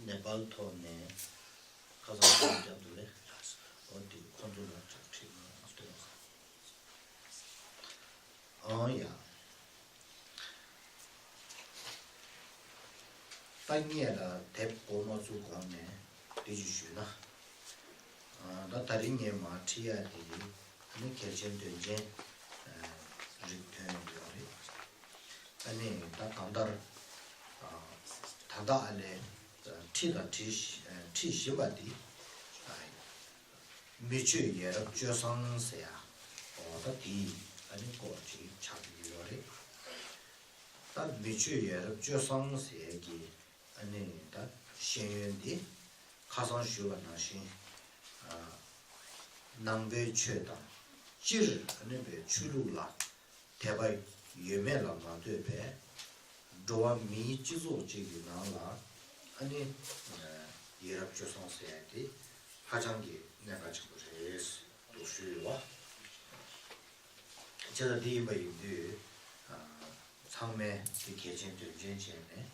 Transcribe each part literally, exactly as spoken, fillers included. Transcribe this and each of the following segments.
ནེ་པཱལ་ཐོག་ནས་ཁ་སང་ཚོགས་རྒྱབ་འདུག་རེད། འོ་དེ་ཁོང་ཚོ་ལ་ཁྲིད་ཁྲིད་མ་སྟོན། ཨང་ཡ། ད་ངས་ལ་དེབ་འགོ་མ་བཙུགས་གོང་ནས་འདི་ཞིག་ཞུས་ན། ཨ། ད་ད་རིང་ངས་མར་ཁྲིད་ཡ་དེ་ནི་གལ་ཆེན་དོན་ཆེན་རིགས་ཐོན་ཡོད་རེད། ཨ་ནི་ད་གང་ལྟར། ཨ། ད་ལྟ་ཨ་ལས་ཁྲིད་དང་ཁྲིད་ཁྲིད་བཞིན་པ་འདི། ཨ། མི་ཆོས་ཡ་རབས་སྤྱོད་བཟང་ཟེར་ཡ། འོ་ད་དེའི་ཨ་ནི་སྐོར་ཅིག་ཆགས་ཀྱི་ཡོད་རེད། ད་མི་ཆོས་ཡ་རབས་སྤྱོད་བཟང་ཟེར་ཡ་གི་ཨ་ནི་ད་ཤེས་ཡོན་འདི་ཁ་སང་ཞུས་པ་ནང་བཞིན། ཨ། ནང་པའི་ཆོས་དང་སྤྱིར་ཨ་ནི་པའི་ཆོས་ལུགས་ལ་དད་པ་ཡོད་མེད་ལ་མ་ལྟོས་པའི་འགྲོ་བ་མིའི་སྤྱི་ཚོགས་ཅིག་གི་ནང་ལ་ཨ་ནི་ཡ་རབས་སྤྱོད་བཟང་ཟེར་ཡ་དེ་ཧ་ཅང་གི་གནད་འགག་ཆེན་པོ་རེད་འདུག་ཞུས་ཡོད་པ། བྱས་ཙང་འདི་ཡིན་པ་ཡིན་དུས། ཨ། ཚང་མས་དེ་གལ་ཆེན་དོན་ཆེན་བྱས་ནས་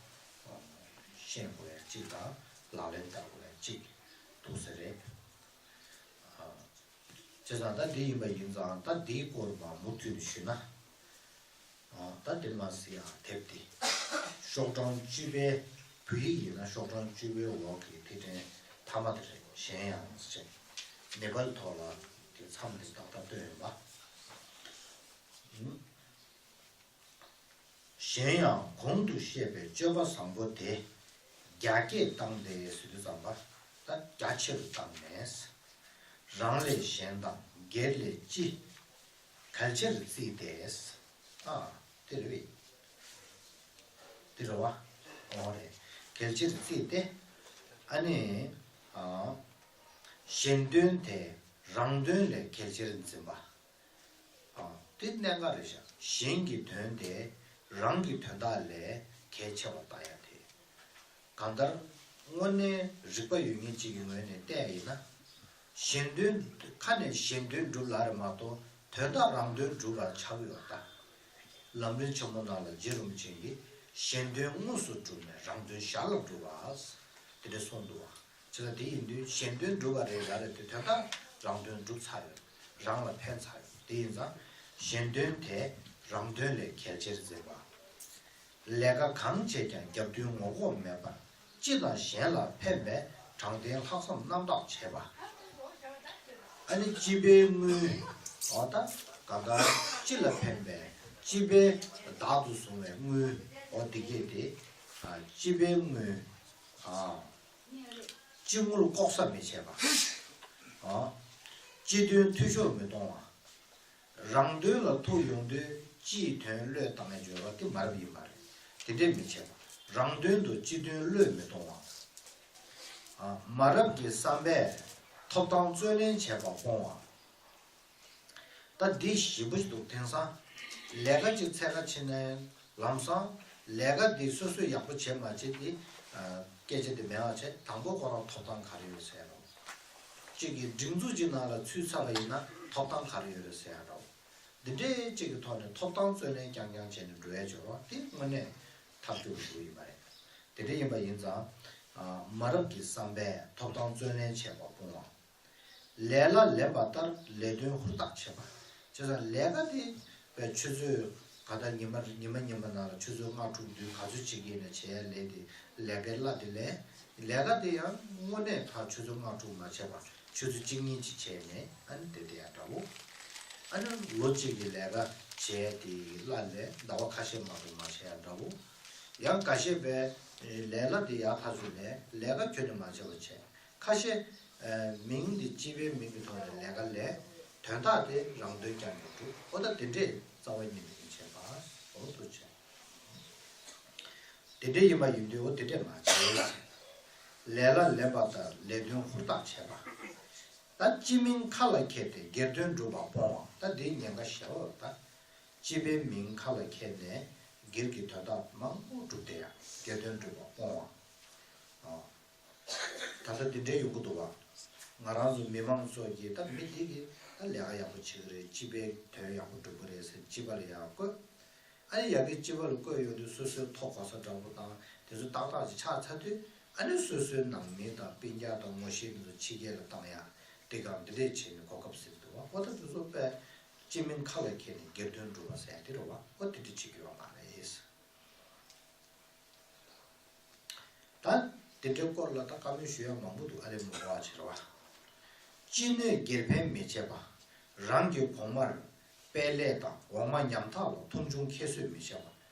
ཤེས་དགོས་ཡ་གཅིག་དང་ལག་ལེན་བསྟར་དགོས་ཡ་གཅིག་འདུག་ས་རེད། ཨ། བྱས་ཙང་ད་འདི་ཡིན་པ་ཡིན་ཙང་ད་འདིའི་སྐོར་མ་མུ་མཐུད་ནས་ཞུས་ན། ཨ། ད་འདི་མ་ཟེར་ཡ་དེབ་འདི་ཤོག་གྲངས་བཅུ་པའི། བོད་ཡིག་ཡིན་ན་ཤོག་གྲངས་བཅུ་པའི་འོག་གི་དེ་ཕྲན་མཐའ་མ་དེ་རེད། གཞན་ཡང་ཟེར་ནེ་པཱལ་ཐོག་ལ་དེ་མཚམས་དེ་ཏག་ཏག་བཏོན་ཡོད་པ། གཞན་ཡང་གོང་དུ་བཤད་པའི་སྤྱོད་པ་བཟང་པོ་དེ་རྒྱ་སྐྱེད་བཏང་སྟེ་ཟེར་དུས་ཙམ་པ། ད་རྒྱ་ཆེ་རུ་བཏང་ནས། རང་ལས་གཞན་དང་སྒེར་ལས་སྤྱི། གལ་ཆེར་བརྩིས་ཏེ། ཨ། དེ་རེད་པས། དེ་རེད་པ། འོ་རེད། གལ་ཆེར་བརྩིས་ཏེ། ཨ་ནི། ཨ། གཞན་དོན་དེ་རང་དོན་ལས་གལ་ཆེར་འཛིན་པ། ཨ། དེ་གནད་འགག་རེད་ཤག་གཞན་གྱི་དོན་དེ་རང་གི་དོན་དག་ལས་གལ་ཆེ་བ་ལྟ་ཡ་དེ། གང་ལྟར་དངོས་གནས་རིག་པ་ཡོད་མཁན་གཅིག་གི་ངོས་ནས་བལྟས་ཡིན་ན། གཞན་དོན་ཁ་ནས་གཞན་དོན་སྒྲུབ་ལ་རེད་མ་གཏོགས་དོན་དག་རང་དོན་སྒྲུབ་པར་ཆགས་ཀྱི་ཡོད་ད། ལམ་རིམ་ཆེན་མོ་ནང་ལ་རྗེ་རིན་པོ་ཆེ་གིས་གཞན་དོན་དངོས་སུ་སྒྲུབ་ནས་རང་དོན་ཞར་ལ་སྒྲུབ་པ། དེ་འདྲ་གསུངས་འདུག་བ། བྱས་ཙང་དེ་ཡིན་དུས་གཞན་དོན་སྒྲུབ་པ་རེད་ལ་རེད་དེ་དོན་དག་རང་དོན་སྒྲུབ་ཚར་ཡོད། རང་ལ་ཕན་ཚར་ཡོད། དེ་ཡིན་ཙང་གཞན་དོན་དེ་རང་དོན་ལས་གལ་ཆེར་འཛིན་པ། ལས་ཀ་གང་བྱས་ཀྱང་རྒྱབ་མདུན་ངོ་ལྐོག་མེད་པར་སྤྱི་དང་གཞན་ལ་ཕན་པའི་དྲང་བདེན་ལྷག་བསམ་རྣམ་དག་བྱེད་པ། ཨ་ནི་སྤྱི་པའི་དངུལ། འོ་ད་ག་ག་སྤྱི་ལ་ཕན་པའི་སྤྱི་པའི་བདག་ཏུ་བཟུང་བའི་དངུལ། འོ་དེ་གས་དེ། ཨ། སྤྱི་པའི་དངུལ། ཨ། སྤྱི་དངུལ་ལྐོག་ཟ་མི་བྱེད་པ། ཨ། སྤྱི་དོན་འཐུས་ཤོར་མི་གཏོང་བ། རང་དོན་ལ་ཐུག་ཡོང་དུས་སྤྱིའི་དོན་བློས་བཏང་ཡ་སྦྱོར་བ་དེ་མ་རབས་ཡིན་པ་རེད། དེ་འདྲས་མི་བྱེད་པ། རང་དོན་དུ་སྤྱི་དོན་བློས་མི་གཏོང་བ། ཨ། མ་རབས་ཀྱི་བསམ་པས་ཐོབ་ཐང་རྩོད་ལེན་བྱེད་པ་སྤོང་བ། ད་འདི་ཞིབ་པོ་ཞིག་འདུག་དེང་སང་ལས་ཀ་ཅིག་འཚོལ་ག་ཕྱིན་ནའི་ལམ་སང་ལས་ཀ་འདི་སོ་སོས་ཡག་པོ་བྱེད་མ་བྱེད་དེ། ཨ། སྐད་ཆ་དེ་མེད་པ་བྱས། དང་པོ་ཁོ་རང་ཐོབ་ཐང་ག་རེ་ཡོད་ཟེར་རོ། གཅིག་གི་སྒྲིག་འཛུགས་ཅིག་ནང་ལ་ཚུད་ཚར་བ་ཡིན་ན་ཐོབ་ཐང་ག་རེ་ཡོད་རེད་ཟེར་ཡ་འདྲ་བོ། འདི་འདྲའི་གཅིག་གི་ཐོག་ནས་ཐོབ་ཐང་རྩོད་ལེན་རྐྱང་རྐྱང་བྱས་ནས་འགྲོ་ཡ་སྦྱོར་བ་དེ་དངོས་གནས་ཐབས་སྐྱོ་པོ་ཞིག་ཡིན་པ་རེད། དེ་འདྲ་ཡིན་པ་ཡིན་ཙང་། ཨ། མ་རབས་ཀྱི་བསམ་པས་ཐོབ་ཐང་རྩོད་ལེན་བྱེད་པ་སྤོང་བ། ལས་ལ་ལེན་པ་ལྟར་ལས་དོན་ཧུར་ཐག་བྱེད་པ། བྱས་ཙང་ལས་ཀ་དེ་བས་ཆུ་ཚོད་ག་ད་ཉི་མ་ཉི་མ་ཉི་མ་ནང་ལ་ཆུ་ཚོད་ལྔ་དྲུག་བདུན་ག་ཚོད་བྱེད་ཀྱི་ཡིན་ན་བྱེད་ཡ་ལས་དེ་ལས་ཀའི་གླ་དེ་ལེན། ལས་ཀ་དེ་ཡང་དངོས་གནས་ཕར་ཆུ་ཚོད་ལྔ་དྲུག་མ་བྱས་པར་ཆུ་ཚོད་གཅིག་གཉིས་ཅིག་བྱས་ནས་ཨ་ནི་དེ་དེ་ཡང་འདྲ་བོ། ཨ་ནི་ལོ་གཅིག་གི་ལས་ཀ་བྱས་དེ་གླ་ལས་ཟླ་བ་ཁ་ཤས་མ་གཏོགས་མ་བྱས་ཡ་འདྲ་བོ། ཡང་འགའ་ཤས་པས་ལས་གླ་དེ་ཡར་ཕར་ཚུར་ལེན། ལས་ཀ་ཁྱོན་ནས་མ་བྱས་པ་བྱས། ཁ་ཤས། ཨ། མིང་འདི་སྤྱི་པའི་མིང་གི་ཐོག་ནས་ལས་ཀ་ལས། དོན་དག་དེ་རང་དོན་རྐྱང་རྐྱང་སྒྲུབ། འོ་ད་དེ་འདྲས་རྩ་བ་ཉིད་ནས་མི་བྱེད་པ། འོ་དུ་བྱེད། དེ་འདྲས་ཡིན་པ་ཡིན་དུས་འོ་དེ་འདྲས་མ་བྱེད། ལས་ལ་ལེན་པ་དང་ལས་དོན་ཧུར་ཐག་བྱེད་པ། ད་སྤྱི་མིང་ཁ་ལ་འཁྱེར་ཏེ་སྒེར་དོན་སྒྲུབ་པ་སྤོང་བ། ད་འདིའི་ཉེན་ཁ་ཞེ་པོ་ད། སྤྱི་པའི་མིང་ཁ་ལ་འཁྱེར་ནས་སྒེར་གྱི་དོན་དག་མང་པོ་སྒྲུབ་བསྡད་ཡ། སྒེར་དོན་སྒྲུབ་པ་སྤོང་བ། ཨ། ད་ལྟ་འདི་འདྲའི་ཡོང་གི་འདུག་བ། ང་རང་ཚོ་མི་མང་ཚོ་གིས་ད་མི་དེ་གིས་ད་ལས་ཀ་ཡག་པོ་བྱེད་ཀྱི་རེད། སྤྱི་པའི་དོན་ཡག་པོ་སྒྲུབ་ཀྱི་རེད་ཟེར་སྤྱི་པ་ལ་ཡར་བཀོད། ཨ་ནི་ཡ་གི་སྤྱི་པ་ལ་བཀོད་ཡོང་དུས་སོ་སོའི་ཐོ་གོ་ས་འདྲ་པོ་དང་དེ་ཚོ་ཏག་ཏག་ཅིག་ཆགས་ཚར་དུས། ཨ་ནི་སོ་སོའི་ནང་མི་དང་སྤུན་ཀྱག་དང་ངོ་ཤེས་འདི་ཚོ་ཕྱི་རྒྱལ་ལ་བཏང་ཡག་འདི་གང་འདི་འདྲས་བྱས་ནས་གོ་སྐབས་ཟིན་འདུག་བ། ཨོ་ད་འདི་ཚོ་དཔེ་སྤྱི་མིང་ཁ་ལ་འཁྱེར་ནས་སྒེར་དོན་སྒྲུབ་པ་ཟེར་ཡ་དེ་རེད་བ། ཨོ་དེ་འདྲས་བྱེད་རྒྱུ་ཡོད་མ་རེད། ད་དེ་འདྲའི་སྐོར་ལ་ད་བཀའ་མོལ་ཞུ་ཡ་མང་པོ་འདུག་ཨ་རེ་མི་འགོ་བ་བྱེད་ར་བ། ཅི་ནུས་སྒེར་ཕན་མི་བྱེད་པ། རང་གི་གོང་མར་དཔལ་ལས་དང་འོག་མ་ཉམ་ཐག་ལ་མཐོང་ཆུང་ཁྱད་གསོད་མི་བྱེད་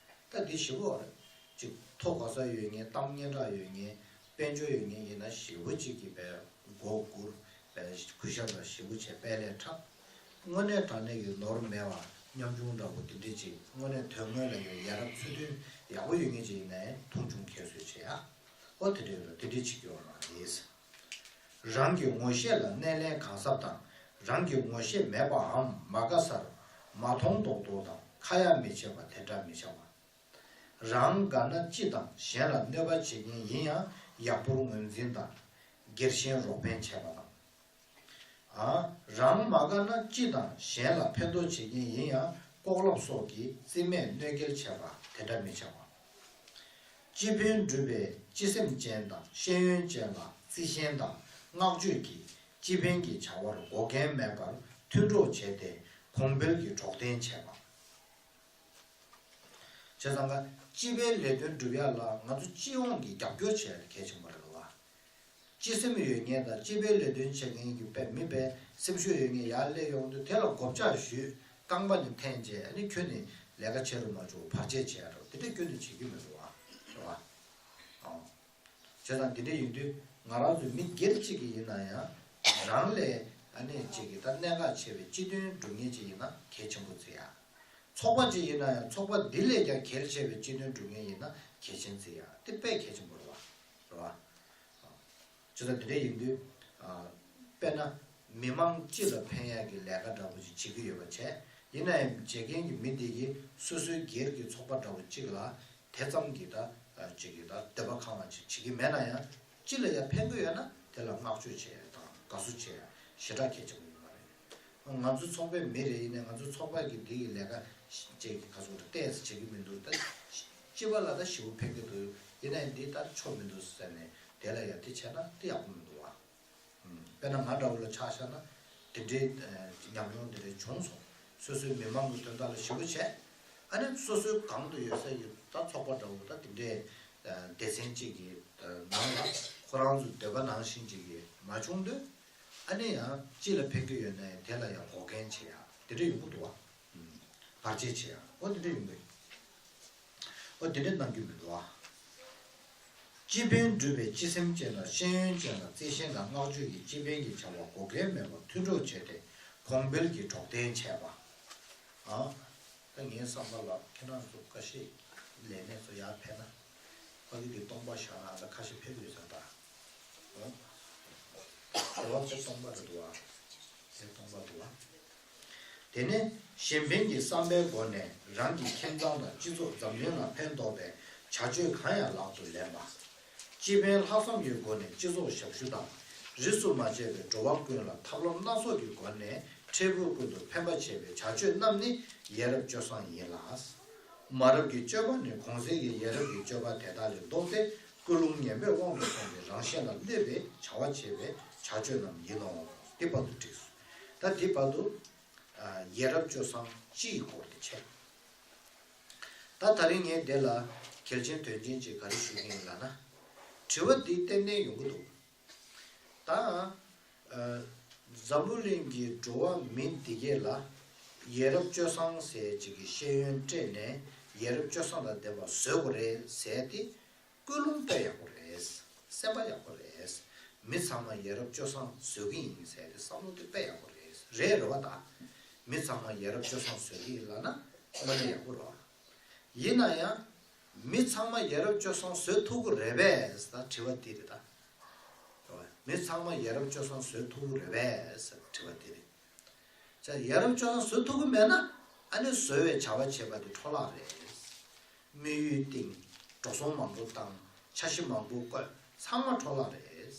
པ། ད་འདི་ཞིག་གོ་རེད། གཅིག་ཐོ་གོ་ས་ཡོད་མཁན། གཏམ་སྙན་གྲགས་ཡོད་མཁན། དཔལ་འབྱོར་ཡོད་མཁན་ཡིན་ན་ཞེ་པོ་གཅིག་གིས་པའི་མགོ་སྒུར་པའི་གུས་ཞབས་ལ་ཞེ་པོ་བྱས་དཔལ་ལས་འཁྲབ། དངོས་གནས་དྲང་གནས་ཀྱི་ནོར་མེད་པ་ཉམ་ཆུང་འདྲ་པོ་དེ་འདྲས་ཅིག་དངོས་གནས་དོན་དངོས་ལ་ཡང་ཡ་རབས་ཚུལ་མཐུན་ཡག་པོ་ཡོད་མཁན་ཅིག་ཡིན་ནའི་མཐོང་ཆུང་ཁྱད་གསོད་བྱེད་ཡ། ཨོ་དེ་འདྲས་རེད། དེ་འདྲས་བྱེད་རྒྱུ་ཡོད་མ་རེད། རང་གི་ངོ་ཤེས་ལ་སྣེ་ལེན་གང་ཟབ་དང་། རང་གི་ངོ་ཤེས་མེད་པའམ་མ་དགའ་སར་མ་མཐོང་མདོག་མདོག་དང་ཁ་ཡ་མི་བྱེད་པ་དེ་འདྲ་མི་བྱ་བ། རང་དགའ་ན་སྤྱི་དང་གཞན་ལ་གནོད་པ་བྱེད་མཁན་ཡིན་ཡང་ཡག་པོར་ངོས་འཛིན་དང་། སྒེར་གཞན་རོགས་ཕན་བྱེད་པ་དང་། ཨ། རང་མ་དགའ་ན་སྤྱི་དང་གཞན་ལ་ཕན་ཐོགས་བྱེད་མཁན་ཡིན་ཡང་ལྐོག་ལབ་སོགས་ཀྱིས་རྩིས་མེད་གནོད་སྐྱེལ་བྱེད་པ་དེ་འདྲ་མི་བྱ་བ། སྤྱི་ཕན་སྒྲུབ་པའི་སྤྱི་སེམས་ཅན་དང་ཤེས་ཡོན་ཅན་ལ་རྩིས་ཞེན་དང་བསྔགས་བརྗོད་ཀྱིས་སྤྱི་ཕན་གྱི་བྱ་བར་འགོག་རྐྱེན་མེད་པར་མཐུན་གྲོགས་བྱས་ཏེ་གོང་འཕེལ་གྱི་གྲོགས་དན་བྱེད་པ། བྱས་ཙང་ཀ་སྤྱི་པའི་ལས་དོན་སྒྲུབ་ཡ་ལ་ང་ཚོ་སྤྱི་ཡོངས་ཀྱི་རྒྱབ་སྐྱོར་བྱེད་ཡ་དེ་གལ་ཆེན་པོ་རེད་བ། སྤྱི་སེམས་ཡོད་མཁན་དང་སྤྱི་པའི་ལས་དོན་བྱེད་མཁན་གྱི་དཔེ་མི་དཔེ་སེམས་ཤུགས་ཡོད་མཁན་ཡར་སླེབས་ཡོང་དུས་དེ་ལ་གོ་བཅག་ཞུས། རྐང་པ་ནས་འཐེན་བྱས། ཨ་ནི་ཁྱོད་ནི་ལས་ཀ་བྱེད་རུ་མ་བཅུག་བར་ཆད་བྱེད་ཡ་རོ་དེ་འདྲ་ཁྱོད་ནི་བྱེད་རྒྱུ་མི་འདུག་བ། རེད་བ། ཨང་། བྱས་ཙང་དེ་འདྲ་ཡིན་དུས་ང་རང་ཚོ་མི་སྒེར་གཅིག་གི་ཡིན་ན་ཡང་རང་ལས་ཨ་ནི་གཅིག་གི་ད་གནད་འགག་ཆེ་བའི་སྤྱི་དོན་སྒྲུབ་མཁན་གཅིག་ཡིན་ན་གལ་ཆེན་པོ་བརྩི་ཡ། ཚོགས་པ་གཅིག་ཡིན་ན་ཡང་ཚོགས་པ་འདི་ལས་ཀྱང་གལ་ཆེ་བའི་སྤྱི་དོན་སྒྲུབ་མཁན་ཡིན་ན་གལ་ཆེན་བརྩི་ཡ་དེ་དཔེ་གལ་ཆེན་པོ་རེད་བ། རེད་བ། བྱས་ཙང་དེ་འདྲ་ཡིན་དུས། དཔེར་ན། མི་མང་སྤྱི་ལ་ཕན་ཡག་གི་ལས་ཀ་འདྲ་པོ་ཞིག་བྱེད་ཀྱི་ཡོད་པ་བྱས། ཡིན་ན་ཡང་བྱེད་མཁན་གྱི་མི་དེ་གིས་སོ་སོའི་སྒེར་གྱི་ཚོགས་པ་འདྲ་པོ་གཅིག་ལ་དེ་ཙམ་གྱི་ད་གཅིག་གི་ད་འདོད་པ་ཁེངས་པ་ཅིག་བྱེད་ཀྱི་མེད་ན་ཡང་། སྤྱི་ལ་ཡང་ཕན་གྱི་ཡོད་ན་དེ་ལ་བསྔགས་བརྗོད་བྱེད་ཡག་དང་དགའ་བསུ་བྱེད་ཡག་ཞེ་དྲག་གལ་ཆེན་པོ་ཡོད་མ་རེད། ང་ཚོ་ཚོགས་པའི་མི་རེ་ཡིན་ནའི་ང་ཚོ་ཚོགས་པ་གི་འདི་གི་ལས་ཀ་ཅིག་གི་ཁ་སོ་ཏོག་ཙམ་བྱེད་ཀྱི་མི་འདུག་ད་སྤྱི་པ་ལ་ད་ཞེ་པོ་ཕན་གྱི་འདུག་ཡིན་ནའི་འདི་ལྟར་ཆོ་མི་འདུག་ཟེར་ནས་དེ་ལ་ཡ་དེ་བྱས་ན་དེ་ཡག་པོ་མི་འདུག་བ། དཔེར་ན་ང་འདྲ་བོ་ལ་ཆ་བཞག་ན་དེ་འདྲའི་ཉམས་མྱོང་དེ་འདྲའི་བྱུང་སོང་། སོ་སོའི་མི་མང་གི་དོན་དག་ལ་ཞེ་པོ་བྱས། ཨ་ནི་སོ་སོའི་གང་དུ་ཡོད་ས་ཡི་ད་ཚོགས་པ་འདྲ་བོ་ད་དེ་འདྲའི་སྡེ་ཚན་གཅིག་གི་ནང་ལ་ཁོ་རང་ཚོའི་འདོད་པ་ནང་བཞིན་གཅིག་གི་མ་བྱུང་དུས། ཨ་ནི་ཡང་སྤྱི་ལ་ཕན་གྱི་ཡོད་ན་ཡང་དེ་ལ་ཡང་འགོག་རྐྱེན་བྱེད་ཡ་དེ་འདྲ་ཡོང་གི་འདུག་བ། བར་ཆད་བྱེད་ཡ་འོ་དེ་འདྲ་ཡོང་གི། འོ་དེ་འདྲ་གནང་རྒྱུ་མི་འདུག་བ། སྤྱི་ཕན་སྒྲུབ་པའི་སྤྱི་སེམས་ཅན་དང་ཤེས་ཡོན་ཅན་ལ་རྩིས་ཞེན་དང་བསྔགས་བརྗོད་ཀྱིས་སྤྱི་ཕན་གྱི་བྱ་བར་འགོག་རྐྱེན་མེད་པར་མཐུན་གྲོགས་བྱས་ཏེ་གོང་འཕེལ་གྱི་གྲོགས་དན་བྱས་པ། ཨ། ད་ངའི་བསམ་པ་ལ་ཁྱེད་རང་ཚོ་ཁ་ཤས་ལས་གནས་ཚོ་ཡར་ཕེབས་ན། ཕ་གི་གི་སྟོང་པ་བཞག་ན་ད་ཁ་ཤས་ཕེབས་ཡོད་ས་ད། ཨོ། དེ་བ་ཚེ་སྟོང་པ་རེད་འདུག་ཨ། ཚེ་སྟོང་པ་འདུག་ཨ། དེ་ནས་གཞན་ཕན་གྱི་བསམ་པའི་སྒོ་ནས་རང་གི་ཁྱིམ་ཚང་དང་སྤྱི་ཚོགས་འཛམ་གླིང་ལ་ཕན་ཐོགས་པའི་བྱ་སྤྱོད་གང་ཡང་ལག་ཏུ་ལེན་པ། སྤྱི་ཕན་ལྷག་བསམ་གྱི་སྒོ་ནས་སྤྱི་ཚོགས་ཞབས་ཞུ་དང་། རིས་སུ་མ་ཆད་པའི་འགྲོ་བ་ཀུན་ལ་ཐབས་ལམ་སྣ་ཚོགས་ཀྱི་སྒོ་ནས་འཕྲལ་ཕུགས་ཀུན་ཏུ་ཕན་པ་བྱེད་པའི་བྱ་སྤྱོད་རྣམས་ནི་ཡ་རབས་སྤྱོད་བཟང་ཡིན་ལ། མ་རབས་ཀྱི་སྤྱོད་པ་ནི་གོང་གསལ་གྱི་ཡ་རབས་ཀྱི་སྤྱོད་པ་དེ་དག་ལས་ལྡོག་སྟེ་ཀུན་སློང་ངན་པས་དབང་དུ་སོང་བའི་རང་གཞན་ལ་གནོད་པའི་བྱ་བ་བྱེད་པའི་བྱ་སྤྱོད་རྣམས་ཡིན་ནོ། འདི་བར་དུ་འགྲིགས་སོ། ད་འདི་བར་དུ། ཡ་རབས་སྤྱོད་བཟང་སྤྱི་ཡི་སྐོར་དེ་བྱས། ད་ད་རིང་ངས་འདི་ལ་གལ་ཆེན་དོན་ཆེན་ཅིག་ག་རེ་ཞུ་གི་ཡིན་ལབ་ན། དྲི་བ་འདི་ཏན་ཏན་ཡོང་གི་འདུག་ད། འཛམ་བུ་གླིང་གི་འགྲོ་བ་མི་འདི་གས་ལ་ཡ་རབས་སྤྱོད་བཟང་ཟེར་ཅིག་གི་ཤེས་ཡོན་སྤྲད་ནས་ཡ་རབས་སྤྱོད་བཟང་དང་ལྡན་པ་བཟོ་དགོས་རེད་ཟེར་ཏེ། ཀུན་སློང་དཔེ་ཡག་པོ་རེད། སེམས་པ་ཡག་པོ་རེད། མི་ཚང་མ་ཡ་རབས་སྤྱོད་བཟང་བཟོ་གི་ཡིན་ཟེར་ཏེ་བསམ་བློ་དེ་དཔེ་ཡག་པོ་རེད། རེད་རེད་བ་ད། མི་ཚང་མ་ཡ་རབས་སྤྱོད་བཟང་བཟོ་གི་ཡིན་ལབ་ན་དངོས་གནས་ཡག་པོ་རེད་བ། ཡིན་ན་ཡང་། མི་ཚང་མ་ཡ་རབས་སྤྱོད་བཟང་བཟོ་ཐུབ་ཀྱི་རེད་པས་ད་དྲི་བ་འདི་རེད་ད། རེད་བ། མི་ཚང་མ་ཡ་རབས་སྤྱོད་བཟང་བཟོ་ཐུབ་ཀྱི་རེད་པས་དྲི་བ་འདི་རེད། ཅག་ཡ་རབས་སྤྱོད་བཟང་བཟོ་ཐུབ་ཀྱི་མེད་ན་ཨ་ནི་བཟོ་བའི་བྱ་བ་བྱེད་པ་དེ་འཕྲོ་བརླག་རེད། དམིགས་ཡུལ་བཏིང་། འགྲོ་སོང་མང་པོ་བཏང་། འཆར་གཞི་མང་པོ་བཀོད། ཚང་མ་འཕྲོ་བརླག་རེད། བྱས་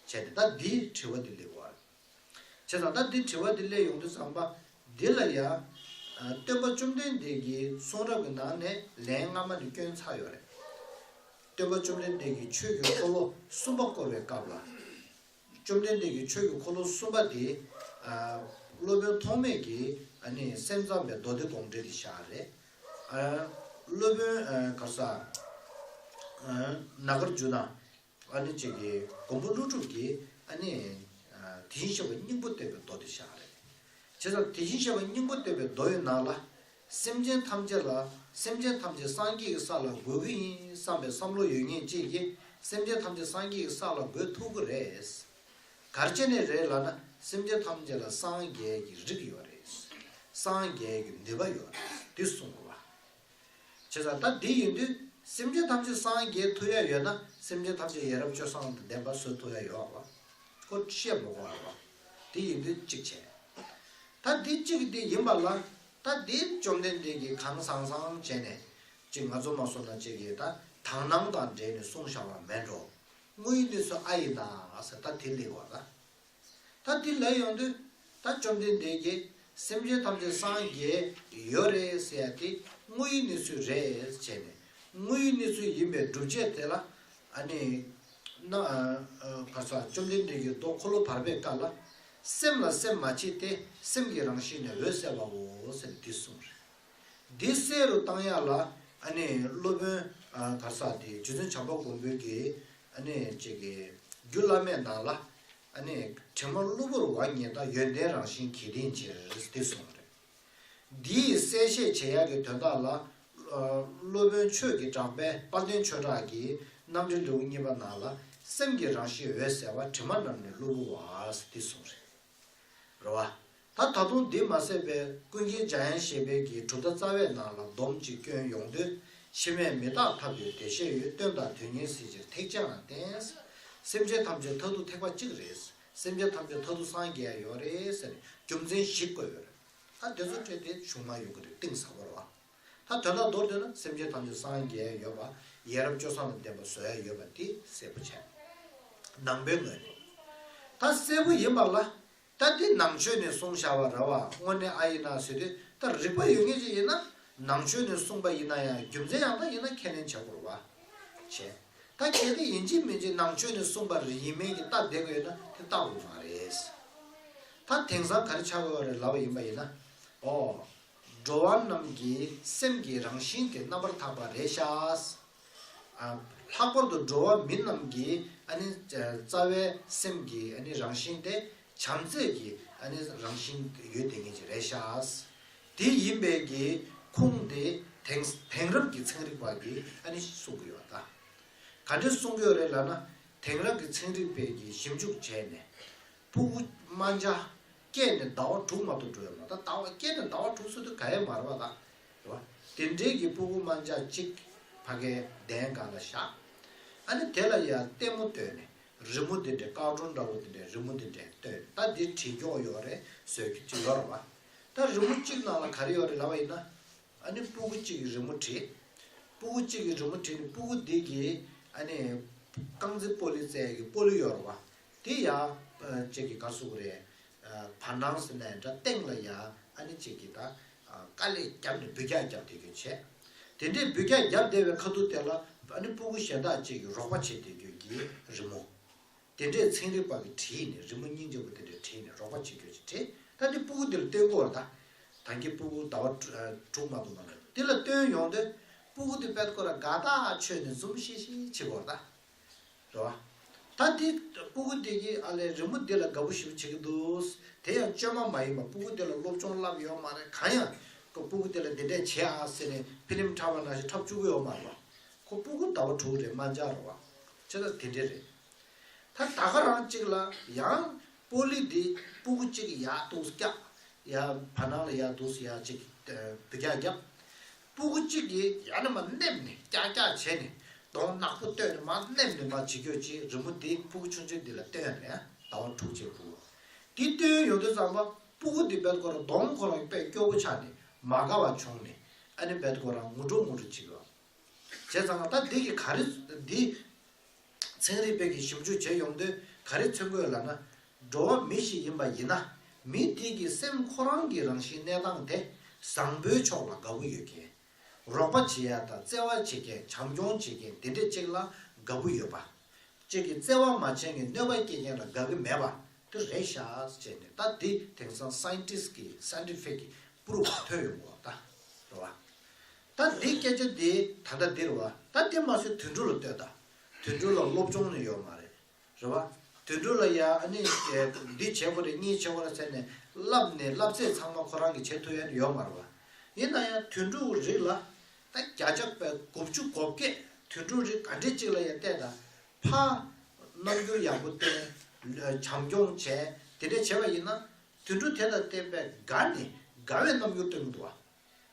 ཏེ་ད་འདིའི་དྲི་བ་འདི་སླེབས་པ་རེད། བྱས་ཙང་ད་འདི་དྲི་བ་འདི་སླེབས་ཡོང་དུས་ཙམ་པ་འདི་ལ་ཡ། སྟོན་པ་བཅོམ་ལྡན་འདས་ཀྱི་གསུང་རབ་ཀྱི་ནང་ནས་ལན་སྔ་མ་ནས་བསྐྱོན་ཚར་ཡོད་རེད། སྟོན་པ་བཅོམ་ལྡན་འདས་ཀྱིས་ཆོས་ཀྱི་འཁོར་ལོ་གསུམ་པ་བསྐོར་བའི་སྐབས་ལ། བཅོམ་ལྡན་འདས་ཀྱིས་ཆོས་ཀྱི་འཁོར་ལོ་གསུམ་པ་དེ། ཨ། སློབ་དཔོན་ཐོགས་མེད་ཀྱིས་ཨ་ནི་སེམས་ཙམ་པའི་མདོ་སྡེ་དགོངས་འགྲེལ་དེ་བཞག་རེད། ཨ། སློབ་དཔོན། ཨ། ག་ས། ཨ། ན་གར་ཇུ་ན། ཨ་ནི་ཅིག་གི་མགོན་པོ་ཀླུ་སྒྲུབ་ཀྱིས་ཨ་ནི། ཨ། དེ་བཞིན་གཤེགས་པ་སྙིང་པོ་བསྟན་པའི་མདོ་དེ་བཞག་རེད། བྱས་ཙང་དེ་བཞིན་གཤེགས་པ་སྙིང་པོ་བསྟན་པའི་མདོ་ཡི་ནང་ལ། སེམས་ཅན་ཐམས་ཅད་ལ། སེམས་ཅན་ཐམས་ཅད་སངས་རྒྱས་ཀྱི་ས་ལ་འགོད་ཀྱི་ཡིན་བསམ་པའི་བསམ་བློ་ཡོད་མཁན་གཅིག་གིས་སེམས་ཅན་ཐམས་ཅད་སངས་རྒྱས་ཀྱི་ས་ལ་འགོད་ཐུབ་ཀྱི་རེད། ག་རེ་བྱས་ནས་རེད་ལབ་ན། སེམས་ཅན་ཐམས་ཅད་ལ་སངས་རྒྱས་ཀྱི་རིགས་ཡོད་རེད། སངས་རྒྱས་ཀྱི་ནུས་པ་ཡོད་རེད། འདི་གསུངས་པ། བྱས་ཙང་ད་འདི་ཡིན་དུས་སེམས་ཅན་ཐམས་ཅད་སངས་རྒྱས་ཐུབ་ཡ་ཡོད་ན། སེམས་ཅན་ཐམས་ཅད་ཡ་རབས་སྤྱོད་བཟང་དང་ལྡན་པ་བཟོ་ཐུབ་ཡ་ཡོད་པ། ཁོ་བཤད་མི་དགོས་པ་རེད་པ། དེ་ཡིན་དུས་གཅིག་བྱས། ད་འདི་གཅིག་འདི་ཡིན་པ་ལ། ད་འདི་བཅོམ་ལྡན་འདས་ཀྱིས་གང་བཟང་བཟང་བྱས་ནས། ཅིག་ང་ཚོ་མ་སོང་ན་ཅིག་གིས་ད་དག་སྣང་དང་འབྲེལ་ནས་གསུངས་བཞག་པ་མེད་འགྲོ། དངོས་ཡོད་གནས་ཚུལ་ཨ་ཡིན་ན་ཟེར། ད་དེ་སླེབས་པ་ད། ད་འདི་ལ་ཡོང་དུས། ད་བཅོམ་ལྡན་འདས་ཀྱིས་སེམས་ཅན་ཐམས་ཅད་སངས་རྒྱས་ཡོད་རེད་ཟེར་ཡ་དེ་དངོས་ཡོད་གནས་ཚུལ་རེད་བྱས་ནས། དངོས་ཡོད་གནས་ཚུལ་ཡིན་པའི་སྒྲུབ་བྱེད་དེ་ལ། ཨ་ནི། ན། ཨ། ག་ས། བཅོམ་ལྡན་འདས་ཀྱིས་མདོ་འཁོར་ལོ་བར་པའི་བཀའ་ལ། སེམས་ལ་སེམས་མ་མཆིས་ཏེ། སེམས་ཀྱི་རང་བཞིན་ནི་འོད་གསལ་བའོ་ཟེར་ནས་འདི་གསུངས་རེད། འདི་གསལ་རུ་བཏང་ཡ་ལ། ཨ་ནི་སློབ་དཔོན། ཨ། ག་ས། དེ་རྗེ་བཙུན་བྱམས་པ་མགོན་པོའི་གི། ཨ་ནི་ཅིག་གི་རྒྱུད་བླ་མེད་ནང་ལ། ཨ་ནི་དྲི་མ་གློ་བུར་བ་ཉིད་དང་། ཡོན་ཏན་རང་བཞིན་གྱིས་བརྟེན་ཕྱིར་དེ་གསུངས་རེད། འདིའི་གསལ་བཤད་བྱེད་ཡག་གི་དོན་དག་ལ། ཨ། སློབ་དཔོན་ཆོས་ཀྱི་གྲགས་པའི་དཔལ་ལྡན་ཆོས་གྲགས་ཀྱི་རྣམ་འགྲེལ་ལེའུ་གཉིས་པ་ནང་ལ། སེམས་ཀྱི་རང་བཞིན་འོད་གསལ་བ། དྲི་མ་རྣམས་ནི་གློ་བུར་བ་དེ་གསུངས་རེད། རེད་བ། ད་ད་དུང་འདི་མ་ཟད་པའི་ཀུན་མཁྱེན་འཇམ་དབྱངས་བཞད་པའི་གི་གྲུབ་མཐའ་རྩ་བའི་ནང་ལ་སྡོམ་གཅིག་སྐྱོན་ཡོང་དུས། ཕྱི་མས་མི་རྟག་ཐབས་ཡོད་བདེ་གཤེགས་འོད། སྟོན་དང་དོན་གཉིས་གཟིགས་ཕྱིར་ཐེག་ཆེན་ལ་བརྟེན། སེམས་ཅན་ཐམས་ཅད་མཐར་ཐུག་ཐེག་པ་གཅིག་རེད། སེམས་ཅན་ཐམས་ཅད་མཐར་ཐུག་སངས་རྒྱས་ཡོད་རེད་ཟེར་ནས་རྒྱུ་མཚན་བཞི་བཀོད་ཡོད་རེད། ད་འདི་ཚོ་སྤྲད་དེ་གཞུང་མ་ཡོང་གི་རེད། གཏིང་ཟབ་པོ་རེད་བ། ད་དོན་དག་མདོར་བསྡུས་ན་སེམས་ཅན་ཐམས་ཅད་སངས་རྒྱས་ཡོད་པ། ཡ་རབས་སྤྱོད་བཟང་དང་ལྡན་པ་བཟོ་ཡ་ཡོད་པ་འདི་གསལ་པོ་བྱས། ནང་པའི་ངོས་ནས། ད་གསལ་པོ་ཡིན་པ་ལ། ད་འདི་ནང་ཆོས་ནས་གསུངས་བཞག་པ་རེད་བ། དངོས་གནས་ཨ་ཡིན་ན་ཟེར་དུས། ད་རིག་པ་ཡོད་མཁན་ཅིག་ཡིན་ན། ནང་ཆོས་ནས་གསུངས་པ་ཡིན་ན་ཡང་རྒྱུ་མཚན་ཡང་དག་ཡིན་ན་ཁས་ལེན་བྱེད་དགོས་རེད་བ། བྱས། ད་གལ་ཏེ་ཡིན་གཅིག་མིན་གཅིག་ནང་ཆོས་ནས་གསུངས་པ་རེད་ཡིན་མིན་གྱི་ལྟ་བསྡད་དགོས་ཡོད་ན་དེ་ལྟ་དགོས་མ་རེད། ད་དེང་སང་ག་རེ་ཆགས་ཡོད་རེད་ལབ་པ་ཡིན་པ་ཡིན་ན། ཨོ། འགྲོ་བ་རྣམས་ཀྱི་སེམས་ཀྱི་རང་བཞིན་དེ་རྣམ་པར་དག་པ་རེད་ཤག། ཨ། ལྷག་པར་དུ་འགྲོ་བ་མི་རྣམས་ཀྱི་ཨ་ནི་རྩ་བའི་སེམས་ཀྱི་ཨ་ནི་རང་བཞིན་དེ་བྱམས་བརྩེ་གི་ཨ་ནི་རང་བཞིན་ཡོད་བསྡད་མཁན་ཅིག་རེད་ཤག། དེ་ཡིན་པའི་གི་ཁུངས་དེ་དེང་དེང་རབས་ཀྱི་ཚན་རིག་པ་གིས་ཨ་ནི་གསུང་གི་ཡོད་ད། ག་འདྲས་གསུང་གི་ཡོད་རེད་ལབ་ན། དེང་རབས་ཀྱི་ཚན་རིག་པས་ཀྱི་ཞིབ་འཇུག་བྱས་ནས། ཕྲུ་གུ་དམར་འབྱར་སྐྱེས་ནས་ཟླ་བ་དྲུག་མ་གཏོགས་འགྲོ་ཡོད་མ་རེད། ད་ཟླ་བ་སྐྱེས་ནས་ཟླ་བ་དྲུག་ཚུད་དུས་ག་ཡེ་མ་རེད་བ་ད། རེད་བ། དེ་འདྲའི་གི་ཕྲུ་གུ་དམར་འབྱར་གཅིག་ཕ་གའི་གདན་སྒང་ལ་བཞག། ཨ་ནི་དེ་ལ་ཡ་ལྟད་མོ་སྟོན་ནས་རི་མོ་འདི་འདྲའི་ཀར་ཊུན་འདྲ་བོ་འདི་འདྲའི་རི་མོ་འདི་འདྲའི་སྟོན། ད་འདི་བྲིས་སྐྱོག་ཡོད་རེད་བཟོས་ཀྱི་ཅིག་ཡོད་རེད་བ། ད་རི་མོ་གཅིག་ནང་ལ་ག་རེ་ཡོད་རེད་ལབ་པ་ཡིན་ན། ཨ་ནི་ཕྲུ་གུ་གཅིག་གིས་རི་མོ་བྲིས། ཕྲུ་གུ་གཅིག་གིས་རི་མོ་བྲིས་ནས་ཕྲུ་གུ་འདི་གིས་ཨ་ནི་རྐང་རྩེད་སྤོ་ལོ་རྩེ་ཡ་གི་སྤོ་ལོ་ཡོད་རེད་བ། དེ་ཡ་ཨ་གཅིག་གིས་ག་རེ་ཟེར་དགོས་རེད། ཨ་བར་སྣང་ཟེར་ན་འདྲ་སྟེང་ལ་ཡ་ཨ་ནི་གཅིག་གིས་ད་ཨ་དཀའ་ལས་བརྒྱབ་ནས་འབུད་རྒྱག་བརྒྱབ་བསྡད་རྒྱུ་བྱས། དེ་འདྲའི་འབུད་རྒྱག་བརྒྱབ་བསྡད་པའི་ཁ་ཐུག་དེ་ལ་ཨ་ནི་ཕྲུ་གུ་གཞན་དག་གཅིག་གིས་རོགས་པ་བྱེད་བསྡད་རྒྱུ་གི་རི་མོ། དེ་འདྲས་ཚན་རིག་པ་གིས་བྲིས་ནས་རི་མོ་སྙིང་རྗེ་པོ་དེ་འདྲས་བྲིས་ནས་རོགས་པ་བྱེད་རྒྱུ་ཅིག་བྲིས། ད་འདི་ཕྲུ་གུ་འདི་ལ་སྟོན་དགོས་རེད་ད། ད་གིན་ཕྲུ་གུ་ཟླ་བ་དྲུག་དྲུག་མ་གཏོགས་མ་རེད། འདི་ལ་སྟོན་ཡོང་དུས་ཕྲུ་གུ་འདི་དཔེ་ཁོ་རང་དགའ་ཐག་ཆོད་ནས་འཛུམ་ཤིག་ཤིག་བྱེད་དགོས་རེད་ད། རེད་བ། ད་འདི་ཕྲུ་གུ་འདི་གིས་ཨ་ལས་རི་མོ་འདི་ལ་དགའ་པོ་ཞེ་པོ་བྱེད་ཀྱི་འདུག། དེ་ཡང་བཅོས་མ་མ་ཡིན་པ། ཕྲུ་གུ་འདི་ལ་སློབ་སྦྱོང་བསླབས་ཡོད་མ་རེད། གང་ཡང་ཁོ་ཕྲུ་གུ་འདི་ལ་འདི་འདྲས་བྱེད་ཨ་ཟེར་ནས་ཕི་ལིམ་འཁྲབ་པ་ནང་བཞིན་འཁྲབ་བཅུག་གི་ཡོད་མ་རེད་བ། ཁོ་ཕྲུ་གུ་ཟླ་བ་དྲུག་རེད། དམར་འབྱར་རེད་བ། བྱས་ཙང་དེ་འདྲས་རེད། ད་ད་ག་རང་གཅིག་ལ་ཡང་སྤོ་ལོ་འདི་ཕྲུ་གུ་གཅིག་གིས་ཡར་འདུག་སེ་བཀྱག། ཡར་བར་སྣང་ལ་ཡར་འདུག་སེ་ཡར་གཅིག་ཨ་འབུད་རྒྱག་བརྒྱབ། ཕྲུ་གུ་གཅིག་གིས་ཡར་ནས་མར་མནན་ནས་བཀྱག་བཀྱག་བྱས་ནས་གདོང་ནག་པོ་སྟོན་ནས་མར་མནན་ནས་མར་བྱེད་རྒྱུ་ཅིག་རི་མོ་འདི་ཕྲུ་གུ་ཆུང་ཆུང་འདི་ལ་སྟོན་རེད། ཟླ་བ་དྲུག་ཅིག་ཕྲུ་གུ་འདི་སྟོན་ཡོང་དུས་ཙམ་པ་ཕྲུ་གུ་འདི་དཔེ་ཁོ་རང་གདོང་ཁོ་རང་དཔེ་སྐྱོ་པོ་ཆགས་ནས་མ་དགའ་བ་བྱུང་ནས་ཨ་ནི་དཔེ་ཁོ་རང་ངུ་འགྲོ་ངུ་འགྲོ་བྱེད་ཀྱི་ཡོད། བྱས་ཙང་ད་འདི་གི་ག་རེ་འདི་ཚན་རིག་པས་ཀྱི་ཞིབ་འཇུག་བྱས་ཡོང་དུས་ག་རེ་མཚོན་གྱི་ཡོད་ལབ་ན། འགྲོ་བ་མི་ཞིག་ཡིན་པ་ཡིན་ན་མི་དེ་གི་སེམས་ཁོ་རང་གི་རང་བཞིན་གནས་སྟངས་དེ་བཟང་པོའི་ཕྱོགས་ལ་དགའ་བོ་ཡོད་མཁན། རོགས་པ་བྱེད་ཡ་དང་བརྩེ་བ་བྱེད་མཁན་བྱམས་སྐྱོང་བྱེད་མཁན་དེ་འདྲས་ཅིག་ལ་དགའ་པོ་ཡོད་པ། གཅིག་གིས་བརྩེ་བ་མ་བྱས་ནས་གནོད་པ་སྐྱེལ་མཁན་ལ་དགའ་གི་མེད་པ་དེ་རེད་ཤག་ཟེར་ནས། ད་འདི་དེང་སང་སའེན་ཊིསི་ཀྱི་སའེན་ཊི་ཕིག་གི་པུ་རུབ་ཐོན་ཡོང་གི་རེད་པ། ད་རེད་པ། ད་འདི་སྐད་ཆ་འདི་ད་ལྟ་འདི་རེད་པ། ད་འདི་མ་ཟད་དུད་འགྲོ་ལ་ལྟོས་དང་། དུད་འགྲོ་ལ་སློབ་སྦྱོང་ནི་ཡོད་མ་རེད། རེད་པ། དུད་འགྲོ་ལ་ཡ་ཨ་ནི་འདི་བྱེད་དགོས་རེད་གཉིས་བྱེད་དགོས་རེད་ཟེར་ནས་བསླབས་ནས་བསླབ་ཚད་ཚང་མ་ཁོ་རང་གིས་བྱེད་ཐུབ་ཡ་ནི་ཡོད་མ་རེད་པ། ཡིན་ན་ཡང་དུད་འགྲོ་རིགས་ལ་ད་བརྒྱ་ཆ་དགུ་བཅུ་གོ་བརྒྱད་དུད་འགྲོ་རིགས་ག་འདྲས་ཅིག་ལ་ཡ་བལྟས་དང་། ཕར་རྣམ་འགྱུར་ཡག་པོ་བསྟན། བྱམས་སྐྱོང་བྱས། དེ་འདྲས་བྱས་པ་ཡིན་ན། དུད་འགྲོ་དེ་ལ་བརྟེན་པའི་དགའ་ནས་དགའ་བའི་རྣམ་འགྱུར་སྟོན་གྱི་འདུག་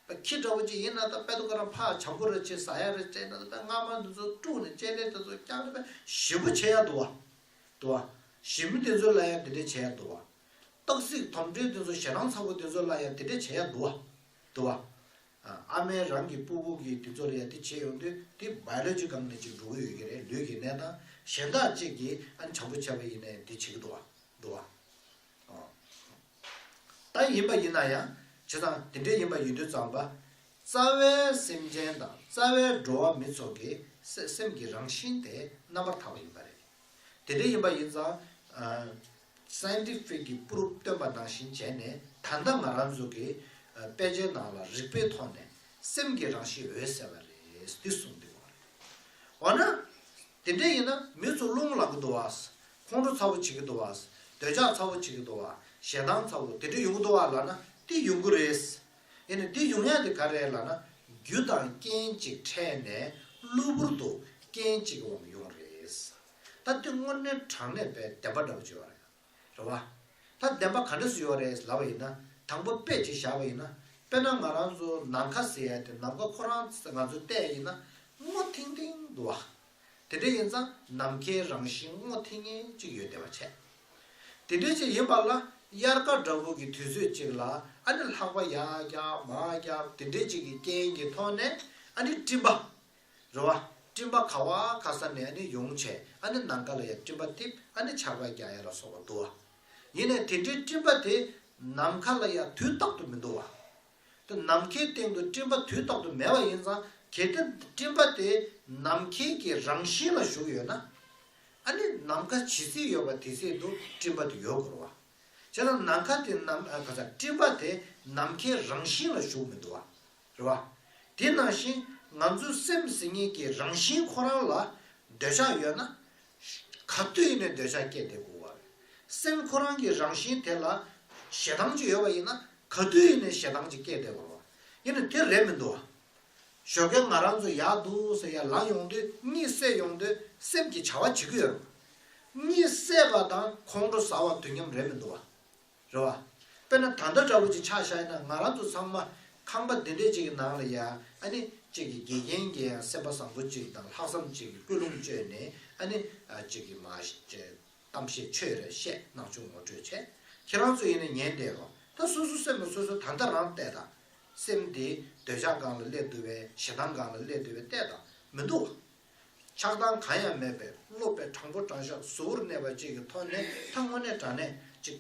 པ། ཁྱི་འདྲ་པོ་ཅིག་ཡིན་ན་ད་དཔེ་དུ་ཁོ་རང་ཕར་བྱམས་པོ་རེ་བྱེད། ཟ་ཡ་རེ་སྤྲད་ན་ད་དཔེ་རྔ་མ་འདི་ཚོ་དཀྲུགས་ནས་ལྕེ་ལེ་དེ་ཚོ་བརྐྱངས་ནས་དཔེ་ཞེ་པོ་བྱེད་ཡ་འདུག་པ། འདུག་པ། ཞི་མི་དེ་ཚོ་ལ་ཡང་དེ་འདྲས་བྱེད་ཡ་འདུག་པ། སྟག་གཟིག་དོམ་དྲེད་དེ་ཚོ་ཞེ་སྡང་ཚ་པོ་དེ་ཚོ་ལ་ཡང་དེ་འདྲས་བྱེད་ཡ་འདུག་པ། འདུག་པ། ཨ་མའི་རང་གི་སྤུ་གུ་གིས་དེ་ཚོ་ལ་ཡང་དེ་བྱེད་ཡོང་དུས་དེ་བྷའི་ཨོ་ལོ་ཇི་སྒང་ནས་ཅིག་འགྲོ་གི་ཡོད་ཀྱི་རེད། ལུས་ཀྱི་གནས་སྟངས་གཞན་དག་ཅིག་གིས་ཨ་ནི་བྱམས་པོ་བྱས་པ་ཡིན་ནའི་དེ་བྱེད་ཀྱི་འདུག་པ། འདུག་པ། ད་ཡིན་པ་ཡིན་ན་ཡང་བྱས་ཙང་དེ་འདྲའི་ཡིན་པ་ཡིན་དུས་ཙམ་པ། རྩ་བའི་སེམས་ཅན་དང་རྩ་བའི་འགྲོ་བ་མི་ཚོ་གི་སེ་སེམས་ཀྱི་རང་བཞིན་དེ་རྣམ་པར་དག་པ་ཡིན་པ་རེད། དེ་འདྲ་ཡིན་པ་ཡིན་ཙང་། ཨ་སའེན་ཊི་ཕིག་གི་པུ་རུབ་བཏོན་པ་ནང་བཞིན་བྱས་ནས་ད་ལྟ་ང་རང་ཚོ་གི་ཨ་དཔེ་ཆའི་ནང་ལ་རིག་པའི་ཐོག་ནས་སེམས་ཀྱི་རང་བཞིན་འོད་གསལ་བ་རེད་འདི་གསུངས་འདུག་པ་རེད། འོ་ན། དེ་འདྲ་ཡིན་ན་མི་ཚོ་རླུང་ལངས་ཀྱི་འདུག་པ། ཁོང་ཁྲོ་ཚ་པོ་བྱེད་ཀྱི་འདུག་པ། འདོད་ཆགས་ཚ་པོ་བྱེད་ཀྱི་འདུག་པ། ཞེ་སྡང་ཚ་པོ་དེ་འདྲ་ཡོང་གི་འདུག་པ་ལབ་ན་དེ་ཡོང་གི་རེད། ཡིན་ནའི་དེ་ཡོང་ཡ་དེ་ག་རེ་རེད་ལབ་ན། རྒྱུ་དང་རྐྱེན་གཅིག་འཕྲད་ནས་གློ་བུར་དུ་རྐྱེན་གཅིག་གི་དབང་ཡོང་རེད། ད་དེ་དངོས་གནས་དྲང་གནས་པའི་བདེན་པ་འདྲ་པོ་ཅིག་ཡོད་རེད། རེད་པ། ད་བདེན་པ་ག་འདྲ་སེ་ཡོད་རེད་ལབ་པ་ཡིན་ན། དང་པོ་དཔེ་ཅིག་བཞག་པ་ཡིན་ན། དཔེར་ན་ང་རང་ཚོ་ནམ་མཁའ་ཟེར་ཡ་དེ་ནམ་མཁའ་ཁོ་རང་ང་ཚོ་བལྟས་ཡིན་ན་སྔོ་ཐིང་ཐིང་འདུག་པ། དེ་འདྲ་ཡིན་ཙང་ནམ་མཁའི་རང་བཞིན་སྔོ་ཐིང་ངེ་ཅིག་ཡོད་བསྡད་པ་བྱས། དེ་འདྲ་ཅིག་ཡིན་པ་ལ་དབྱར་ཁ་འདྲ་པོ་གི་དུས་ཚོད་ཅིག་ལ་ཨ་ནི་ལྷགས་པ་ཡར་བཀྱག་མར་བཀྱག་དེ་འདྲ་ཅིག་གི་རྐྱེན་གྱི་ཐོག་ནས་ཨ་ནི་སྤྲིན་པ། རེད་པ། སྤྲིན་པ་ག་བ་ག་ས་ནས་ཨ་ནི་ཡོང་བྱས་ཨ་ནི་ནམ་མཁའ་ལ་ཡང་སྤྲིན་པ་འཐིབས་ཨ་ནི་ཆར་པ་རྒྱག་ཡ་ལ་སོགས་པ་འདུག་པ། ཡིན་ནའི་དེ་འདྲའི་སྤྲིན་པ་དེ་ནམ་མཁའ་ལ་ཡང་དུས་རྟག་ཏུ་མི་འདུག་པ། དེ་ནམ་མཁའི་སྟེང་དུ་སྤྲིན་པ་དུས་རྟག་ཏུ་མེད་པ་ཡིན་ཙང་གལ་ཏེ་སྤྲིན་པ་དེ་ནམ་མཁའི་གི་རང་བཞིན་ལ་ཞུགས་ཡོད་ན། ཨ་ནི་ནམ་མཁའ་ཇི་སྲིད་ཡོད་པ་དེ་སྲིད་དུ་སྤྲིན་པ་དེ་ཡོད་དགོས་རེད་པ། བྱས་ཙང་ནམ་མཁའ་དེ་ནམ་ཨ་ག་ས་སྤྲིན་པ་དེ་ནམ་མཁའི་རང་བཞིན་ལ་ཞུགས་མི་འདུག་པ། རེད་པ། དེ་ནང་བཞིན་ང་ཚོའི་སེམས་ཟེར་མཁན་གྱི་རང་བཞིན་ཁོ་རང་ལ་འདོད་ཆགས་ཡོད་ན། ག་དུས་ཡིན་ནའི་འདོད་ཆགས་སྐྱེས་བསྡད་དགོས་པ་རེད། སེམས་ཁོ་རང་གི་རང་བཞིན་དེ་ལ་ཞེ་སྡང་ཅིག་ཡོད་པ་ཡིན་ན་ག་དུས་ཡིན་ནའི་ཞེ་སྡང་ཅིག་སྐྱེས་བསྡད་དགོས་པ། ཡིན་ནའི་དེ་རེད་མི་འདུག་པ། ཞོགས་ཀས་ང་རང་ཚོ་ཡག་འདུག་ཟེར་ཡ་ལངས་ཡོང་དུས་གཉིད་སད་ཡོང་དུས་སེམས་ཀྱིས་བྱ་བ་བྱེད་ཀྱི་ཡོད་རེད། གཉིད་སད་པ་དང་ཁོང་ཁྲོ་ཟ་བ་དུས་མཉམ་རེད་མི་འདུག་པ། རེད་པ། དཔེར་ན་ད་ལྟ་འདྲ་པོ་ཅིག་ཆ་བཞག་ཡིན་ན་ང་རང་ཚོ་ཚང་མ་ཁང་པ་འདི་འདྲས་ཅིག་གི་ནང་ལ་ཡ་ཨ་ནི་གཅིག་གི་དགེ་རྒན་གྱིས་ཡང་སེམས་པ་བཟང་པོ་ཅིག་དང་ལྷག་བསམ་ཅིག་གི་ཀུན་སློང་བཅོས་ནས་ཨ་ནི་ཨ་གཅིག་གི་མ་གཏམ་བཤད་ཆོས་རེ་བཤད་ནང་ཆོས་ངོ་སྤྲོད་བྱས། ཁྱེད་རང་ཚོ་ཡིན་ན་ཉན་བསྡད་རོགས། ད་སོ་སོ་སེམས་ལ་སོ་སོ་ད་ལྟ་རང་བལྟས་དང་། སེམས་དེ་འདོད་ཆགས་སྒང་ལ་སླེབས་འདུག་པས་ཞེ་སྡང་སྒང་ལ་སླེབས་འདུག་པས་བལྟས་དང་མི་འདུག་ཆགས་སྡང་གང་ཡང་མེད་པའི་སློབ་པའི་དྲང་པོ་དྲང་བཞག་གཟུ་བོར་གནས་པ་གཅིག་གི་ཐོག་ནས་ད་དངོས་གནས་དྲང་གནས་གཅིག་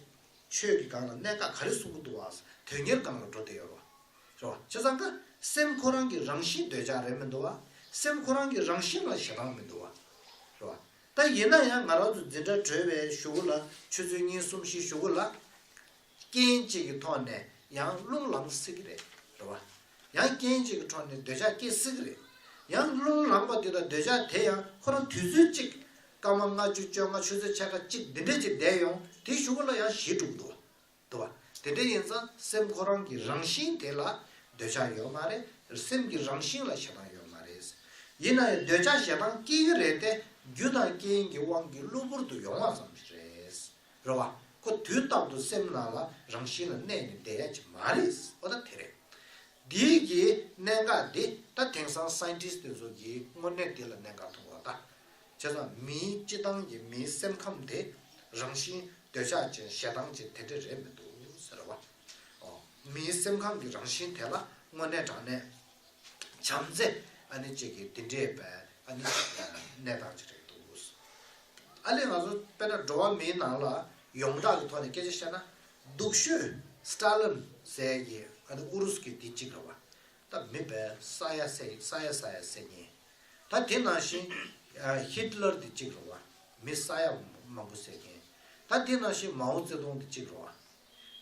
ཆོས་ཀྱི་སྒང་ལ་གནད་འགག་ག་རེ་གསུང་གི་འདུག་བ། དོན་གཉེར་སྒང་ལ་འགྲོ་བསྡད་ཡོད་རེད་བ། རེད་བ། བྱས་ཙང་ཀ་སེམས་ཁོ་རང་གི་རང་བཞིན་འདོད་ཆགས་རེད་མི་འདུག་བ། སེམས་ཁོ་རང་གི་རང་བཞིན་ལ་ཞེ་སྡང་མི་འདུག་བ། རེད་བ། ད་ཡིན་ན་ཡང་ང་རང་ཚོ་འཛིན་གྲྭ་གྲོལ་བའི་གཞུག་གུ་ལ་ཆུ་ཚོད་གཉིས་གསུམ་བཞི་གཞུག་གུ་ལ། རྐྱེན་གཅིག་གི་ཐོག་ནས་ཡང་རླུང་ལངས་སྲིད་ཀྱི་རེད། རེད་བ། ཡང་རྐྱེན་གཅིག་གི་ཐོག་ནས་འདོད་ཆགས་སྐྱེ་སྲིད་ཀྱི་རེད། ཡང་རླུང་ལངས་པ་དེ་དང་འདོད་ཆགས་དེ་ཡང་ཁོ་རང་དུས་ཚོད་གཅིག་སྐར་མ་ལྔ་བཅུ་བཅོ་ལྔ་ཆུ་ཚོད་ཕྱེད་ཀ་གཅིག་འདི་འདྲས་ཅིག་བསྡད་ཡོང་དེའི་གཞུག་གུ་ལ་ཡང་ཞི་འགྲོ་གི་འདུག་བ། འདུག་བ། དེ་འདྲ་ཡིན་ཙང་སེམས་ཁོ་རང་གི་རང་བཞིན་དེ་ལ་འདོད་ཆགས་ཡོད་མ་རེད། སེམས་ཀྱི་རང་བཞིན་ལ་ཞེ་སྡང་ཡོད་མ་རེད། ཡིན་ན་ཡང་འདོད་ཆགས་ཞེ་སྡང་སྐྱེ་གི་རེད་དེ་རྒྱུ་དང་རྐྱེན་གྱི་དབང་གིས་གློ་བུར་དུ་ཡོང་བ་ཙམ་ཞིག་རེད། རེད་བ། ཁོ་དུས་རྟག་ཏུ་སེམས་ནང་ལ་རང་བཞིན་ལ་གནས་ནས་བསྡད་ཡ་ཅིག་མ་རེད། འོ་ད་དེ་རེད། འདིའི་གི་གནད་འགག་འདི་ད་དེང་སང་སའེན་ཊིསི་ཊི་དེ་ཚོ་གིས་དངོས་གནས་འདི་ལ་གནད་འགག་མཐོང་བ་ད། བྱས་ཙང་མིའི་སྤྱི་བཏང་གི་མིའི་སེམས་ཁམས་དེ་རང་བཞིན་འདོད་ཆགས་ཅན་ཞེ་སྡང་ཅན་དེ་འདྲ་རེད་མི་འདུག་ཟེར་བ། ཨོ། མིའི་སེམས་ཁམས་ཀྱི་རང་བཞིན་དེ་ལ་དངོས་གནས་དྲང་གནས་བྱམས་བརྩེ་ཨ་ནི་གཅིག་གི་འདི་འདྲས་པའི་ཨ་ནི་གནས་སྟངས་ཅིག་རེད་འདུག་ཨ་ལས་ང་ཚོ་དཔེར་ན་འགྲོ་བ་མིའི་ནང་ལ་ཡོངས་གྲགས་ཀྱི་ཐོག་ནས་སྐད་ཆ་བཤད་ན་སྡུག་ཤོས་སི་ཏཱ་ལིན་ཟེར་གྱི་ཨ་ནི་ཨུ་རུ་སུ་གི་འདི་གཅིག་རེད་བ། ད་མི་བས་ས་ཡ་ས་ས་ཡ་ས་ཡ་ཟེར་མཁན། ད་དེ་ནང་བཞིན་ཧིཊ་ལར་དེ་གཅིག་རེད་བ། མི་ས་ཡ་མང་པོ་ཟེར་མཁན། ད་དེ་ནང་བཞིན་མའོ་ཙེ་ཏུང་དེ་གཅིག་རེད་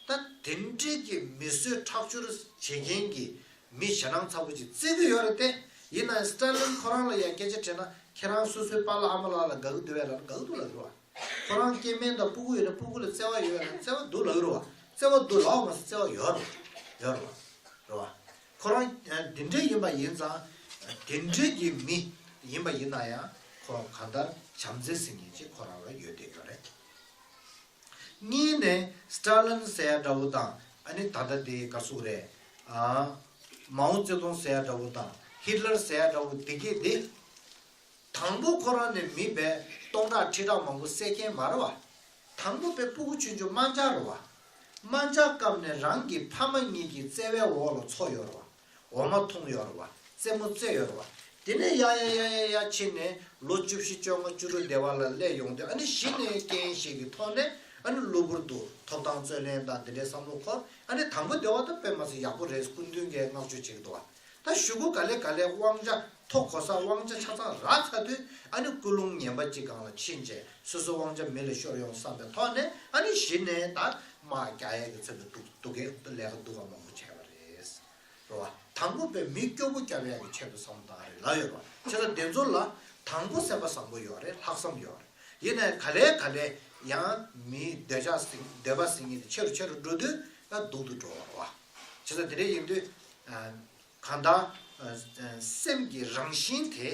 བ། ད་དེ་འདྲའི་གི་མི་གསོད་ཁྲག་སྦྱོར་བྱེད་མཁན་གྱི་མི་ཞེད་སྣང་ཚ་པོ་ཅིག་བརྩི་གི་ཡོད་རེད་དེ། ཡིན་ནའང་སི་ཏཱ་ལིན་ཁོ་རང་ལ་ཡང་སྐད་ཆ་དྲིས་ན། ཁྱེད་རང་སོ་སོའི་པཱ་ལགས་ཨ་མ་ལགས་ལ་དགའ་གི་འདུག་བས་ལབ་ན་དགའ་གི་འདུག་ལབ་ཀྱི་རེད་བ། ཁོ་རང་སྐྱེ་དམན་དང་སྤུ་གུ་ཡོད་ན་སྤུ་གུ་ལ་བརྩེ་བ་ཡོད་པས་ན་བརྩེ་བ་འདུག་ལབ་ཀྱི་རེད་བ། བརྩེ་བ་འདུག་ལབ་པ་མ་ཟད་བརྩེ་བ་ཡོད་རེད་བ། ཡོད་རེད་བ། རེད་བ། ཁོ་རང་འདི་འདྲ་ཡིན་པ་ཡིན་ཙང་། དེ་འདྲ་གི་མི་ཡིན་པ་ཡིན་ན་ཡང་ཁོ་གང་ལྟར་བྱམས་བརྩེ་ཟེར་མཁན་ཅིག་ཁོ་རང་ལ་ཡོད་བསྡད་ཡོད་རེད། གཉིས་ནས་སི་ཏཱ་ལིན་ཟེར་ཡ་འདྲ་བོ་དང་། ཨ་ནི་ད་ལྟ་དེ་ག་ཟེར་རེད། ཨ། མའོ་ཙེ་ཏུང་ཟེར་ཡ་འདྲ་བོ་དང་ཧིཊ་ལར་ཟེར་ཡ་འདྲ་བོ་དེ་གས་དེ། དང་པོ་ཁོ་རང་ནས་མི་བས་སྟོང་ཕྲག་ཁྲི་ཕྲག་མང་པོ་བསད་མཁན་མ་རེད་བ། དང་པོ་བས་སྤུ་གུ་ཆུང་ཆུང་དམར་འབྱར་རེད་བ། དམར་འབྱར་སྐབས་ནས་རང་གི་ཕ་མ་གཉིས་ཀྱི་བརྩེ་བའི་འོག་ལ་འཚོ་ཡོད་རེད་བ། འོ་མ་འཐུང་ཡོད་རེད་བ། རྩེད་མོ་རྩེ་ཡོད་རེད་བ། དེ་ནས་ཡ་ཡ་ཡ་ཡ་ཡ་ཕྱིན་ནས་ལོ་བཅུ་བཞི་བཅོ་ལྔ་བཅུ་དྲུག་དེ་བ་ལ་སླེབས་ཡོང་དུས། ཨ་ནི་གཞི་ནས་རྐྱེན་ཞིག་གི་ཐོག་ནས་ཨ་ནི་གློ་བུར་དུ་ཐོབ་ཐང་རྩོད་ལེན་དང་དེ་འདྲའི་བསམ་བློ་འཁོར། ཨ་ནི་དང་པོ་དེ་བ་ད་དཔེ་མ་སྲིད་ཡག་པོ་རེད། སྐུ་མདུན་གྱིས་བསྔགས་བརྗོད་བྱེད་ཀྱི་འདུག་བ། ད་གཞུག་གུ་ག་ལེ་ག་ལེ་དབང་ཆ་མཐོ་གོ་ས་དབང་ཆ་ཆ་ཚང་རག་ཚར་དུས། ཨ་ནི་ཀུན་སློང་ངན་པ་གཅིག་སྒང་ལ་ཕྱིན་བྱས་སོ་སོའི་དབང་ཆ་མི་ལ་ཤོར་ཡོང་བསམ་པའི་ཐོག་ནས། ཨ་ནི་གཞི་ནས་ད་དམག་རྒྱག་ཡས་ཀྱི་ཚུལ་དུ་སྡུག་སྡུག་གི་ལས་ཀ་སྡུག་ག་མང་པོ་བྱས་པ་རེད། རེད་བ། དང་པོ་བས་མི་སྐྱོ་པོ་སྐྱོབ་ཡག་གི་ཆེད་དུ་བསམ་བློ་བཏང་རེད་ལབ་ཡོད་རེད་བ། བྱས་ཙང་དེ་ཚོ་ལ་དང་པོ་སེམས་པ་བཟང་པོ་ཡོད་རེད། ལྷག་བསམ་ཡོད་རེད། ཡིན་ནའི་ག་ལེ་ག་ལེ་ཡང་མིའི་འདོད་ཆགས་ཟིན། འདོད་པ་ཟིན་མཁན་དེ་ཆེ་རུ་ཆེ་རུ་འགྲོ་དུས་ད་སྡུག་ཏུ་འགྲོ་བ་རེད་བ། བྱས་ཙང་དེ་འདྲ་ཡིན་དུས། ཨ། གང་ལྟར། ཨ། སེམས་ཀྱི་རང་བཞིན་དེ་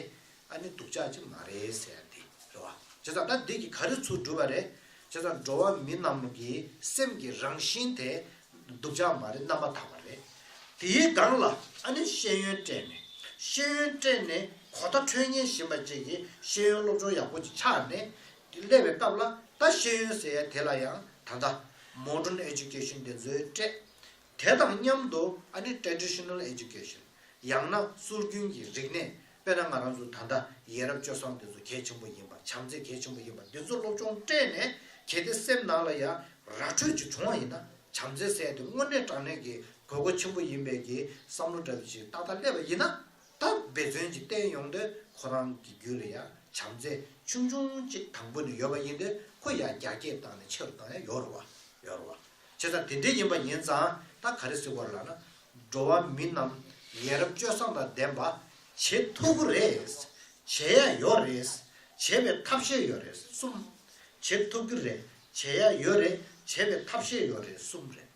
ཨ་ནི་སྡུག་ཅག་ཅིག་མ་རེད་ཟེར་ཡ་འདི་རེད་བ། བྱས་ཙང་ད་འདི་གིས་ག་རེ་ཚུར་སྒྲུབ་པ་རེད། བྱས་ཙང་འགྲོ་བ་མི་རྣམས་ཀྱི་སེམས་ཀྱི་རང་བཞིན་དེ་སྡུག་ཅག་མ་རེད། རྣམ་པར་དག་པ་རེད། དེའི་སྒང་ལ་ཨ་ནི་ཤེས་ཡོན་སྤྲད་ནས། ཤེས་ཡོན་སྤྲད་ནས་གོ་བརྡ་འཕྲོད་མཁན་ཞིག་ཡིན་པ་ཅིག་གིས་ཤེས་ཡོན་སློབ་སྦྱོང་ཡག་པོ་ཅིག་ཆགས་ནས་སླེབས་པའི་སྐབས་ལ། ད་ཤེས་ཡོན་ཟེར་ཡ་དེ་ལ་ཡང་ད་ལྟ་མོ་ཌརན་ཨེ་ཌུ་ཀེ་ཤན་དེ་ཚོའི་སྤྲད། དེ་དང་མཉམ་དུ་ཨ་ནི་ཊེ་ཌི་ཤི་ནལ་ཨེ་ཌུ་ཀེ་ཤན། ཡང་ན་སྲོལ་རྒྱུན་གྱི་རིག་གནས། དཔེར་ན་ང་རང་ཚོ་ད་ལྟ་ཡ་རབས་སྤྱོད་བཟང་དེ་ཚོ་གལ་ཆེན་པོ་ཡིན་པ། བྱམས་བརྩེ་གལ་ཆེན་པོ་ཡིན་པ། འདི་ཚོ་སློབ་སྦྱོང་སྤྲད་ནས་གལ་ཏེ་སེམས་ནང་ལ་ཡང་ར་འཕྲོད་ཅིག་བྱུང་བ་ཡིན་ན། བྱམས་བརྩེ་ཟེར་དེ་དངོས་གནས་དྲང་གནས་ཀྱི་དགོས་མཁོ་ཆེན་པོ་ཡིན་པའི་གི་བསམ་བློ་འདྲ་བ་ཅིག་ཏག་ཏག་སླེབས་པ་ཡིན་ན། ད་འབད་བརྩོན་ཅིག་བསྟེན་ཡོང་དུས་ཁོ་རང་གི་རྒྱུད་ལ་ཡང་བྱམས་བརྩེ་ཆུང་ཆུང་ཅིག་དང་པོ་ནས་ཡོད་པ་ཡིན་དུས། ཁོ་ཡང་རྒྱ་སྐྱེད་བཏང་ནས་ཆེ་རུ་བཏང་ཡ་ཡོད་རེད་བ། ཡོད་རེད་བ། བྱས་ཙང་དེ་འདྲ་ཡིན་པ་ཡིན་ཙང་ད་ག་རེ་ཟེར་དགོས་རེད་ལབ་ན། འགྲོ་བ་མི་རྣམས་ཡ་རབས་སྤྱོད་བཟང་དང་ལྡན་པ་བྱེད་ཐུབ་ཀྱི་རེད། བྱེད་ཡ་ཡོད་རེད། བྱེད་པའི་ཐབས་ཤེས་ཡོད་རེད། གསུམ། བྱེད་ཐུབ་ཀྱི་རེད། བྱེད་ཡ་ཡོད་རེད། བྱེད་པའི་ཐབས་ཤེས་ཡོད་རེད། གསུམ་རེད།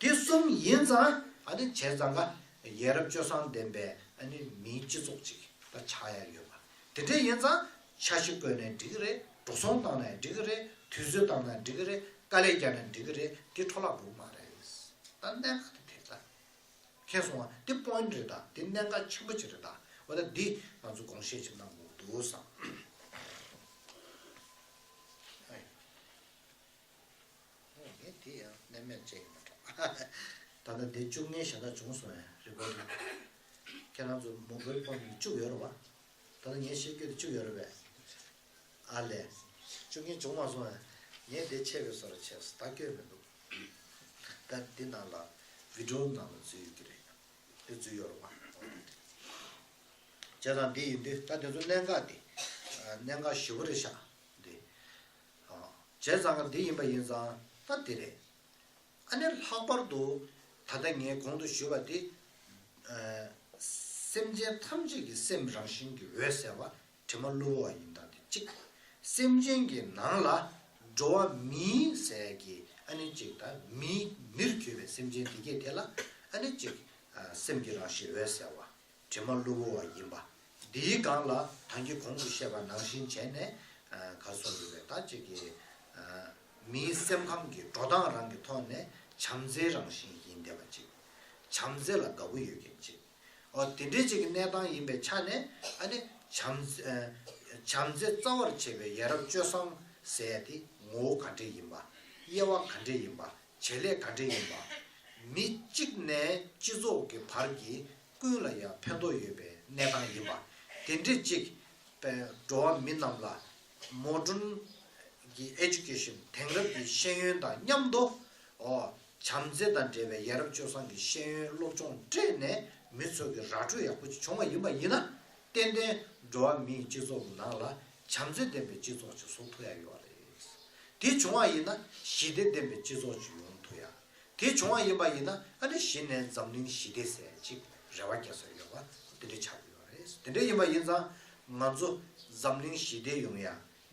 དེ་གསུམ་ཡིན་ཙང་ཨ་ནི་བྱས་ཙང་ཀ་ཡ་རབས་སྤྱོད་བཟང་ལྡན་པའི་ཨ་ནི་མིའི་སྤྱི་ཚོགས་ཅིག་ད་ཆགས་ཡ་ཡོད་པ། དེ་འདྲ་ཡིན་ཙང་འཆར་གཞི་བཀོད་ནའི་འགྲིག་གི་རེད། འགྲོ་སོང་བཏང་ནའི་འགྲིག་གི་རེད། དུས་ཚོད་བཏང་ནའི་འགྲིག་གི་རེད། དཀའ་ལས་རྒྱག་ནའི་འགྲིག་གི་རེད། དེ་འཕྲོ་བརླག་འགྲོ་གི་མ་རེད། ད་གནད་འགག་དེ་དེ་ད། མཁྱེན་སོང་བ། དེ་པོ་ཡིན་ཊི་རེད་ད། དེ་གནད་འགག་ཆེན་པོ་ཅིག་རེད་ད། འོ་ད་འདི་ང་ཚོ་དགོངས་བཞེས་ཅིག་གནང་དགོས་འདུག་བསམ། ཨ་ཡ། ངས་དེ་ཡང་གནས་མལ་བཅས་ཡིན་པ་འདྲ། ད་ལྟ་འདི་བཅུ་གཉིས་ཞེ་དྲག་བྱུང་སོང་ཡ། རི་པོ་ཊི་ཁྱེད་རང་ཚོ་མོ་བའི་ཕོན་ནི་བཅུག་ཡོད་རེད་བ། ད་ལྟ་ངས་བཤད་རྒྱུ་དེ་བཅུག་ཡོད་རེད་པས། ཨ་ལས། བཅུ་གཉིས་བྱུང་མ་སོང་ཡ། ངས་དེ་ཆད་པའི་བཟོ་འདྲ་བྱས་སོང་། ད་སྐྱོན་མི་འདུག་ད་འདི་ནང་ལ་བི་ཌི་ཡོ་ནང་ལ་འཛུལ་ཡོད་ཀྱི་རེད། དེ་འཛུལ་ཡོད་རེད་བ། བྱས་ཙང་འདི་ཡིན་དུས་ད་དེ་ཚོ་གནད་འགག་དེ། གནད་འགག་ཞེ་པོ་རེད་ཤག་འདི། བྱས་ཙང་འདི་ཡིན་པ་ཡིན་ཙང་ད་འདི་རེད། ཨ་ནི་ལྷག་པར་དུ་ད་ལྟ་ངས་གོང་དུ་ཞུས་པ་དེ། སེམས་ཅན་ཐམས་ཅད་ཀྱི་སེམས་རང་བཞིན་གྱི་འོད་གསལ་བ་དྲི་མ་བླུ་བ་ཡིན་སྟངས་དེ་གཅིག་སེམས་ཅན་གྱི་ནང་ལ་འགྲོ་བ་མིའི་ཟེར་གྱི་ཨ་ནི་གཅིག་ད་མིའི་མིར་གྱུར་པའི་སེམས་ཅན་དེ་གས་དེ་ལ་ཨ་ནི་གཅིག་སེམས་ཀྱི་རང་བཞིན་འོད་གསལ་བ། དྲི་མ་བླུ་བ་ཡིན་པ། འདིའི་སྒང་ལ་ད་གིན་གོང་དུ་བཤད་པ་ནང་བཞིན་བྱས་ནས། ག་སོང་ཡོད་པའི་ད་ཅིག་གི། མིའི་སེམས་ཁམས་ཀྱི་འགྲོ་སྟངས་རང་གི་ཐོག་ནས་བྱམས་བརྩེའི་རང་བཞིན་ཡིན་བསྡད་པ་ཅིག་བྱམས་བརྩེ་ལ་དགའ་པོ་ཡོད་མཁན་ཅིག་འོ་དེ་འདྲའི་ཅིག་གི་གནས་སྟངས་ཡིན་པའི་ཆ་ནས། ཨ་ནི་བྱམས་བྱམས་བརྩེ་རྩ་བར་བྱེད་པའི་ཡ་རབས་སྤྱོད་བཟང་ཟེར་ཡ་དེ་ངོ་བོ་ག་འདྲས་ཡིན་པ། དབྱེ་བ་ག་འདྲས་ཡིན་པ། བྱེད་ལས་ག་འདྲས་ཡིན་པ། མི་གཅིག་ནས་སྤྱི་ཚོགས་ཀྱི་བར་གྱི་ཀུན་ལ་ཡང་ཕན་ཐོགས་ཡོད་པའི་གནས་སྟངས་ཡིན་པ། དེ་འདྲས་ཅིག་པའི་འགྲོ་བ་མི་རྣམས་ལ་མོ་ཌརན་གྱི་ཨེ་ཌུ་ཀེ་ཤན་དེང་རབས་ཀྱི་ཤེས་ཡོན་དང་མཉམ་དུ། འོ། བྱམས་བརྩེ་དང་འབྲེལ་བའི་ཡ་རབས་སྤྱོད་བཟང་གི་ཤེས་ཡོན་སློབ་སྦྱོང་སྤྲད་ནས་ མི་ཚོ་གི་ར་སྤྲོད་ཡག་པོ་ཅིག་བྱུང་བ་ཡིན་པ་ཡིན་ན། ཏན་ཏན་འགྲོ་བ་མིའི་སྤྱི་ཚོགས་ཀྱི་ནང་ལ་བྱམས་བརྩེ་ལྡན་པའི་སྤྱི་ཚོགས་ཅིག་བཟོ་ཐུབ་ཡ་ཡོད་རེད། དེ་བྱུང་བ་ཡིན་ན་ཞི་བདེ་ལྡན་པའི་སྤྱི་ཚོགས་ཅིག་ཡོང་ཐུབ་ཡ། དེ་བྱུང་བ་ཡིན་པ་ཡིན་ན་ཨ་ནི་གཞི་ནས་འཛམ་གླིང་ཞི་བདེ་ཟེར་ཅིག་རེ་བ་རྒྱག་ས་ཡོད་པ་དེ་འདྲ་ཆགས་ཀྱི་ཡོད་རེད། དེ་འདྲ་ཡིན་པ་ཡིན་ཙང་ང་ཚོ་འཛམ་གླིང་ཞི་བདེ་ཡོང་ཡ།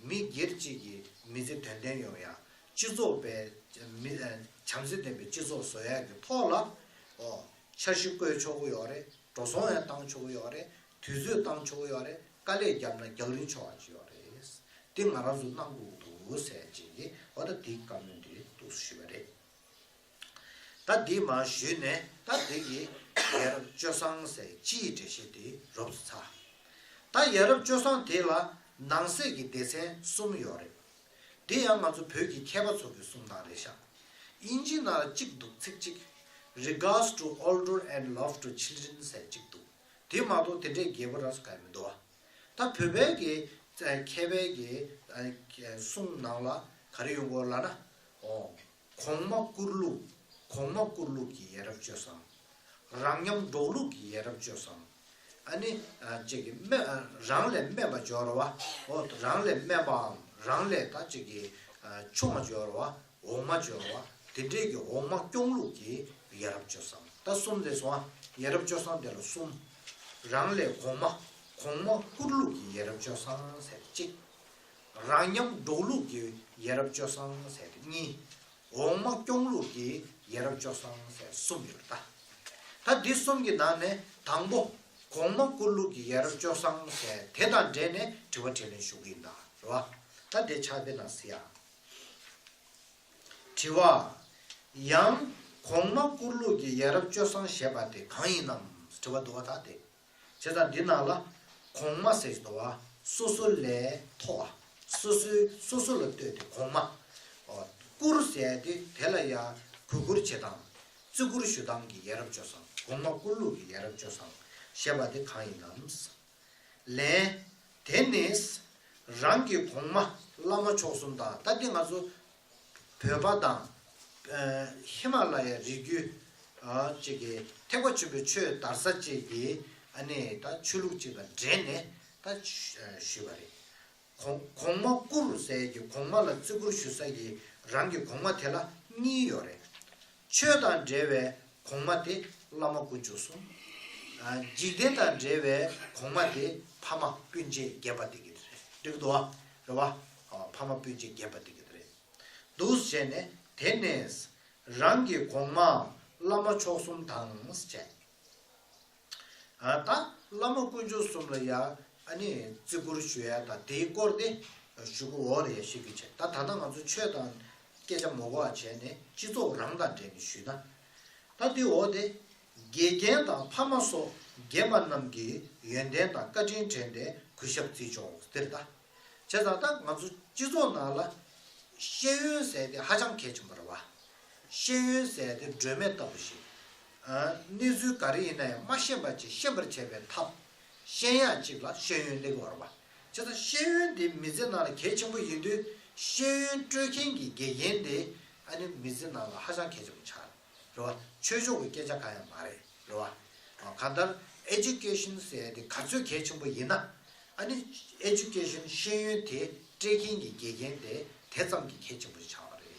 མི་སྒེར་གཅིག་གི་མི་ཚེ་དོན་ལྡན་ཡོང་ཡ། སྤྱི་ཚོགས་པའི་མི་བྱམས་བརྩེ་ལྡན་པའི་སྤྱི་ཚོགས་བཟོ་ཡ་གི་ཐོག་ལ། འཆར་གཞི་བཀོད་ཆོག་གི་ཡོད་རེད། འགྲོ་སོང་ཡང་བཏང་ཆོག་གི་ཡོད་རེད། དུས་ཚོད་བཏང་ཆོག་གི་ཡོད་རེད། དཀའ་ལས་བརྒྱབ་ན་རྒྱག་རིན་ཆོག་པ་ཅིག་ཡོད་རེད། འདི་ང་རང་ཚོ་གནང་དགོས་ཀྱི་འདུག་ཟེར་བྱས་ཀྱི་འོ་ད་འདིའི་བཀའ་མོལ་འདི་འདུག་ཞུས་པ་རེད། ད་འདི་མར་ཞུས་ནས་ད་འདི་གི་ཡ་རབས་སྤྱོད་བཟང་ཟེར་སྤྱིའི་འགྲེལ་བཤད་འདི་རོབ་ཙམ་ཚར། ད་ཡ་རབས་སྤྱོད་བཟང་དེ་ལ་ནང་གསེས་ཀྱི་སྡེ་ཚན་གསུམ་ཡོད་རེད། འདི་ཡང་ང་ཚོ་བོད་ཀྱི་མཁས་པ་ཚོ་གིས་གསུངས་སྟངས་རེད་ཤག་དབྱིན་ཇིའི་ནང་ལ་གཅིག་འདུག་ཚིག་གཅིག regards to older and love to children ཟེར་གཅིག་འདུག་དེ་མ་གཏོགས་དེ་འདྲའི་རྒྱས་པོ་རག་ས་ག་ཡང་མི་འདུག་བ། ད་བོད་པའི་གི་མཁས་པའི་གི་གསུང་ནང་ལ་ག་རེ་ཡོང་གི་ཡོད་ལབ་ན། ཨོ། གོང་མ་བཀུར་ལུགས། གོང་མ་བཀུར་ལུགས་ཀྱི་ཡ་རབས་སྤྱོད་བཟང་། རང་ཉམས་འགྲོགས་ལུགས་ཀྱི་ཡ་རབས་སྤྱོད་བཟང་། ཨ་ནི་ཅིག་གི་དམན་རང་ལས་དམན་པ་སྦྱོར་བ། ཨོ། རང་ལས་དམན་པའམ་རང་ལས་ད་ཅིག་གི་ཆུང་བ་སྦྱོར་བ། འོག་མ་སྦྱོར་བ། དེ་འདྲས་ཀྱི་འོག་མ་སྐྱོང་ལུགས་ཀྱི་ཡ་རབས་སྤྱོད་བཟང་། ད་གསུམ་ལས་སོང་ཨ། ཡ་རབས་སྤྱོད་བཟང་དེ་ལ་གསུམ། རང་ལས་གོང་མ། གོང་མ་བཀུར་ལུགས་ཀྱི་ཡ་རབས་སྤྱོད་བཟང་ཟེར་གཅིག་རང་ཉམས་འགྲོགས་ལུགས་ཀྱི་ཡ་རབས་སྤྱོད་བཟང་ཟེར་གཉིས། འོག་མ་སྐྱོང་ལུགས་ཀྱི་ཡ་རབས་སྤྱོད་བཟང་ཟེར་གསུམ་ཡོད་ད། ད་འདི་གསུམ་གྱི་ནང་ནས་དང་པོ། གོང་མ་བཀུར་ལུགས་ཀྱི་ཡ་རབས་སྤྱོད་བཟང་ཟེར་དེ་དང་འབྲེལ་ནས་དྲི་བ་དྲིས་ལན་ཞུ་གི་ཡིན་ད། རེད་བ། ད་དེ་ཕྱག་དཔེ་ནང་གཟིགས་ཡ། དྲི་བ། ཡང་གོང་མ་བཀུར་ལུགས་ཀྱི་ཡ་རབས་སྤྱོད་བཟང་ཞེས་པ་དེ་གང་ཡིན་ནམ། དྲི་བ་འདུག་བ་ད་དེ། བྱས་ཙང་འདི་ནང་ལ་གོང་མ་ཟེར་གྱི་འདུག་བ། སོ་སོ་ལས་མཐོ་བ། སོ་སོའི་སོ་སོ་ལ་ལྟོས་ཏེ་གོང་མ། ཨོ། བཀུར་ཟེར་དེ་དེ་ལ་ཡང་གུས་བཀུར་བྱེད་སྟངས། བརྩི་བཀུར་ཞུ་སྟངས་ཀྱི་ཡ་རབས་སྤྱོད་བཟང་། གོང་མ་བཀུར་ལུགས་ཀྱི་ཡ་རབས་སྤྱོད་བཟང་ཞེས་པ་དེ་གང་ཡིན་ནམ། ལན། དེ་ནི་རང་གི་གོང་མ་བླ་མ་མཆོག་གསུམ་དང་། ད་འདི་ང་ཚོ་བོད་པ་དང་ཧི་མ་ལ་ཡའི་རི་རྒྱུད་ཅིག་གི་ཐེག་པ་ཆེན་པོའི་ཆོས་དར་ས་ཅིག་གི་ཨ་ནི་ད་ཆོས་ལུགས་ཅིག་དང་འབྲེལ་ནས་ད་ཞུས་པ་རེད། གོང་གོང་མ་བཀུར་ཟེར་གྱི་གོང་མ་ལ་བརྩི་བཀུར་ཞུ་ས་ཀྱི་རང་གི་གོང་མ་དེ་ལ་གཉིས་ཡོད་རེད། ཆོས་དང་འབྲེལ་བའི་གོང་མ་དེ་བླ་མ་དཀོན་མཆོག་གསུམ། འཇིག་རྟེན་དང་འབྲེལ་བའི་གོང་མ་དེ་ཕ་མ་སྤུན་མཆེད་རྒན་པ་དེ་གི་རེད། འགྲིག་གི་འདུག་བ། རེད་བ། ཕ་མ་སྤུན་མཆེད་རྒན་པ་དེ་གི་རེད། འདུག་བྱས་ནས་དེ་ནས་རང་གི་གོང་མ་བླ་མ་མཆོག་གསུམ་དང་བཅས། ད་བླ་མ་དཀོན་མཆོག་གསུམ་ལ་ཡ་ཨ་ནི་བརྩི་བཀུར་ཞུ་ཡ་དང་དེའི་སྐོར་དེ་ཞུ་གི་འོག་ལ་ཡ་ཞུ་གི་བྱས། ད་ད་ལྟ་ང་ཚོ་ཆོས་དང་སྐད་ཆ་མ་གོ་བ་བྱས་ནས་སྤྱི་ཚོགས་རང་དང་འབྲེལ་ནས་ཞུས་ན། ད་དེའི་འོག་དེ། དགེ་རྒན་དང་ཕ་མ་སོགས་རྒན་པ་རྣམས་ཀྱིས་ཡོན་ཏན་དང་བཀའ་དྲིན་དྲན་ཏེ་གུས་ཞབས་བརྩི་ཆོག་ཟེར་ད། བྱས་ཙང་ད་ང་ཚོ་སྤྱི་ཚོགས་ནང་ལ་ཤེས་ཡོན་ཟེར་དེ་ཧ་ཅང་གལ་ཆེན་པོ་རེད་བ། ཤེས་ཡོན་ཟེར་དེ་སྒྲོན་མེ་ལྟ་བུ་ཞིག་གནས་ཚུལ་ག་རེ་ཡིན་ན་ཡང་མ་ཤེས་པ་ཅིག་ཤེས་པར་བྱེད་པའི་ཐབས། ཤེས་ཡག་ཅིག་ལ་ཤེས་ཡོན་སླེབས་ཀྱི་ཡོད་རེད་བ། བྱས་ཙང་ཤེས་ཡོན་དེ་མི་ཚེ་ནང་ལ་གལ་ཆེན་པོ་ཡིན་དུས་ཤེས་ཡོན་སྤྲོད་མཁན་གྱི་དགེ་རྒན་དེ་ཨ་ནི་མི་ཚེ་ནང་ལ་ཧ་ཅང་གལ་ཆེན་པོ་ཆགས་རེད་བ། ཆོས་ཕྱོགས་ཀྱི་སྐད་ཆ་གང་ཡང་མ་རེད་རེད་བ། གང་ལྟར་ཨེ་ཇུ་ཀེ་ཤན་ཟེར་ཡ་དེ་ག་ཚོད་གལ་ཆེན་པོ་ཡིན་ན་ཨ་ནི་ཨེ་ཇུ་ཀེ་ཤན་ཤེས་ཡོན་དེ་སྤྲད་མཁན་གྱི་དགེ་རྒན་དེ་དེ་ཙམ་གྱིས་གལ་ཆེན་པོ་ཆགས་པ་རེད།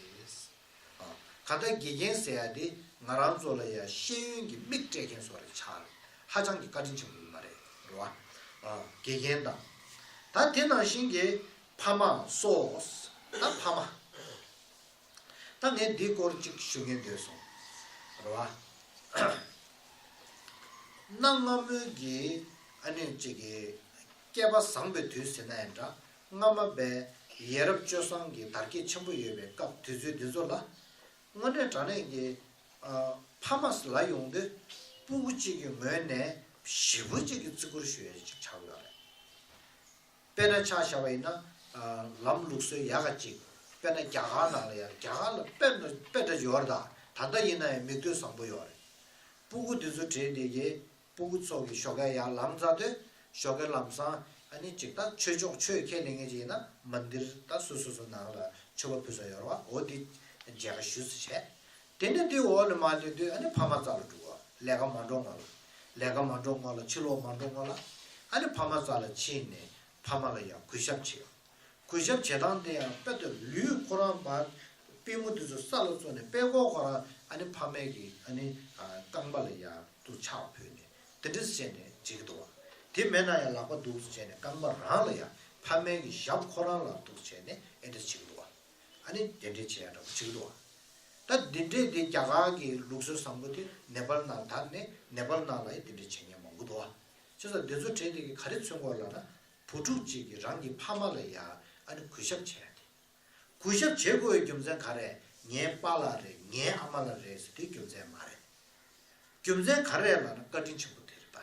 གང་ལྟར་དགེ་རྒན་ཟེར་ཡ་དེ་ང་རང་ཚོ་ལ་ཡ་ཤེས་ཡོན་གྱི་མིག་སྤྲད་མཁན་ཚོ་རེད་ཆགས་རེད། ཧ་ཅང་གི་བཀའ་དྲིན་ཆེན་པོ་ཡིན་པ་རེད་རེད་བ། དགེ་རྒན་དང་། ད་དེ་ནང་བཞིན་གྱི་ཕ་མ་སོགས་ད་ཕ་མ། ད་ངས་འདི་སྐོར་ཅིག་ཞུ་སྙིང་འདོད་སོང་། རེད་བ། གནའ་སྔ་མོའི་གི་ཨ་ནི་ཅིག་གི་སྐལ་པ་བཟང་པོའི་དུས་ཟེར་ན་ཡང་འདྲ། སྔ་མ་པའི་ཡ་རབས་སྤྱོད་བཟང་གི་དར་རྒྱས་ཆེན་པོ་ཡོད་པའི་སྐབས་དུས་ཚོད་འདི་ཚོ་ལ། དངོས་གནས་དྲང་གནས་ཀྱི་ཕ་མ་ལ་ཡོང་དུས་སྤུ་གུ་གཅིག་གི་ངོས་ནས་ཞེ་པོ་ཅིག་གི་བརྩི་བཀུར་ཞུ་ཡ་ཅིག་ཆགས་ཡོད་རེད། དཔེར་ན་ཆ་བཞག་པ་ཡིན་ན། ལམ་ལུགས་སྲོལ་ཡག་ག་ཅིག་དཔེར་ན་རྒྱ་གར་ནང་ལ་ཡང་རྒྱ་གར་ལ་དཔེ་འདྲ་དཔེ་འདྲ་ཡོད་རེད་ད། ད་ལྟ་ཡིན་ན་ཡང་མིག་ལྟོས་བཟང་པོ་ཡོད་རེད། སྤུ་གུ་འདི་ཚོ་བྲིས་འདི་གི་སྤུ་གུ་ཚོ་གི་ཞོགས་ཀས་ཡར་ལངས་ཚར་དུས་ཞོགས་ཀས་ལམ་སང་ཨ་ནི་ཅིག་ད་ཆོས་ཕྱོགས་ཆོས་ཁས་ལེན་མཁན་ཅིག་ཡིན་ན་མན་དིར་ད་སོ་སོ་སོ་ནང་ལ་མཆོད་པ་ཕུལ་ས་ཡོད་རེད་བ། འོ་འདི་མཇལ་ཁ་ཞུས་སུ་བྱས། དེ་ནས་འདི་འོག་ནས་མར་སླེབས་དུས་ཨ་ནི་ཕ་མ་རྩ་ལ་འགྲོ་བ། ལས་ཀ་མ་འགྲོ་ང་ལ། ལས་ཀ་མ་འགྲོ་སྔོན་ལ། ཕྱི་ལོགས་མ་འགྲོ་སྔོན་ལ། ཨ་ནི་ཕ་མ་རྩ་ལ་ཕྱིན་ནས་ཕ་མ་ལ་ཡང་གུས་ཞབས་བྱེད། གུས་ཞབས་བྱེད་སྟངས་དེ་ཡང་དཔེ་དེ་ལུས་ཁོ་རང་མར་པུས་མོ་དེ་ཚོ་ས་ལ་བཙུགས་ནས་པད་ཀོག་ཁོ་རང་ཨ་ནི་ཕ་མའི་གི་ཨ་ནི་རྐང་པ་ལ་ཡང་དུ་ཕྱག་ཕུལ་ནས་དེ་འདྲ་བྱས་ནས་བྱེད་ཀྱི་འདུག་བ། དེ་མེད་ན་ཡང་ལག་པ་འདུག་སེ་བྱས་ནས་རྐང་པ་རང་ལ་ཡང་ཕ་མའི་གི་ཞབས་ཁོ་རང་ལ་འདུག་སེ་བྱས་ནས་ཨེ་འདྲ་བྱེད་ཀྱི་འདུག་བ། ཨ་ནི་དེ་འདྲ་བྱས་འདྲ་པོ་བྱེད་ཀྱི་འདུག་བ། ད་འདི་འདྲས་དེ་རྒྱ་གར་གྱི་ལུགས་སྲོལ་བཟང་པོ་དེ་ནེ་པཱལ་ནང་དར་ནས་ནེ་པཱལ་ནང་ལ་ཡང་དེ་འདྲས་བྱེད་མཁན་མང་པོ་འདུག་བ། བྱས་ཙང་འདི་ཚོ་གྲས་དེ་གིས་ག་རེ་མཚོན་གྱི་ཡོད་ལབ་ན། བུ་ཕྲུག་ཅིག་གིས་རང་གི་ཕ་མ་ལ་ཡང་ཨ་ནི་གུས་ཞབས་བྱས་ཏེ། གུས་ཞབས་བྱེད་དགོས་པའི་རྒྱུ་མཚན་ག་རེ། ངའི་པཱ་ལགས་རེད། ངའི་ཨ་མ་ལགས་རེད་ཟེར་དེའི་རྒྱུ་མཚན་མ་རེད། རྒྱུ་མཚན་ག་རེ་ལབ་ན་བཀའ་དྲིན་ཆེན་པོ་དེ་རེད་པ།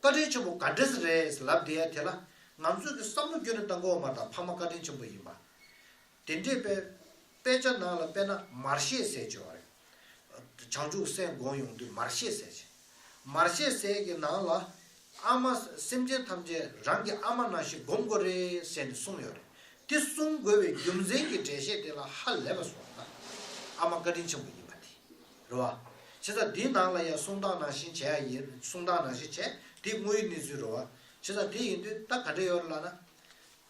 བཀའ་དྲིན་ཆེན་པོ་ག་འདྲས་རེད་ལབ་བསྡད་ཡ་དེ་ལ། ང་ཚོས་ཀྱི་བསམ་བློ་བསྐྱོན་ནས་བཏང་དགོས་མ་རེད། ད་ཕ་མ་བཀའ་དྲིན་ཆེན་པོ་ཡིན་པ། དེ་འདྲས་དཔེ། དཔེ་ཆ་ནང་ལ་དཔེར་ན་མར་ཤེས་ཟེར་གྱི་ཡོད་རེད། བྱང་ཆུབ་སེམས་སྒོམ་ཡོང་དུས་མར་ཤེས་ཟེར་གྱི། མར་ཤེས་ཟེར་གྱི་ནང་ལ། ཨ་མ་སེམས་ཅན་ཐམས་ཅད་རང་གི་ཨ་མ་ནང་བཞིན་སྒོམ་དགོས་རེད་ཟེར་ནས་གསུངས་ཡོད་རེད། དེ་གསུང་དགོས་པའི་རྒྱུ་མཚན་གྱི་འགྲེལ་བཤད་དེ་ལ་ཧ་ལས་པ་སོང་ད། ཨ་མ་བཀའ་དྲིན་ཆེན་པོ་ཡིན་པ་དེ། རེད་བ། བྱས་ཙང་འདིའི་ནང་ལ་ཡང་གསུང་སྟངས་ནང་བཞིན་བྱས་ཡ་ཡིན། གསུང་སྟངས་ནང་བཞིན་བྱས། དེ་དངོས་ཡོད་གནས་ཚུལ་རེད་བ། བྱས་ཙང་དེ་ཡིན་དུས་ད་ག་འདྲ་ཡོད་རེད་ལབ་ན།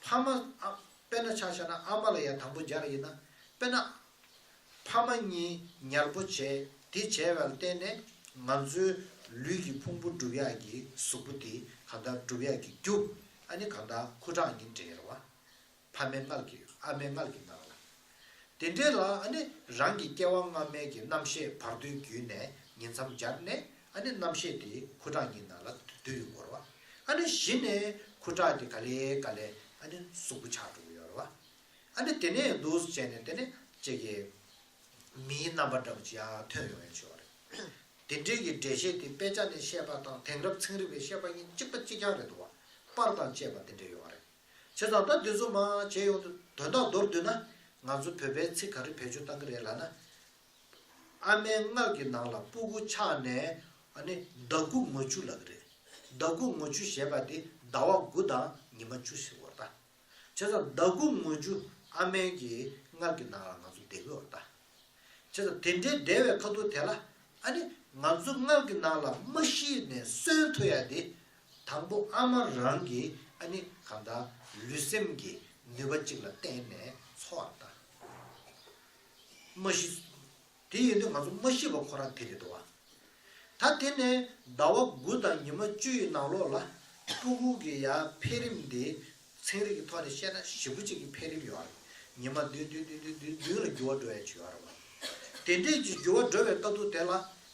ཕ་མ་ཨ། དཔེར་ན་ཆ་བཞག་ན་ཨ་མ་ལ་ཡང་དང་པོ་སྦྱར་ཡིན་ན། དཔེར་ན། ཕ་མ་གཉིས་ཉལ་པོ་བྱས། དེ་བྱས་པ་ལ་བརྟེན་ནས་ང་ཚོའི་ལུས་ཀྱི་ཕུང་པོ་སྒྲུབ་ཡག་གི་གཟུགས་པོ་དེ་གང་ལྟར་སྒྲུབ་ཡག་གི་རྒྱུ། ཨ་ནི་གང་ལྟར་ཁུ་ཁྲག་གཉིས་འདྲེས་རེད་བ། ཕ་མའི་མངལ་གྱི་ཨ་མའི་མངལ་གྱི་ནང་ལ། དེ་འདྲས་ལ་ཨ་ནི་རང་གི་སྐྱེ་བ་སྔ་མའི་གི་རྣམ་ཤེས་བར་དོའི་བརྒྱུད་ནས་ཉིང་མཚམས་སྦྱར་ནས། ཨ་ནི་རྣམ་ཤེས་དེ་ཁུ་ཁྲག་གཉིས་ནང་ལ་སྡུད་ཡོང་གི་ཡོད་རེད་བ། ཨ་ནི་གཞི་ནས་ཁུ་ཁྲག་དེ་ག་ལེ་ག་ལེ་ཨ་ནི་གཟུགས་པོ་ཆགས་འགྲོ་གི་ཡོད་རེད་བ། ཨ་ནི་དེ་ནས་འདུག་སེ་བྱས་ནས་དེ་ནས་ཅིག་གི་མིའི་རྣམ་པ་འདྲ་པོ་ཅིག་ཡང་ཐོན་ཡོང་ཡ་ཅིག་ཡོད་རེད། དེ་འདྲའི་གི་འགྲེལ་བཤད་དེ་དཔེ་ཆ་ནས་བཤད་པ་དང་དེང་རབས་ཚན་རིག་པས་བཤད་པ་གཉིས་གཅིག་པ་གཅིག་རྐྱང་རེད་འདུག་བ། པར་དང་བཅས་པ་དེ་འདྲ་ཡོད་རེད། བྱས་ཙང་ད་འདི་ཚོ་མར་བྱས་ཡོང་དུས་དོན་དག་མདོར་བསྡུས་ན། ང་ཚོ་བོད་པའི་ཚིག་ག་རེ་བེད་སྤྱོད་བཏང་གི་རེད་ལབ་ན། ཨ་མའི་མངལ་གྱི་ནང་ལ་སྤུ་གུ་ཆགས་ནས། ཨ་ནི་ཟླ་དགུ་ངོ་བཅུ་ལབ་ཀྱི་རེད། ཟླ་དགུ་ངོ་བཅུ་ཞེས་པ་དེ་ཟླ་བ་དགུ་དང་ཉི་མ་བཅུ་ཟེར་བ་རེད་ད། བྱས་ཙང་ཟླ་དགུ་ངོ་བཅུ་ཨ་མའི་གི་མངལ་གྱི་ནང་ལ་ང་ཚོ་བསྡད་ཀྱི་ཡོད་རེད་ད། བྱས་ཙང་དེ་འདྲའི་བསྡད་པའི་ཁ་ཐུག་དེ་ལ། ཨ་ནི་ང་ཚོ་མངལ་གྱི་ནང་ལ་མ་ཤི་ནས་གསོན་ཐུབ་ཡ་དེ། དང་པོ་ཨ་མ་རང་གི་ཨ་ནི་གང་ལྟར་ལུས་སེམས་ཀྱི་ནུས་པ་གཅིག་ལ་བརྟེན་ནས་འཚོ་བ་དང་། མ་ཤི། དེ་ཡིན་དུས་ང་ཚོ་མ་ཤི་བ་ཁོ་རང་དེ་རེད་འདུག་བ། ད་དེ་ནས་ཟླ་བ་དགུ་དང་ཉི་མ་བཅུ་ཡི་ནང་ལོགས་ལ་སྤུ་གུ་གི་ཡ་འཕེལ་རིམ་དེ། ཚན་རིག་གི་ཐོག་ནས་བཤད་ན་ཞེ་པོ་ཅིག་གི་འཕེལ་རིམ་ཡོད་རེད། ཉི་མ་བདུན་བདུན་བདུན་བདུན་བདུན་བདུན་ལ་འགྱུར་བ་འགྲོ་ཡ་ཅིག་ཡོད་རེད་བ། དེ་འདྲས་ཀྱི་འགྱུར་བ་འགྲོ་བའི་སྐབས་དུས་དེ་ལ།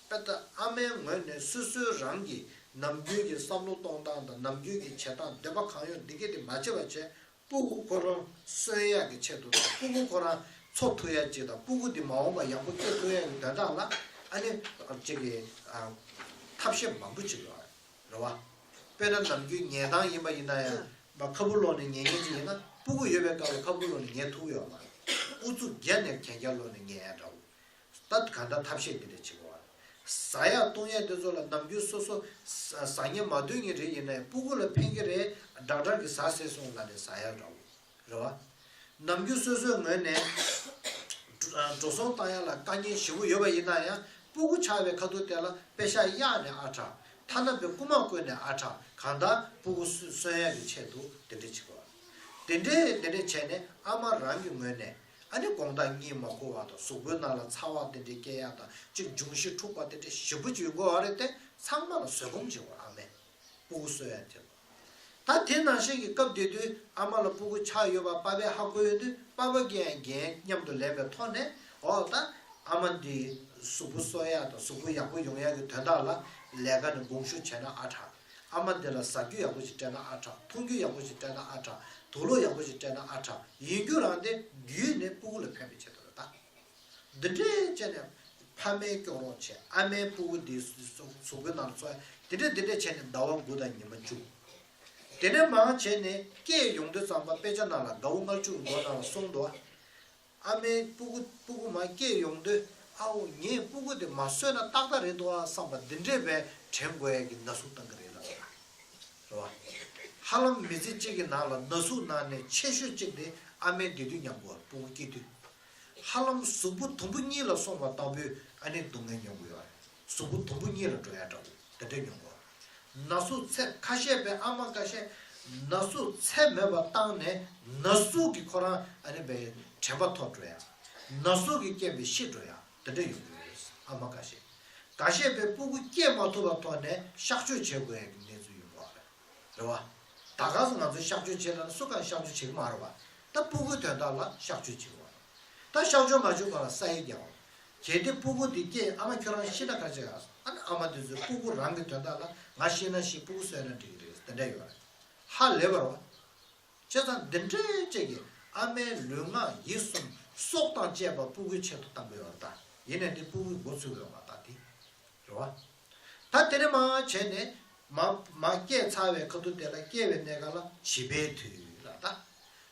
དཔེ་ལྟ་ཨ་མའི་ངོས་ནས་སོ་སོའི་རང་གི་ནམ་རྒྱུན་གྱི་བསམ་བློ་གཏོང་སྟངས་དང་ནམ་རྒྱུན་གྱི་བྱེད་སྟངས་འདོད་པ་གང་ཡོད་འདི་གས་དེ་མ་བྱེད་པ་བྱས། སྤུ་གུ་ཁོ་རང་གསོན་ཡག་གི་ཆེད་དུ་དང་སྤུ་གུ་ཁོ་རང་འཚོ་ཐུབ་ཡག་ཅིག་དང་སྤུ་གུ་འདི་མ་འོངས་པ་ཡག་པོ་སྐྱེ་ཐུབ་ཡག་གི་དོན་དག་ལ། ཨ་ནི་ཅིག་གི་ཨ་ཐབས་ཤེས་མང་པོ་ཅིག་ཡོད་རེད་བ། དཔེར་ན་ནམ་རྒྱུན་ཉལ་སྟངས་ཡིན་པ་ཡིན་ན་ཡང་། མ་ཁ་སྤུ་ལོག་ནས་ཉལ་མཁན་ཅིག་ཡིན་ན་སྤུ་གུ་ཡོད་པའི་སྐབས་ལ་ཁ་སྤུ་ལོག་ནས་ཉལ་ཐུབ་ཡོད་མ་རེད། ཨུ་ཚུགས་བརྒྱབ་ནས་གན་རྒྱ་ལོག་ནས་ཉལ་ཡག་འདྲ་བོ། ད་གང་ལྟར་ཐབས་ཤེས་འདི་འདྲ་བྱེད་དགོས་པ། ཟ་ཡག་བཏུང་ཡག་འདི་ཚོ་ལ་ནམ་རྒྱུན་སོ་སོ་ཟ་ཟ་མཁན་མ་འདོད་མཁན་རེ་ཡིན་ནའི་སྤུ་གུ་ལ་ཕན་གྱི་རེད། ཌོག་ཊར་གྱིས་ཟ་ཟེར་སོང་ལབ་ནས་ཟ་ཡག་འདྲ་བོ་རེད་བ། ནམ་རྒྱུན་སོ་སོའི་ངོས་ནས་འགྲོ་འགྲོ་སོང་བཏང་ཡག་ལ་དཀའ་ངལ་ཞེ་པོ་ཡོད་པ་ཡིན་ན་ཡང་སྤུ་གུ་ཆགས་པའི་ཁ་ཐུག་དེ་ལ་པེ་ཤག་གཡར་ནས་ཨ་དྲག་ཐ་ན་པའི་རྐུ་མ་བརྐོས་ནས་ཨ་དྲག་གང་ལྟར་སྤུ་གུ་གསོ་གསོན་ཡག་གི་ཆེད་དུ་དེ་འདྲ་བྱེད་དགོས། དེ་འདྲས་དེ་འདྲས་བྱས་ནས་ཨ་མ་རང་གི་ངོས་ནས། ཨ་ནི་དགོང་དག་གཉིད་མ་ཁུག་པ་དང་གཟུགས་པོའི་ནང་ལ་ཚ་བ་དེ་འདྲས་སྐྱེ་ཡག་དང་གཅིག་འབྱུང་བཞི་འཁྲུགས་པ་དེ་འདྲས་ཞེ་པོ་ཅིག་ཡོང་གི་ཡོད་རེད་དེ། ཚང་མ་ལ་བཟོད་སྒོམ་བྱེད་དགོས་ཨ་མས། སྤུ་གུ་གསོ་ཡག་དེ་ལ། ད་དེ་ནང་བཞིན་གྱི་སྐབས་དེ་དུས་ཨ་མ་ལ་སྤུ་གུ་ཆགས་ཡོད་པ་པ་ཕས་ཧ་གོ་ཡོང་དུས་པ་ཕ་གིས་ཡང་འགན་མཉམ་དུ་ལེན་པའི་ཐོག་ནས། འོ་ད་ཨ་མ་འདི་གཟུགས་པོ་གསོ་ཡག་དང་གཟུགས་པོ་ཡག་པོ་ཡོང་ཡག་གི་དོན་དག་ལ་ལས་ཀ་ནས་དགོངས་ཞུ་བྱས་ན་ཨ་དྲག་ཨ་མ་འདི་ལ་ཟ་རྒྱུ་ཡག་པོ་ཞིག་སྤྲད་ན་ཨ་དྲག་འཐུང་རྒྱུ་ཡག་པོ་ཞིག་སྤྲད་ན་ཨ་དྲག་དུག་ལོག་ཡག་པོ་ཞིག་སྤྲད་ན་ཨ་དྲག་ཡིན་རྒྱུ་རང་དེ་བརྒྱུད་ནས་སྤུ་གུ་ལ་ཕན་པའི་ཆེད་དུ་རེད་ད། འདི་འདྲས་བྱས་ནས་ཕ་མས་སྐྱོང་རོགས་བྱས། ཨ་མས་སྤུ་གུ་འདི་གཟུགས་པོའི་ནང་འཚོ་ཡག་འདི་འདྲས་འདི་འདྲས་བྱས་ནས་ཟླ་བ་དགུ་དང་ཉི་མ་བཅུ། དེ་ནས་མར་བྱས་ནས་སྐྱེས་ཡོང་དུས་ཙམ་པ་དཔེ་ཆ་ནང་ལ་ཟླ་བ་ལྔ་བཅུ་གི་མགོ་ནང་ལ་གསུངས་འདུག་ཨ་མའི་སྤུ་གུ་སྤུ་གུ་མར་སྐྱེས་ཡོང་དུས་ཨའོ་ངས་སྤུ་གུ་དེ་མ་གསོས་ན་ཏག་ཏག་རེད་འདུག་ཨ་བསམ་པ་འདི་འདྲས་པའི་དྲན་དགོས་ཡག་གི་ན་ཟུག་བཏང་གི་རེད་ལབ་ཀྱི་རེད་བ། ཧ་ལམ་མི་ཚེ་གཅིག་གི་ནང་ལ་ན་ཟུག་ནང་ནས་ཆེ་ཤོས་གཅིག་དེ་ཨ་མའི་བདེ་སྡུག་མཉམ་དགོས་པ། སྤུ་གུ་སྐྱེས་དུས་ཧ་ལམ་གཟུགས་པོ་དུམ་བུ་གཉིས་ལ་སོང་བ་ལྟ་བུའི་ཨ་ནི་སྡུག་བསྔལ་མྱོང་གི་ཡོད་རེད། གཟུགས་པོ་དུམ་བུ་གཉིས་ལ་འགྲོ་ཡག་འདྲ་བོ། དེ་འདྲ་མྱོང་གོ། ན་ཟུག་ཚད་ཁ་ཤས་པའི་ཨ་མ་ཁ་ཤས་ན་ཟུག་ཚད་མེད་པ་བཏང་ནས་ན་ཟུག་གི་ཁོ་རང་ཨ་ནི་པའི་དྲན་པ་ཐོར་འགྲོ་ཡ། ན་ཟུག་གི་རྐྱེན་པས་ཤི་འགྲོ་ཡ་དེ་འདྲ་ཡོང་གི་ཡོད་རེད། ཨ་མ་ཁ་ཤས། འགའ་ཤས་པའི་སྤུ་གུ་སྐྱེས་མ་ཐུབ་པ་ཐོག་ནས་གཤག་བཅོས་བྱེད་དགོས་ཡ་གི་གནས་ཚུལ་ཡོང་གོ་རེད། རེད་བ། ད་ག་སེ་ང་ཚོས་གཤག་བཅོས་བྱེད་ལབ་ན་སུ་གང་གཤག་བཅོས་བྱེད་ཀྱི་མ་རེད་བ། ད་སྤུ་གུའི་དོན་དག་ལ་གཤག་བཅོས་བྱེད་དགོས་རེད། ད་གཤག་བཅོས་མ་བྱུང་གོང་ལ་ས་ཡིག་རྒྱག་དགོས། གལ་ཏེ་སྤུ་གུ་འདི་སྐྱེས་ཨ་མ་ཁྱོད་རང་ཤི་ན་ག་བྱེད་ཨ། ཨ་ནི་ཨ་མ་འདི་ཚོས་སྤུ་གུ་རང་གི་དོན་དག་ལ་ང་ཤི་ན་ཤི་སྤུ་གུ་གསོན་ན་འགྲིག་གི་རེད་དེ་འདྲ་ཡོད་རེད། ཧ་ལས་པ་རེད་བ། བྱས་ཙང་འདི་འདྲའི་ཅིག་གིས་ཨ་མའི་ལུས་ངག་ཡིད་གསུམ་སྲོག་དང་བཅས་པ་སྤུ་གུའི་ཆེད་དུ་བཏང་གི་ཡོད་རེད་ད། ཡིན་ནའི་འདི་སྤུ་གུའི་འགོ་ཚུགས་ཡོད་མ་ད་དེ། རེད་བ། ད་དེ་ནས་མར་བྱས་ནས་མ་མ་སྐྱེས་ཚར་བའི་ཁ་ཐུག་དེ་ལ་སྐྱེ་བའི་གནས་སྐབས་ལ་བྱིས་པའི་དུས་ལ་ད།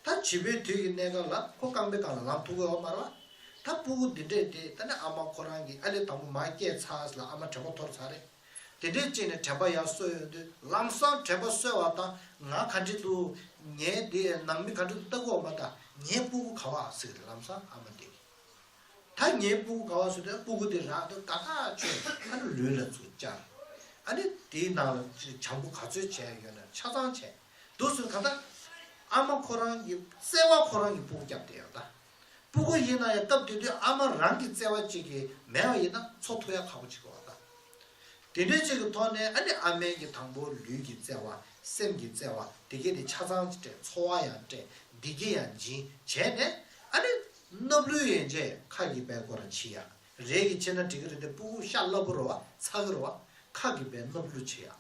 ད་བྱིས་པའི་དུས་ཀྱི་གནས་སྐབས་ལ་ཁོ་རྐང་པའི་སྒང་ལ་ལངས་ཐུབ་ཀྱི་ཡོད་མ་རེད་བ། ད་སྤུ་གུ་འདི་འདྲས་དེ་ད་ནི་ཨ་མ་ཁོ་རང་གིས་ཨ་ལས་དང་པོ་མ་སྐྱེས་ཚར་ལ་ཨ་མ་དྲན་པ་ཐོར་ཚར་རེད། དེ་འདྲས་བྱས་ནས་དྲན་པ་ཡར་གསོ་ཡོང་དུས་ལམ་སང་དྲན་པ་གསོས་པ་དང་ང་ག་འདྲས་འདུག་ངའི་འདི་ནང་མི་ག་འདྲས་འདུག་ལྟ་གི་ཡོད་མ་ད་ངའི་སྤུ་གུ་ག་བ་ཟེར་གི་རེད་ལམ་སང་ཨ་མ་འདི། ད་ངའི་སྤུ་གུ་ག་བ་སུ་དེ་སྤུ་གུ་དེ་རག་དུས་ཀ་ཁ་ཆོད་ཨ་ནི་ལུས་ལ་ཚུར་བཅར། ཨ་ནི་དེའི་ནང་ལ་བྱང་བུ་ག་ཚོད་བྱས་ཡོད་ན་ཆ་ཚང་བྱས། འདུག་སུ་ག་ད་ཨ་མ་ཁོ་རང་གི་བརྩེ་བ་ཁོ་རང་གི་སྤུ་གུ་བརྒྱབ་བསྡད་ཡོད་ད། སྤུ་གུ་ཡིན་ན་ཡང་སྐབས་དེ་དུས་ཨ་མ་རང་གི་བརྩེ་བ་གཅིག་གི་མེད་པ་ཡིན་ན་འཚོ་ཐུབ་ཡ་ཁག་པོ་ཅིག་གོ་ད། དེ་འདྲའི་ཅིག་གི་ཐོག་ནས་ཨ་ནི་ཨ་མའི་གི་དང་པོ་ལུས་ཀྱི་བརྩེ་བ་སེམས་ཀྱི་བརྩེ་བ་དེ་གས་དེ་ཆ་ཚང་སྤྲད། འཚོ་བ་ཡང་སྤྲད། བདེ་སྐྱིད་ཡང་སྦྱིན་བྱས་ནས་ཨ་ནི་སྣབས་ལུད་ཡན་ཆད་ཁ་གི་བལ་སྐོར་ར་ཕྱི་ཡ། རས་ཀྱི་ཕྱི་ན་འགྲིག་གི་རེད་དེ་སྤུ་གུ་ཤ་སླ་པོ་རེད་བ་ཚ་གི་རེད་བ། ཁ་གི་བལ་སྣབས་ལུད་ཕྱི་ཡ།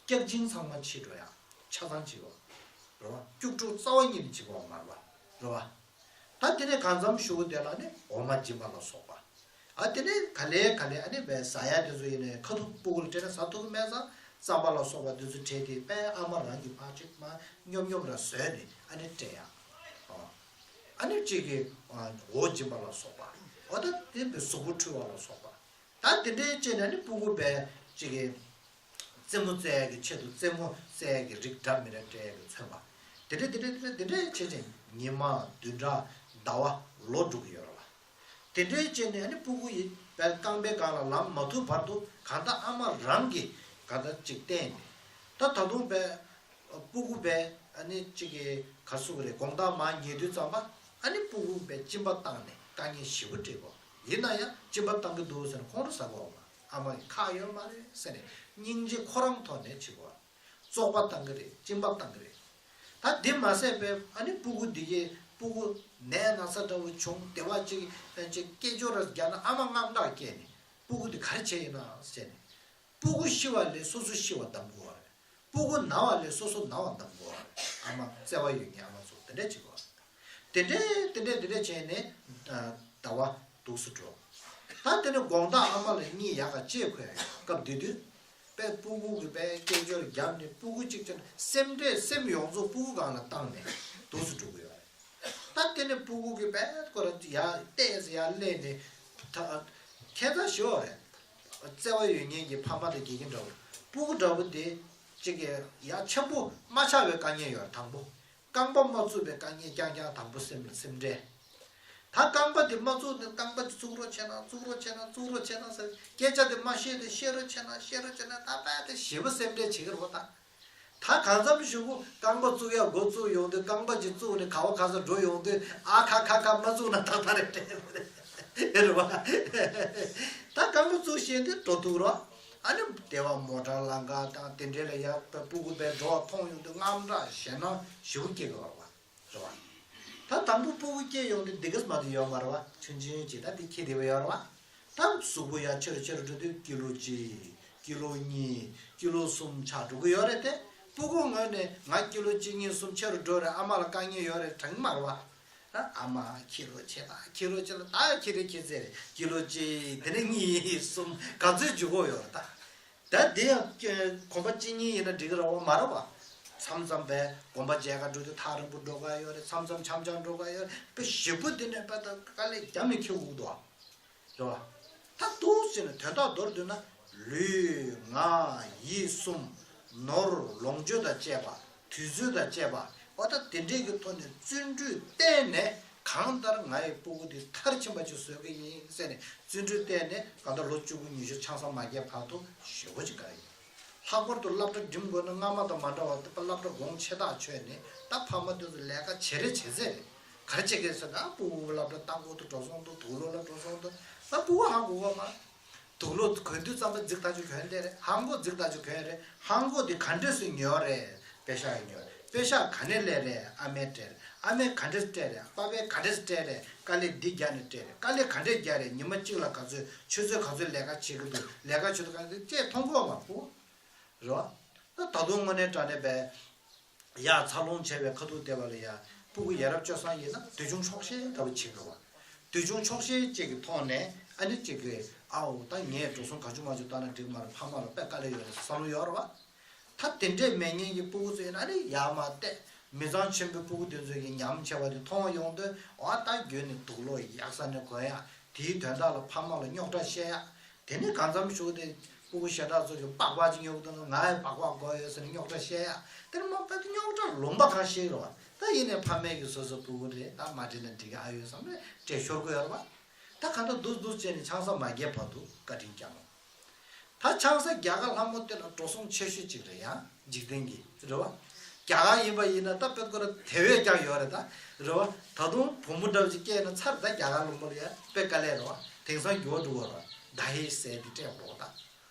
སྐྱག་གཅིན་ཚང་མ་ཕྱི་འགྲོ་ཡ། ཆ་ཚང་ཕྱི་བ་རེད་བ། སྐྱུག་བྲོ་རྩ་བ་ཉིད་ནས་ཕྱི་བ་མ་རེད་བ། རེད་བ། ད་དེ་ནས་གང་འཚམ་ཞུ་གི་དེ་ལ་ནི་འོ་མ་སྦྱིན་པ་ལ་སོགས་པ། ཨ་དེ་ནས་ག་ལེ་ག་ལེ་ཨ་ནི་བས་ཟ་ཡ་དེ་ཚོ་ཡིན་ནའི་ཁ་ཐུག་སྤུ་གུ་ལ་སྤྲད་ན་ཟ་ཐུབ་ཀྱི་མེད་ཙང་རྩམ་པ་ལ་སོགས་པ་དེ་ཚོ་སྤྲད་དེ་དཔེ་ཨ་མ་རང་གི་ཕར་ཅིག་མ་སྙོབ་སྙོབ་ར་བཟོས་ནས་ཨ་ནི་སྤྲད་ཡ། ཨ་ནི་གཅིག་གིས་འོ་སྦྱིན་པ་ལ་སོགས་པ། འོ་ད་དེ་བས་གཟུགས་པོ་འཁྲུ་བ་ལ་སོགས་པ། ད་དེ་འདྲའི་སྤྱད་ནས་ནི་སྤུ་གུ་བས་གཅིག་གིས། རྩེད་མོ་རྩེ་ཡ་གི་ཆེད་དུ་རྩེད་མོ་རྩེ་ཡ་གི་རིགས་འདྲ་མི་འདྲ་སྤྲད་ཡ་གི་མཚོན་པ། དེ་འདྲ་དེ་འདྲ་དེ་འདྲ་དེ་འདྲ་བྱེད་ཅིང་ཉི་མ་བདུན་ཕྲག་ཟླ་བ་ལོ་འགྲོ་གི་ཡོད་རེད་བ། དེ་འདྲའི་སྤྱད་ནས་ནི་སྤུ་གུ་ཡི་བའི་རྐང་པའི་སྒང་ལ་ལངས་མ་ཐུབ་བར་དུ་གང་ལྟར་ཨ་མ་རང་གིས་གང་ལྟར་ཅིག་བསྟན་ནས། ད་ད་དུང་བའི་སྤུ་གུ་བའི་ཨ་ནི་གཅིག་གི་ག་སུ་གི་རེད་དགོང་དག་མར་ཉལ་དུས་ཙམ་པ་ཨ་ནི་སྤུ་གུ་བའི་གཅིན་པ་བཏང་ནས་དཀའ་ངལ་ཞེ་པོ་འཕྲད་གོ། ཡིན་ན་ཡང་གཅིན་པ་བཏང་གི་འདུག་ཟེར་ནས་ཁོང་ཁྲོ་ཟ་གོ་བ། ཨ་མ་ཡིས་ཁག་ཡོད་མ་རེད་ཟེར་ནས་སྙིང་རྗེ་ཁོ་རང་ཐོག་ནས་བྱེད་དགོས། བཙོག་པ་བཏང་གི་རེད། གཅིན་པ་བཏང་གི་རེད། ད་འདི་མ་ཟད་པའི་ཨ་ནི་སྤུ་གུ་འདི་གས་སྤུ་གུ་ནད་ན་ཚ་འདྲ་བོ་བྱུང་བདེ་བ་ཅིག་ཅིག་སྐད་ཅོར་ར་རྒྱག་ན་ཨ་མ་དངངས་སྐྲག་སྐྱེས་ནས་སྤུ་གུ་འདི་ག་རེ་བྱས་ཡིན་ན་ཟེར་ནས། སྤུ་གུ་ཤི་བ་ལས་སོ་སོ་ཤི་བ་གདམ་དགོས་པ་རེད། སྤུ་གུ་ན་བ་ལས་སོ་སོ་ན་བ་གདམ་དགོས་པ་རེད། ཨ་མ་བརྩེ་བ་ཡོད་མཁན་ཨ་མ་ཚོ་དེ་འདྲས་བྱེད་དགོས་པ་རེད། དེ་འདྲས་དེ་འདྲས་དེ་འདྲས་བྱས་ནས་ཟླ་བ་འདུག་སེ་འགྲོ། ད་དེ་ནས་དགོང་དག་ཨ་མ་ལ་གཉིད་ཡག་ག་བཅད་ཁོས་སྐབས་དེ་དུས། པས་སྤུ་གུ་གི་པས་སྐད་ཅོར་བརྒྱབ་ནས་སྤུ་གུ་གཅིག་ཆ་ནས་སེམས་ཁྲལ་སེམས་ཡོངས་རྫོགས་སྤུ་གུ་སྒང་ལ་བཏང་ནས་འདུག་སེ་འགྲོ་གི་ཡོད་རེད། ད་དེ་ནས་སྤུ་གུ་གི་པས་ཁོ་ར་ཡར་བལྟས་ཡར་སླེབས་ནས་ད་ཁྱད་མཚར་ཞེ་པོ་རེད། བརྩེ་བ་ཡོད་མཁན་གྱི་ཕ་མ་དང་དགེ་རྒན་འདྲ་བོ་སྤུ་གུ་འདྲ་བོ་དེ་གཅིག་གི་ཡ་ཆེན་པོ་མ་ཆགས་པའི་དཀའ་ངལ་ཡོད་རེད་དང་པོ། རྐང་པ་མ་བཙུགས་པའི་དཀའ་ངལ་རྐྱང་རྐྱང་དང་པོ་སེམས་ལ་སེམས་ཁྲལ། ད་རྐང་པ་དེ་མ་བཙུགས་ནས་རྐང་པ་དེ་བཙུགས་རོགས་བྱས་ན་བཙུགས་རོགས་བྱས་ན་བཙུགས་རོགས་བྱས་ན་ཟེར་སྐད་ཆ་དེ་མ་བཤད་དེ་བཤད་རོགས་བྱས་ན་བཤད་རོགས་བྱས་ན་ད་དཔེ་དེ་ཞེ་པོ་སེམས་ཁྲལ་བྱེད་ཀྱི་རེད་པ་ད། ད་གང་འཚམ་ཞུ་གུ་རྐང་པ་བཙུགས་ཡ་འགོ་བཙུགས་ཡོང་དུས་རྐང་པ་ཅིག་བཙུགས་ནས་ག་བ་ག་ས་འགྲོ་ཡོང་དུས་ཨ་ཁ་ཁ་ཁ་མ་བཙུགས་ན་ཏག་ཏག་རེད་དྲན་རེད་པ། ད་རྐང་པ་བཙུགས་ཤེས་དུས་འགྲོ་ཐུབ་རོགས། ཨ་ནི་དེ་བ་མོ་ཊ་ལང་ཀ་དང་དེ་འདྲའི་ལ་ཡ་སྤུ་གུ་པའི་འགྲོ་བ་མཐོང་ཡོང་དུས་དངངས་སྐྲག་ཞེད་སྣང་ཞེ་པོ་སྐྱེ་གི་རེད་པ། རེད་པ། ད་དང་པོ་སྤུ་གུ་སྐྱེས་ཡོང་དུས་འདི་གས་མ་དུ་ཡོད་མ་རེད་པ། ཆུང་ཆུང་ཅིག་ད་འདི་ཁྱེར་བསྡད་པ་ཡོད་རེད་པ། ད་གཟུགས་པོ་ཡར་ཆེ་རུ་ཆེ་རུ་འགྲོ་དུས་ཀི་ལོ་གཅིག་ཀི་ལོ་གཉིས། ཀི་ལོ་གསུམ་ཆགས་འགྲོ་གི་ཡོད་རེད་དེ། སྤུ་གུ་ངོས་ནས་ང་ཀི་ལོ་གཅིག་གཉིས་གསུམ་ཆེ་རུ་འགྲོ་རེད། ཨ་མ་ལ་དཀའ་ངལ་ཡོད་རེད་དྲན་གི་མ་རེད་པ། ཨ་མ་ཁྱེད་ལོ་ཆེ་ད་ཁྱེད་ལོ་ཆེ་ལ་ད་ཁྱེད་རེ་ཁྱེད་ཚེ་རེ་ཀི་ལོ་གཅིག་དེ་ནས་གཉིས་གསུམ་ག་ཚོད་འཇུག་གི་ཡོད་རེད་ད། ད་དེ་ཡང་གོམ་པ་གཅིག་གཉིས་ཡིན་ན་འགྲིག་གི་རེད་པ་མ་རེད་པ། མཚམས་མཚམས་པས་གོམ་པ་མཇལ་ག་འགྲོ་དུས་ཐག་རིང་པོ་འགྲོ་ག་ཡོད་རེད། མཚམས་མཚམས་འཆམ་འཆམ་འགྲོ་ག་ཡོད་རེད། དཔེ་ཞེ་པོ་དེ་ནས་དཔེ་ད་དཀའ་ལས་རྒྱབ་ནས་འཁྱེར་དགོས་འདུག་ཨ། རེད་པ། ད་འདུག་ཟེར་ནས་དོན་དག་མདོར་བསྡུས་ན་ལུས་ངག་ཡིད་གསུམ་ནོར་ལོངས་སྤྱོད་དང་བཅས་པ། དུས་ཚོད་དང་བཅས་པ། འོ་ད་དེ་འདྲས་ཀྱི་ཐོག་ནས་བརྩོན་འགྲུས་བསྟེན་ནས་གང་ལྟར་ང་ཡི་སྤུ་གུ་འདི་མཐར་ཕྱིན་པ་ཅིག་བཟོ་གི་ཡིན་ཟེར་ནས་བརྩོན་འགྲུས་བསྟེན་ནས་གང་ལྟར་ལོ་བཅུ་དགུ་ཉི་ཤུ་ཆང་ས་མ་བརྒྱབ་བར་དུ་ཞེ་པོ་ཅིག་དགའ་ཡོད། ལྷག་པར་དུ་སློབ་གྲྭ་འགྲིམ་དགོས་ན་སྔ་མ་དང་མ་འདྲ་བ་དེ་པ་སློབ་གྲྭ་གོང་ཆེ་ཐག་ཆོད་ནས་ད་ཕ་མ་དེ་ཚོ་ལས་ཀ་བྱེད་རེ་བྱེད་ཚེ་རེད། ག་རེ་བྱེད་ཀྱི་ཟེར་ན་སྤུ་གུ་སློབ་གྲྭ་ལྟ་སྐོར་དུ་འགྲོ་སོང་དུ་དུག་ལོག་ལ་འགྲོ་སོང་དུ་ད་སྤུ་གུ་ཧ་གོ་གོ་མ། དུག་ལོག་གོན་དུས་ཙམ་པ་རྫིག་ཐག་ཆོད་གོན་བསྡད་རེད། ཧང་གོ་རྫིག་ཐག་ཆོད་གོན་རེད། ཧང་གོ་དེ་ག་འདྲས་སུ་ཉོས་རེད། པེ་ཤག་ཡིས་ཉོས་རེད། པེ་ཤག་ག་ནས་སླེབས་རེད། ཨ་མས་སྤྲད་རེད། ཨ་མས་ག་འདྲས་སྤྲད་རེད། པ་ཕས་ག་འདྲས་སྤྲད་རེད། དཀའ་ལས་འདི་རྒྱག་ནས་སྤྲད་རེད། དཀའ་ལས་ག་འདྲས་རྒྱག་རེད། ཉི་མ་གཅིག་ལ་ག་ཚོད་ཆུ་ཚོད་ག་ཚོད་ལས་ཀ་བྱེད་ཀྱི་འདུག་ལས་ཀ་བྱེད་དུས་ག་ཚོད་བཅས་མཐོང་གོ་མ་སྤུ་གུ། རེད་བ། ད་ད་དུང་དངོས་གནས་དྲང་གནས་པས། ཡ་འཚར་ལོངས་བྱས་པའི་ཁ་ཐུག་བལྟས་པ་ལ་ཡ་སྤུ་གུ་ཡ་རབས་སྤྱོད་བཟང་ཡིན་ན་འདོད་ཆུང་ཆོག་ཤེས་ལྟ་བུ་བྱེད་དགོས་པ། འདོད་ཆུང་ཆོག་ཤེས་ཅིག་གི་ཐོག་ནས་ཨ་ནི་ཅིག་གི་ཨའོ་ད་ངས་འགྲོ་སོང་ག་ཅུ་མ་ཅུ་བཏང་ན་འགྲིག་མ་རེད། ཕ་མ་ལ་དཔེ་དཀའ་ལས་ཡོད་རེད་བསམ་བློ་ཡོད་རེད་བ། ད་དེ་འདྲས་མེད་མཁན་གྱི་སྤུ་གུ་ཚོ་ཡིན་ན་ཨ་ནི་ཡ་མ་བལྟས་མི་ཚང་ཆེན་པོའི་སྤུ་གུ་དེ་ཚོ་གི་ཉམས་ཆེ་བ་དེ་མཐོང་ཡོང་དུས་ཨ་ད་རྒྱུན་ནས་དུག་ལོག་ཡག་ས་ནས་གོན་ཡ། དེའི་དོན་དག་ལ་ཕ་མ་ལ་རྙོག་དྲ་བཤད་ཡ། དེ་ནས་གང་འཚམ་ཞུགས་ཏེ་སྤུ་གུ་ཞེ་དྲག་ཚོ་གི་པགས་པ་ཅིག་ཉོ་གི་འདུག་ན་ང་ཡང་པགས་པ་དགོས་ཡོད་ཟེར་ནས་རྙོག་དྲ་བཤད་ཡ། དེ་ནས་མ་པ་དེ་རྙོག་དྲ་ལུང་པ་གང་ཤེས་རོ། ད་ཡིན་ནས་ཕ་མས་ཀྱི་སོ་སོ་སྤུ་གུ་རེད་ད་མ་འདྲེས་ན་འགྲིག་གི་ཨ་ཡོད་བསམ་ནས་འདྲེས་ཤོར་གི་ཡོད་རེད་བ། ད་གང་ལྟར་འདུག་འདུག་བྱས་ནས་ཆང་ས་མ་རྒྱག་བར་དུ་བཀའ་དྲིན་བསྐྱངས། ད་ཆང་ས་རྒྱག་ག་ལྷ་མོ་དེ་ལ་འགྲོ་སོང་ཆེ་ཤོས་ཅིག་རེད་ཡ། འཇིག་རྟེན་གྱི་རེད་བ། རྒྱ་གར་ཡིན་པ་ཡིན་ན་ད་དཔེ་ཁོ་ར་དེ་བས་ཀྱང་ཡོད་རེད་ད། རེད་བ། ད་དུང་བུ་མོ་འདྲ་བ་ཅིག་སྐྱེས་ན་ཚར་ད་རྒྱ་གར་ལུང་པ་ལ་ཡ་དཔེ་དཀའ་ལས་རེད་བ། དེང་སང་འགྱུར་བ་འགྲོ་བ་རེད་བ། ད་ཧེ་ཟས་དེ་སྤྲད་འགྲོ་བ་ད།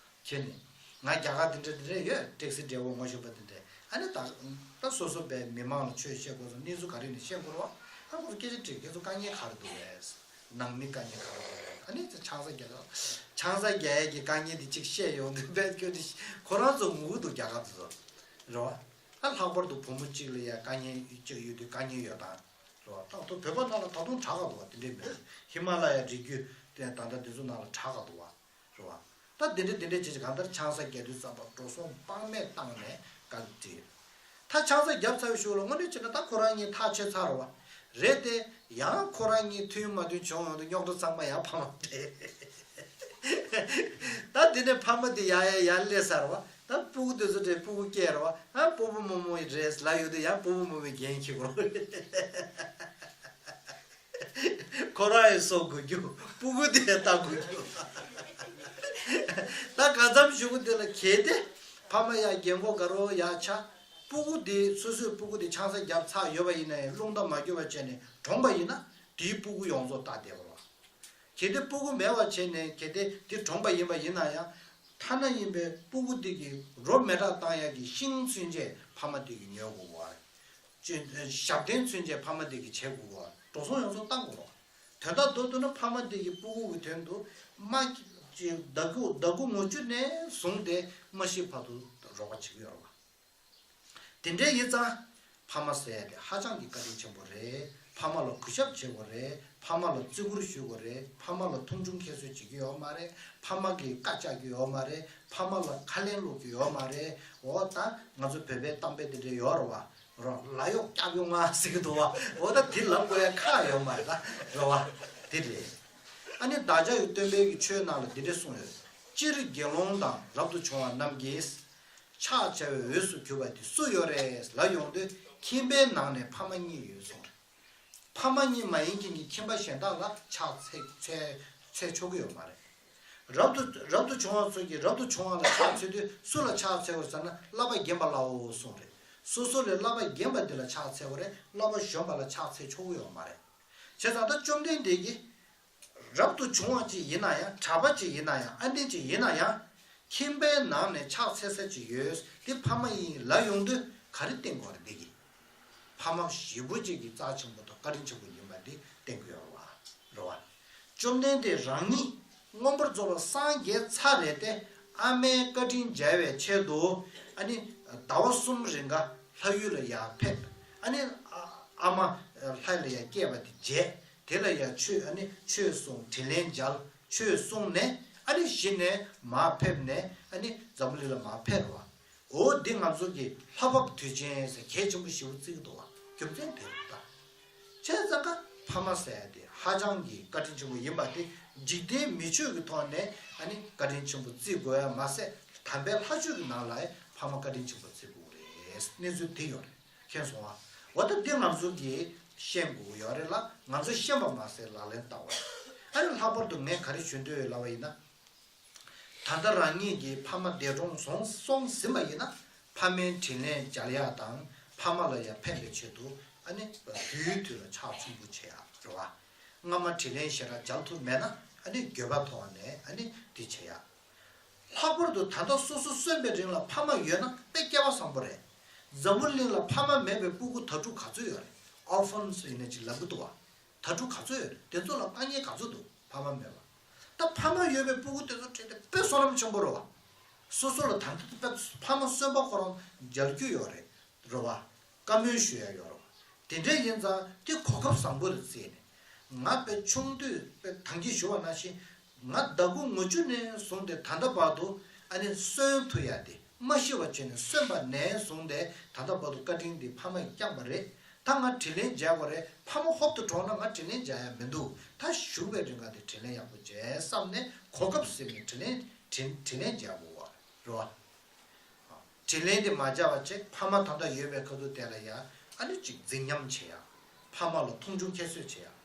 ཁྱེད་ནི། ང་རྒྱ་གར་དེ་འདྲ་དེ་འདྲ་ཡོད་ཏེག་སི་འདྲ་བོ་ངོ་ཤེས་པ་དེ་འདྲ། ཨ་ནི་ད། ད་སོ་སོ་པའི་མི་མང་ལ་ཆོས་བཤད་དགོས་སོང་གནས་ཚུལ་ག་རེ་ནས་བཤད་དགོས་རེད་བ། ཨ་ཁོ་ཚོ་སྐད་ཆ་དྲིས་ཁྱེད་ཚོ་དཀའ་ངལ་ག་རེ་འདུག་རེད། ནང་མི་དཀའ་ངལ་ག་རེ་འདུག་རེད། ཨ་ནི་ཆང་ས་རྒྱག་ཆང་ས་རྒྱག་ཡས་ཀྱི་དཀའ་ངལ་དེ་གཅིག་བཤད་ཡོང་དུས་བས་ཁྱོད་དེ་ཁོ་རང་ཚོ་ངུ་གི་འདུག་རྒྱ་གར་དེ་ཚོ། རེད་བ། ཨ་ལྷག་པར་དུ་བུ་མོ་གཅིག་ལ་ཡ་དཀའ་ངལ་གཅིག་ཡོད་དུས་དཀའ་ངལ་ཡོད་དང་། རེད་བ། ད་ལྟ་བོད་པ་ནང་ལ་ད་དུང་དྲག་ག་འདུག་བ་དེ་འདྲས་མེད། ཧི་མ་ལ་ཡ་རི་རྒྱུད་དེ་ད་ལྟ་དེ་ཚོ་ནང་ལ་དྲག་ག་འདུག་བ། རེད་བ། ད་དེ་འདྲས་དེ་འདྲས་བྱེད་ཀྱི་གང་ལྟར་ཆང་ས་རྒྱག་དུས་ཙམ་པ་འགྲོ་སོང་དཔག་མེད་བཏང་ནས་བཀག་བྱས། ད་ཆང་ས་བརྒྱབ་ཚར་བའི་གཞུག་ལ་དངོས་གནས་བྱས་ན་ད་ཁོ་རང་གཉིས་ཐག་ཆོད་ཚར་རེད་བ། རེད་དེ། ཡང་ཁོ་རང་གཉིས་མཐུན་མ་མཐུན་བྱུང་ཡོང་དུས་རྙོག་དྲ་ཚང་མ་ཡང་ཕ་མ་སྤྲད། ད་དེ་ནས་ཕ་མ་དེ་ཡར་ཡར་ཡར་སླེབས་ཚར་བ། ད་སྤུ་གུ་དེ་ཚོ་དེ་སྤུ་གུ་སྐྱེས་རེད་བ། ཨ་སྤོ་བོ་རྨོ་མོ་རེད་ལབ་ཡོང་དུས་ཡང་སྤོ་བོ་རྨོ་མོའི་འགན་འཁྱེར་དགོས་རེད། ཁོ་རང་ཡང་གསོ་དགོས་རྒྱུ། སྤུ་གུ་དེ་ཡང་ལྟ་དགོས་རྒྱུ། ད་གང་འཚམ་གཞུག་གུ་དེ་ལ་གལ་ཏེ། ཕ་མ་ཡ་རྒན་གོག་དགའ་རོགས་ཡ་ཆ། སྤུ་གུ་དེ་སོ་སོའི་སྤུ་གུ་དེ་ཆང་ས་བརྒྱབ་ཚར་ཡོད་པ་ཡིན་ན་ཡང་རླུང་རྟ་མ་འགྱུར་བ་བྱས་ནས་གྲོངས་པ་ཡིན་ན་དེའི་སྤུ་གུ་ཡོངས་རྫོགས་ལྟ་བསྡད་པ་རེད། གལ་ཏེ་སྤུ་གུ་མེད་པ་བྱས་ནས་གལ་ཏེ་དེ་གྲོངས་པ་ཡིན་པ་ཡིན་ན་ཡང་། ཐ་ན་ཡིན་པའི་སྤུ་གུ་དེ་གི་རོ་མེ་སྲེག་བཏང་ཡག་གི་ཤིང་ཚུན་ཆད་ཕ་མ་དེ་གིས་ཉོ་དགོས་པ་རེད། ཅེས་ཞབས་བརྟན་ཚུན་ཆད་ཕ་མ་དེ་གིས་བྱེད་དགོས་པ་འགྲོ་སོང་ཡོངས་རྫོགས་བཏང་དགོས་རོགས། དོན་དག་མདོར་བསྡུས་ན་ཕ་མ་དེ་གིས་སྤུ་གུ་གི་དོན་དུ་མ་ཅིག་ཟླ་དགུ་ཟླ་དགུ་ངོ་བཅུ་ནས་བཟུང་སྟེ་མ་ཤི་བར་དུ་རོགས་པ་བྱེད་ཀྱི་ཡོད་རེད་བ། དེ་འདྲའི་ཡིན་ཙང་། ཕ་མ་ཟེར་ཡ་དེ་ཧ་ཅང་གི་བཀའ་དྲིན་ཆེན་པོ་རེད། ཕ་མ་ལ་གུས་ཞབས་བྱེད་དགོས་རེད། ཕ་མ་ལ་བརྩི་བཀུར་ཞུ་དགོས་རེད། ཕ་མ་ལ་མཐོང་ཆུང་ཁྱད་གསོད་བྱེད་ཀྱི་ཡོད་མ་རེད། ཕ་མ་གི་བཀའ་བཅག་གི་ཡོད་མ་རེད། ཕ་མ་ལ་ཁ་ལན་སློག་གི་ཡོད་མ་རེད། འོ་ད་ང་ཚོ་བོད་པའི་གཏམ་དཔེ་དེ་འདྲ་ཡོད་རེད་བ། རོ་ལ་གཡོག་སྐྱབས་གཡོག་ང་ཟེར་གི་འདུག་བ། འོ་ད་དེ་ལབ་དགོས་ཡ་ཁག་ཡོད་མ་རེད་ད། རེད་བ། དེ་རེད། ཨ་ནི་བདག་ཅག་གི་སྟོན་པའི་གི་ཆོས་ནང་ལ་འདི་འདྲ་གསུངས་ཡོད། སྤྱིར་དགེ་སློང་དང་རབ་ཏུ་བྱུང་བ་རྣམས་ཀྱིས། ཕྱག་བྱ་བའི་འོས་སུ་གྱུར་པ་དེ་སུ་ཡོད་རེད་ལབ་ཡོང་དུས་ཁྱིམ་པའི་ནང་ནས་ཕ་མ་གཉིས་ཡོད་གསུངས་རེད། ཕ་མ་གཉིས་མ་ཡིན་མཁན་གྱི་ཁྱིམ་པ་གཞན་དག་ལ་ཕྱག་འཚལ་འཚལ་འཚལ་ཆོག་གི་ཡོད་མ་རེད། རབ་ཏུ་རབ་ཏུ་བྱུང་བ་ཚོ་གིས་རབ་ཏུ་བྱུང་བ་ལ་ཕྱག་འཚལ་དུས་སུ་ལ་ཕྱག་འཚལ་དགོས་ཟེར་ན་བསླབ་པ་རྒན་པ་ལའོ་གསུངས་རེད། སོ་སོ་ལས་བསླབ་པ་རྒན་པ་འདི་ལ་ཕྱག་འཚལ་དགོས་རེད། བསླབ་པ་གཞོན་པ་ལ་ཕྱག་འཚལ་ཆོག་གི་ཡོད་མ་རེད། བྱས་ཙང་ད་བཅོམ་ལྡན་འདས་ཀྱིས། རབ་ཏུ་བྱུང་བ་ཅིག་ཡིན་ན་ཡང་གྲྭ་པ་ཅིག་ཡིན་ན་ཡང་ཨ་འདྲས་ཅིག་ཡིན་ན་ཡང་། ཁྱིམ་པའི་ནང་ནས་ཕྱག་འཚལ་ས་ཅིག་ཡོད་དེ་ཕ་མ་ཡིན་ལབ་ཡོང་དུས་ག་རེ་བསྟན་དགོས་རེད་འདི་གི། ཕ་མ་ཞེ་པོ་ཅིག་གི་རྩ་ཆེན་པོ་དང་བཀའ་དྲིན་ཆེན་པོ་ཡིན་པ་འདི་བསྟན་དགོས་ཡོད་རེད་བ། རེད་བ། བཅོམ་ལྡན་འདས་རང་ཉིད་མངོན་པར་རྫོགས་པར་སངས་རྒྱས་ཚར་རེད་དེ་ཨ་མའི་བཀའ་དྲིན་འཇལ་བའི་ཆེད་དུ་ཨ་ནི་ཟླ་བ་གསུམ་རིང་ག་ལྷ་ཡུལ་ལ་ཡར་ཕེབས། ཨ་ནི་ཨ་མ་ལྷ་ལ་ཡར་སྐྱེས་པ་དེ་མཇལ། དེ་ལ་ཡང་ཆོས་ཨ་ནི་ཆོས་གསུངས་དྲིན་ལན་འཇལ། ཆོས་གསུངས་ནས་ཨ་ནི་གཞི་ནས་མར་ཕེབས་ནས་ཨ་ནི་འཛམ་བུ་གླིང་ལ་མར་ཕེབས་རེད་བ། འོ་འདི་ང་ཚོ་གི་ལྷ་བབས་དུས་ཆེན་ཟེར་གལ་ཆེན་པོ་ཞེ་པོ་བརྩི་གི་འདུག་བ། རྒྱུ་མཚན་དེ་རེད་ད། བྱས་ཙང་ཀ་ཕ་མ་ཟེར་ཡ་དེ་ཧ་ཅང་གི་བཀའ་དྲིན་ཆེན་པོ་ཡིན་པ་དེ་འཇིག་རྟེན་མི་ཆོས་ཀྱི་ཐོག་ནས་ཨ་ནི་བཀའ་དྲིན་ཆེན་པོ་བརྩི་དགོས་ཡ་མ་ཟད་དམ་པའི་ལྷ་ཆོས་ཀྱི་ནང་ལ་ཕ་མ་བཀའ་དྲིན་ཆེན་པོ་བརྩི་དགོས་རེད། གནས་ཚུལ་དེ་ཡོད་རེད། མཁྱེན་སོང་ཨ། འོ་ད་འདི་ང་ཚོ་གིས་ཤེས་དགོས་ཡོད་རེད་ལ་ང་ཚོ་ཤེས་པ་མ་ཟད་ལག་ལེན་བསྟར་བ་རེད། ཨ་ནི་ལྷག་པར་དུ་ངས་ག་རེ་ཞུ་འདོད་ཡོད་ལབ་པ་ཡིན་ན། ད་ལྟ་རང་ཉིད་ཀྱི་ཕ་མ་འདས་གྲོངས་སོང་སོང་ཟིན་པ་ཡིན་ན། ཕ་མའི་དྲིན་ལན་འཇལ་ཡག་དང་ཕ་མ་ལ་ཡང་ཕན་པའི་ཆེད་དུ། ཨ་ནི་དུས་དུས་ལ་ཕྱག་མཚུངས་པོ་བྱེད་ཡག་རེད་བ། སྔ་མ་དྲིན་ལན་ཞེ་དྲག་འཇལ་ཐུབ་མེད་ན། ཨ་ནི་འགྱོད་པ་མཐོང་ནས་ཨ་ནི་འདི་བྱེད་ཡག། ལྷག་པར་དུ་ད་ལྟ་སོ་སོ་གསོན་པའི་རིང་ལ་ཕ་མ་ཡོད་ན་དཔེ་སྐལ་བ་བཟང་པོ་རེད། འཛམ་བུ་གླིང་ལ་ཕ་མ་མེད་པའི་སྤུ་གུ་དྭ་ཕྲུག་ག་ཚོད་ཡོད་རེད། ཨོར་ཕན་ཡིན་ན་ཅིག་ལབ་གི་འདུག་བ། དྭ་ཕྲུག་ག་ཚོད་ཡོད་རེད། དེ་ཚོ་ལ་དཀའ་ངལ་ག་ཚོད་འདུག་ཕ་མ་མེད་པ། ད་ཕ་མ་ཡོད་པའི་སྤུ་གུ་དེ་ཚོ་ཁྲིད་དེ་དཔེ་བསོད་ནམས་ཆེན་པོ་རེད་བ། སོ་སོ་ལ་ད་ལྟ་དཔེ་ཕ་མ་གསོན་པ་ཁོ་རང་མཇལ་རྒྱུ་ཡོད་རེད། རེད་བ། བཀའ་མོལ་ཞུ་ཡ་ཡོད་རེད་བ། དེ་འདྲ་ཡིན་ཙང་དེ་གོ་སྐབས་བཟང་པོ་རེད་བརྩིས་ནས། ང་དཔེ་ཆུང་དུས་དཔེ་ད་གིན་ཞུ་བ་ནང་བཞིན། ང་ཟླ་དགུ་ངོ་བཅུ་ནས་བཟུང་སྟེ་ད་ལྟ་བར་དུ་ཨ་ནི་གསོན་ཐུབ་ཡ་དེ། མ་ཤི་བ་བྱས་ནས་གསོན་པ་ནས་བཟུང་སྟེ་ད་ལྟ་བར་དུ་བཀའ་དྲིན་འདི་ཕ་མས་བསྐྱངས་པ་རེད། ད་ང་དྲིན་ལན་འཇལ་དགོས་རེད། ཕ་མ་ཧོབ་ཏུ་གྲོངས་ན་ང་དྲིན་ལན་འཇལ་ཡ་མི་འདུག་ད་བཞུགས་པའི་རིང་ག་དེ་དྲིན་ལན་ཡག་པོ་འཇལ་བསམ་ནས་གོ་སྐབས་ཟིན་ནས་དྲིན་ལན་དྲིན་དྲིན་ལན་འཇལ་དགོས་པ་རེད་བ། དྲིན་ལན་དེ་མ་འཇལ་བ་བྱས་ཕ་མ་ད་ལྟ་ཡོད་པའི་ཁ་ཐུག་དེ་ལ་ཡ་ཨ་ནི་ཅིག་འཛིང་ཉམས་བྱེད་ཡ། ཕ་མ་ལ་མཐོང་ཆུང་ཁྱད་གསོད་བྱེད་ཡ།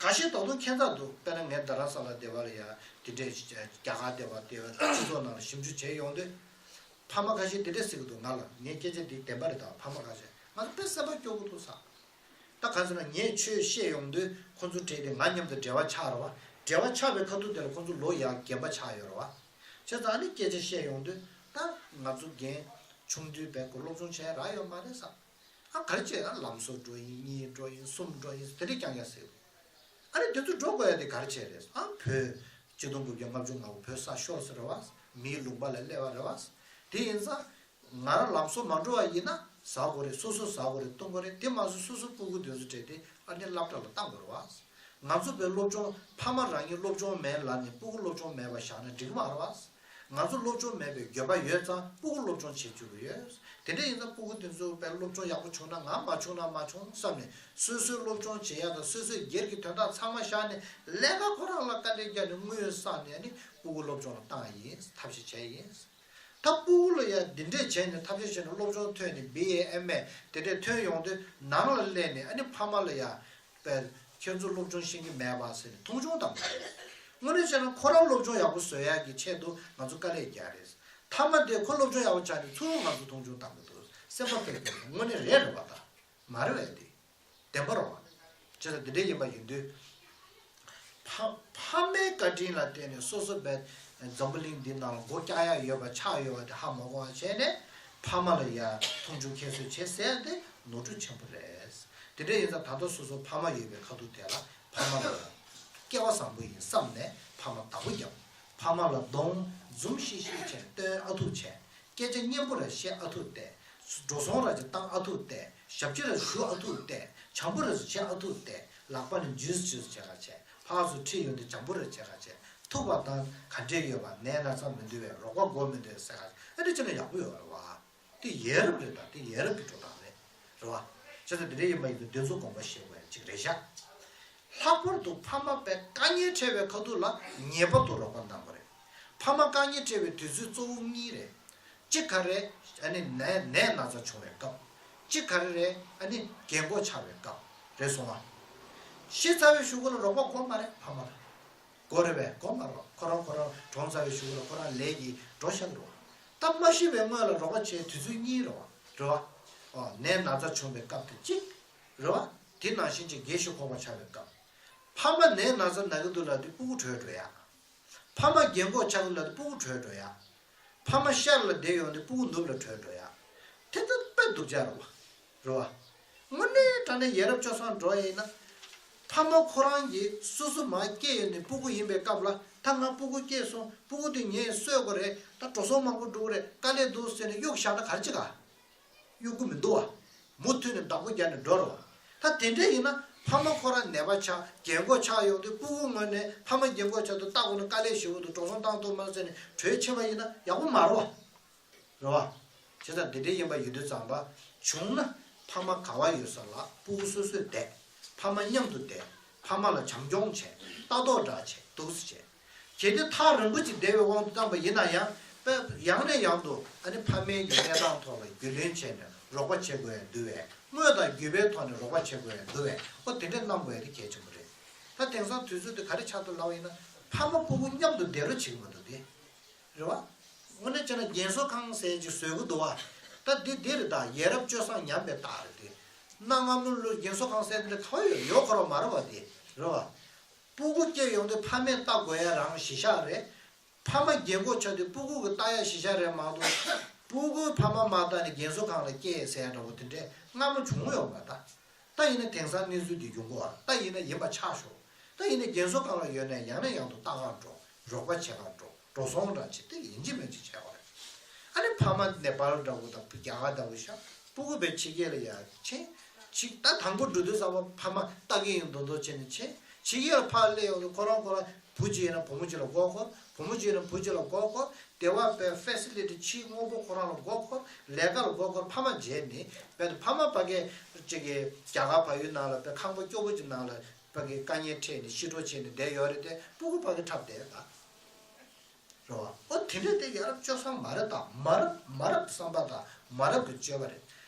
ཁ་ཤས་ད་དུང་ཁྱད་མཚར་འདུག་དཔེར་ན་ངས་རྡ་རམ་ས་ལ་བསྡད་པ་ལ་ཡ་དེ་འདྲས་རྒྱ་གར་བསྡད་པ་དེ་སྤྱི་ཚོགས་ནང་ལ་ཞིབ་འཇུག་བྱས་ཡོང་དུས། ཕ་མ་ཁ་ཤས་དེ་འདྲས་ཟེར་གི་འདུག་ང་ལ་ངའི་སྐད་ཆ་འདི་བདེན་པ་རེད་ད། ཕ་མ་ཁ་ཤས་ང་ཚོ་དཔེ་སེམས་པ་སྐྱོ་གི་འདུག་ས། ད་ག་ཟེར་ན་ངས་ཆོས་བཤད་ཡོང་དུས་ཁོང་ཚོ་གྲས་དེ་ང་མཉམ་དུ་འབྲེལ་བ་ཆགས་རེད་བ། འབྲེལ་བ་ཆགས་པའི་ཁ་ཐུག་དེ་ལ་ཁོང་ཚོ་ལོ་ཡང་རྒན་པ་ཆགས་ཡོད་རེད་བ། བྱས་ཙང་ཨ་ནི་སྐད་ཆ་བཤད་ཡོང་དུས་ད་ང་ཚོ་རྒན་ཆུང་དུས་བས་ཁོ་སློབ་སྦྱོང་བྱས་རག་ཡོད་མ་རེད་ས། ཨ་ག་རེ་བྱས་ན་ལམ་སང་འགྲོ་ཡིན། གཉིས་འགྲོ་ཡིན། གསུམ་འགྲོ་ཡིན། དེ་འདྲས་རྐྱང་རྐྱང་ཟེར། ཨ་ནི་དེ་ཚོ་འགྲོ་དགོས་ཡ་དེ་ག་རེ་བྱས་རེད། ཨ་བོད་ཆིག་སྟོང་དགུ་བརྒྱ་ལྔ་བཅུ་ང་དགུ་བོད་ས་ཤོར་ཟེར་རེད་བ། མིའི་ལུང་པ་ལ་སླེབས་པ་རེད་བ། དེ་ཡིན་ཙང་ང་རང་ལམ་སང་མ་འགྲོ་བ་ཡིན་ན་ཟ་དགོས་རེད། སོ་སོ་ཟ་དགོས་རེད། བཏུང་དགོས་རེད། དེ་མ་ཟད་སོ་སོ་སྤུ་གུ་དེ་ཚོ་གྲས་དེ་ཨ་ནི་སློབ་གྲྭ་ལ་བཏང་དགོས་རེད་བ། ང་ཚོ་བོད་སློབ་སྦྱོང་ཕ་མ་རང་ཉིད་སློབ་སྦྱོང་མེད་ལབ་ནས་སྤུ་གུ་སློབ་སྦྱོང་མེད་པ་བཞག་ན་འགྲིག་གི་མ་རེད་བ། ང་ཚོ་སློབ་སྦྱོང་མེད་པའི་འགྱོད་པ་ཡོད་ཙང་སྤུ་གུ་སློབ་སྦྱོང་བྱེད་བཅུག་གི་ཡོད། དེ་འདྲ་ཡིན་ཙང་སྤུ་གུ་དེ་ཚོ་དཔེ་སློབ་སྦྱོང་ཡག་པོ་བྱུང་ན་ང་མ་བྱུང་ན་མ་བྱུང་བསམ་ནས་སོ་སོའི་སློབ་སྦྱོང་བྱེད་ཡག་དང་སོ་སོའི་སྒེར་གྱི་དོན་དག་ཚང་མ་བཞག་ནས་ལས་ཀ་ཁོ་རང་ལ་དཀའ་ལས་བརྒྱབ་ནས་དངུལ་བསགས་ནས་ནི་སྤུ་གུ་སློབ་སྦྱོང་ལ་བཏང་ཡ་ཡིན། ཐབས་ཤེས་བྱས་ཡིན། ད་སྤུ་གུ་ལ་ཡ་འདི་འདྲས་བྱས་ནས་ཐབས་ཤེས་བྱས་ནས་སློབ་སྦྱོང་ཐོན་ནས་བི་ཨེ་ཨེམ་ཨེ་དེ་འདྲས་ཐོན་ཡོང་དུས་ནང་ལ་སླེབས་ནས་ཨ་ནི་ཕ་མ་ལ་ཡ། པས་ཁྱེད་ཚོ་སློབ་སྦྱོང་ཤེས་ཀྱི་མེད་པ་ཟེར་ནས་མཐོང་ཆུང་བཏང་གི་རེད། དངོས་གནས་བྱས་ན་ཁོ་རང་སློབ་སྦྱོང་ཡག་པོ་བཟོ་ཡག་གི་ཆེད་དུ་ང་ཚོ་དཀའ་ལས་རྒྱག་རེད། མཐའ་མ་དེ་ཁོ་སློབ་སྦྱོང་ཡག་པོ་ཆགས་ནས་ཚུར་ང་ཚོ་མཐོང་ཆུང་བཏང་གི་འདུག་སེམས་པ་ཕེབས་ཀྱི་འདུག་དངོས་གནས་རེད་རེད་བ། ད་མ་རེད་བས་དེ་བདེན་པ་རེད་བ། བྱས་ཙང་དེ་འདྲ་ཡིན་པ་ཡིན་དུས། ཕ་ཕ་མའི་བཀའ་དྲིན་ལ་བརྟེན་ནས་སོ་སོ་བས་འཛམ་བུ་གླིང་འདི་ནང་ལ་སྒོ་བཀྱག་ཡག་ཡོད་པ་ཆགས་ཡོད་པ་དེ་ཧ་མ་གོ་བ་བྱས་ནས་ཕ་མ་ལ་ཡ་མཐོང་ཆུང་ཁྱད་གསོད་བྱེད་ཟེར་ཡ་དེ་ནོར་འཁྲུལ་ཆེན་པོ་རེད། དེ་འདྲ་ཡིན་ཙང་ད་ལྟ་སོ་སོ་ཕ་མ་ཡོད་པའི་ཁ་ཐུག་དེ་ལ་ཕ་མ་ལ་སྐལ་བ་བཟང་པོ་ཡིན་བསམ་ནས་ཕ་མ་བདག་པོ་རྒྱབ། ཕ་མ་ལ་གདོང་འཛུམ་ཤིག་ཤིག་བྱས་སྟོན་ཨ་ཐུག་བྱས། སྐད་ཆ་སྙན་པོ་ར་བཤད་ཨ་ཐུག་བལྟས། འགྲོ་སོང་ར་ཅིག་བཏང་ཨ་ཐུག་བལྟས། ཞབས་ཕྱི་ར་ཞུ་ཨ་ཐུག་བལྟས། བྱམས་པོ་ར་ཅིག་བྱེད་ཨ་ཐུག་བལྟས། ལག་པ་ནས་ཇུས་ཇུས་བྱེད་ག་བྱས། ཕར་ཚུར་ཁྲིད་ཡོང་དུས་བྱམས་པོ་ར་བྱེད་ག་བྱས། ཐུག་པ་དང་ག་འདྲས་ཡོད་པ། ནད་ན་ཚ་མི་འདུག་བས། རོགས་པ་དགོས་མི་འདུག་ཟེར་ག་ཨ་འདྲ་བྱས་ན་ཡག་པོ་ཡོད་རེད་བ། དེ་ཡ་རབས་རེད། ད་དེ་ཡ་རབས་ཀྱི་འགྲོ་སྟངས་རེད། རེད་བ། བྱས་ཙང་དེ་འདྲ་ཡིན་པ་ཡིན་དུས་འདི་ཚོ་དགོངས་པ་བཞེས་དགོས་ཡ་གཅིག་རེད་ཤག་ལྷག་པར་དུ་ཕ་མ་པས་དཀའ་ངལ་འཕྲད་པའི་ཁ་ཐུག་ལ་ངེས་པར་དུ་རོགས་པ་གནང་དགོས་རེད། ཕ་མ་དཀའ་ངལ་འཕྲད་པའི་དུས་ཚོད་གཙོ་བོ་གཉིས་རེད། གཅིག་ག་རེ། ཨ་ནི་ནད་ནད་ན་ཚ་བྱུང་བའི་སྐབས། གཅིག་ག་རེ་རེད། ཨ་ནི་རྒན་གོག་ཆགས་པའི་སྐབས་རེད་སོང་ང་། ཤི་ཚར་བའི་གཞུག་གུ་ལ་རོགས་པ་དགོས་མ་རེད་ཕ་མ་ལ། དགོས་རེད་པས། དགོས་མ་རེད། ཁོ་རང་ཁོ་རང་གྲོངས་ཚར་བའི་གཞུག་གུ་ལ་ཁོ་རང་ལས་ཀྱིས་འགྲོ་བཞག་གི་རེད་བ། ད་མ་ཤི་བའི་སྔོན་ལ་རོགས་པ་བྱས་དུས་ཚོད་གཉིས་རེད་བ། རེད་བ། ཨོ་ནད་ན་ཚ་བྱུང་བའི་སྐབས་དེ་གཅིག་རེད་བ། དེ་ནང་བཞིན་གྱི་རྒས་ཤིང་གོག་པ་ཆགས་པའི་སྐབས། ཕ་མ་ནད་ན་ཚ་ན་གི་འདུག་ལབ་དུས་སྤུ་གུ་བྲོས་འགྲོ་ཡ། ཕ་མ་རྒན་གོག་ཆགས་ཀྱི་ལབ་དུས་སྤུ་གུ་བྲོས་འགྲོ་ཡ། ཕ་མ་ཤར་ལ་བསྡད་ཡོང་དུས་སྤུ་གུ་ནུབ་ལ་བྲོས་འགྲོ་ཡ། དེ་ལྟར་དཔེ་སྡུག་ཅག་རེད་བ། རེད་བ། དངོས་གནས་དྲང་གནས་ཡ་རབས་སྤྱོད་བཟང་འགྲོ་ཡ་ཡིན་ན། ཕ་མ་ཁོ་རང་གིས་སོ་སོ་མར་སྐྱེས་ཡོང་ནས་སྤུ་གུ་ཡིན་པའི་སྐབས་ལ་ད་ང་སྤུ་གུ་སྐྱེས་སོང་། སྤུ་གུ་དེ་ངས་གསོ་དགོས་རེད། ད་འགྲོ་སོང་མང་པོ་འགྲོ་གི་རེད། དཀའ་ལས་འདུག་ཟེར་ནས་གཡུག་བཞག་ན་ག་རེ་བྱེད་ག་གཡུག་གི་མི་འདུག་བ། མུ་མཐུད་ནས་བདག་པོ་རྒྱག་ནས་འགྲོ་རོགས། ད་དེ་འདྲ་ཡིན་ན་ཕ་མ་ཁོ་རང་ནད་པ་ཆགས་རྒན་གོག་ཆགས་ཡོང་དུས་སྤུ་གུ་ངོས་ནས་ཕ་མ་རྒན་གོག་ཆགས་དུས་ལྟ་དགོས་ན་དཀའ་ལས་ཞེ་པོ་འདུག་འགྲོ་སོང་བཏང་ཐུབ་མ་ཟེར་ནས་བྲོས་ཕྱིན་པ་ཡིན་ན་ཡག་པོ་མ་རེད་བ། རེད་བ། བྱས་ཙང་དེ་འདྲ་ཡིན་པ་ཡིན་དུས་ཙམ་པ་བྱུང་ན་ཕ་མ་ག་བ་ཡོད་ས་ལ་སྤུ་གུ་སོ་སོས་བསྡད། ཕ་མ་མཉམ་དུ་བསྡད། ཕ་མ་ལ་བྱམས་སྐྱོང་བྱས། ལྟ་རྟོག་འདྲ་བྱས་འདུག་སེ་བྱས། གལ་ཏེ་ཐག་རིང་པོ་ཅིག་བསྡད་པའི་དབང་དུ་བཏང་པ་ཡིན་ན་ཡང་། དཔེ་ཡང་ནས་ཡང་དུ་ཨ་ནི་ཕ་མའི་གི་གནས་སྟངས་ཐོག་ལ་རྒྱུས་ལོན་བྱས་ནས་རོགས་པ་བྱེད་དགོས་ཡ་འདུག་བས། དངོས་དང་བརྒྱུད་པའི་ཐོག་ནས་རོགས་པ་བྱེད་དགོས་ཡ་འདུག་བས། ཨོ་དེ་འདྲས་གནང་དགོས་ཡ་དེ་གལ་ཆེན་པོ་རེད། ད་དེང་སང་དུས་ཚོད་དེ་ག་རེ་ཆགས་འདུག་ལབ་པ་ཡིན་ན། ཕ་མ་སྤུ་གུ་མཉམ་དུ་བསྡད་རོགས་བྱེད་ཀྱི་མི་འདུག་སྟེ། རེད་བ། དངོས་གནས་བྱས་ན་རྒན་གསོ་ཁང་ཟེར་ཅིག་བཟོ་གི་འདུག་བ། ད་འདི་འདི་རེད། ད་ཡ་རབས་སྤྱོད་བཟང་ཉམས་པའི་རྟགས་རེད་དེ། གནའ་སྔ་མོ་ལོ་རྒན་གསོ་ཁང་ཟེར་འདི་འདྲ་ག་བ་ཡོད། ཡོད་ཁོ་རང་མ་རེད་བ་དེ། རེད་བ། སྤུ་གུ་སྐྱེ་ཡོང་དུས་ཕ་མས་ལྟ་དགོས་ཡ་རང་གཞི་བཞག་རེད། ཕ་མ་རྒན་གོག་ཆགས་དུས་སྤུ་གུ་གི་ལྟ་ཡ་གཞི་བཞག་རེད་མ་གཏོགས། སྤུ་གུའི་ཕ་མ་མ་ལྟ་ནས་རྒན་གསོ་ཁང་ལ་སྐྱེལ་ཟེར་ཡ་འདྲ་བོ་དེ་འདྲས་སྔ་མོ་བྱུང་ཡོད་མ་རེད་ད། ད་ཡིན་ན་དེང་སང་གནས་ཚུལ་འདི་ཡོང་གི་ཡོད་རེད། ད་ཡིན་ན་ཡིན་པ་ཆགས་ཤོག་ད་ཡིན་ན་རྒན་གསོ་ཁང་ལ་ཡོད་ནས་ཡང་ནས་ཡང་དུ་ལྟ་གར་འགྲོ། རོགས་པ་བྱེད་གར་འགྲོ། འགྲོ་སོང་འདྲ་བྱེད་དེ་ཡིན་གཅིག་མིན་གཅིག་བྱས་པ་རེད། ཨ་ནི་ཕ་མ་ནེ་པཱལ་འདྲ་བོ་དང་རྒྱ་གར་འདྲ་བོ་ཤ། སྤུ་གུ་བས་ཕྱི་རྒྱལ་ལ་ཡར་ཕྱིན། ཕྱི་ད་དང་པོ་འགྲོ་དུས་ཙམ་པ་ཕ་མ་ལྟ་གི་ཡིན་མདོག་མདོག་བྱས་ནས་ཕྱིན། ཕྱི་རྒྱལ་ལ་ཕར་སླེབས་ཡོང་དུས་ཁོ་རང་ཁོ་རང་བུ་གཅིག་ཡིན་ན་བུ་མོ་གཅིག་ལ་མགོ་འཁོར། བུ་མོ་གཅིག་ཡིན་ན་བུ་གཅིག་ལ་མགོ་འཁོར། དེ་བ་པའི་ཕེ་སི་ལི་ཊི་ཕྱིའི་དངོས་པོ་ཁོ་རང་ལ་མགོ་འཁོར། ལས་ཀ་ལ་མགོ་འཁོར། ཕ་མ་བརྗེད་ནས་བས་ཕ་མ་ཕ་གི་ཅིག་གི་རྒྱ་གར་བལ་ཡུལ་ནང་ལ་བས་ཁང་པ་སྐྱོ་པོ་ཅིག་ནང་ལ་ཕ་གི་དཀའ་ངལ་འཕྲད་ནས་ཤི་འགྲོ་བྱས་ནས་བསྡད་ཡོད་རེད་དེ། སྤུ་གུ་ཕ་གི་འཁྲབ་བསྡད་ད། རེད་བ། ཨོ་དེ་འདྲས་དེ་ཡ་རབས་སྤྱོད་བཟང་མ་རེད་ད། མ་རབས་མ་རབས་བསམ་པ་དང་མ་རབས་ཀྱི་སྤྱོད་པ་རེད།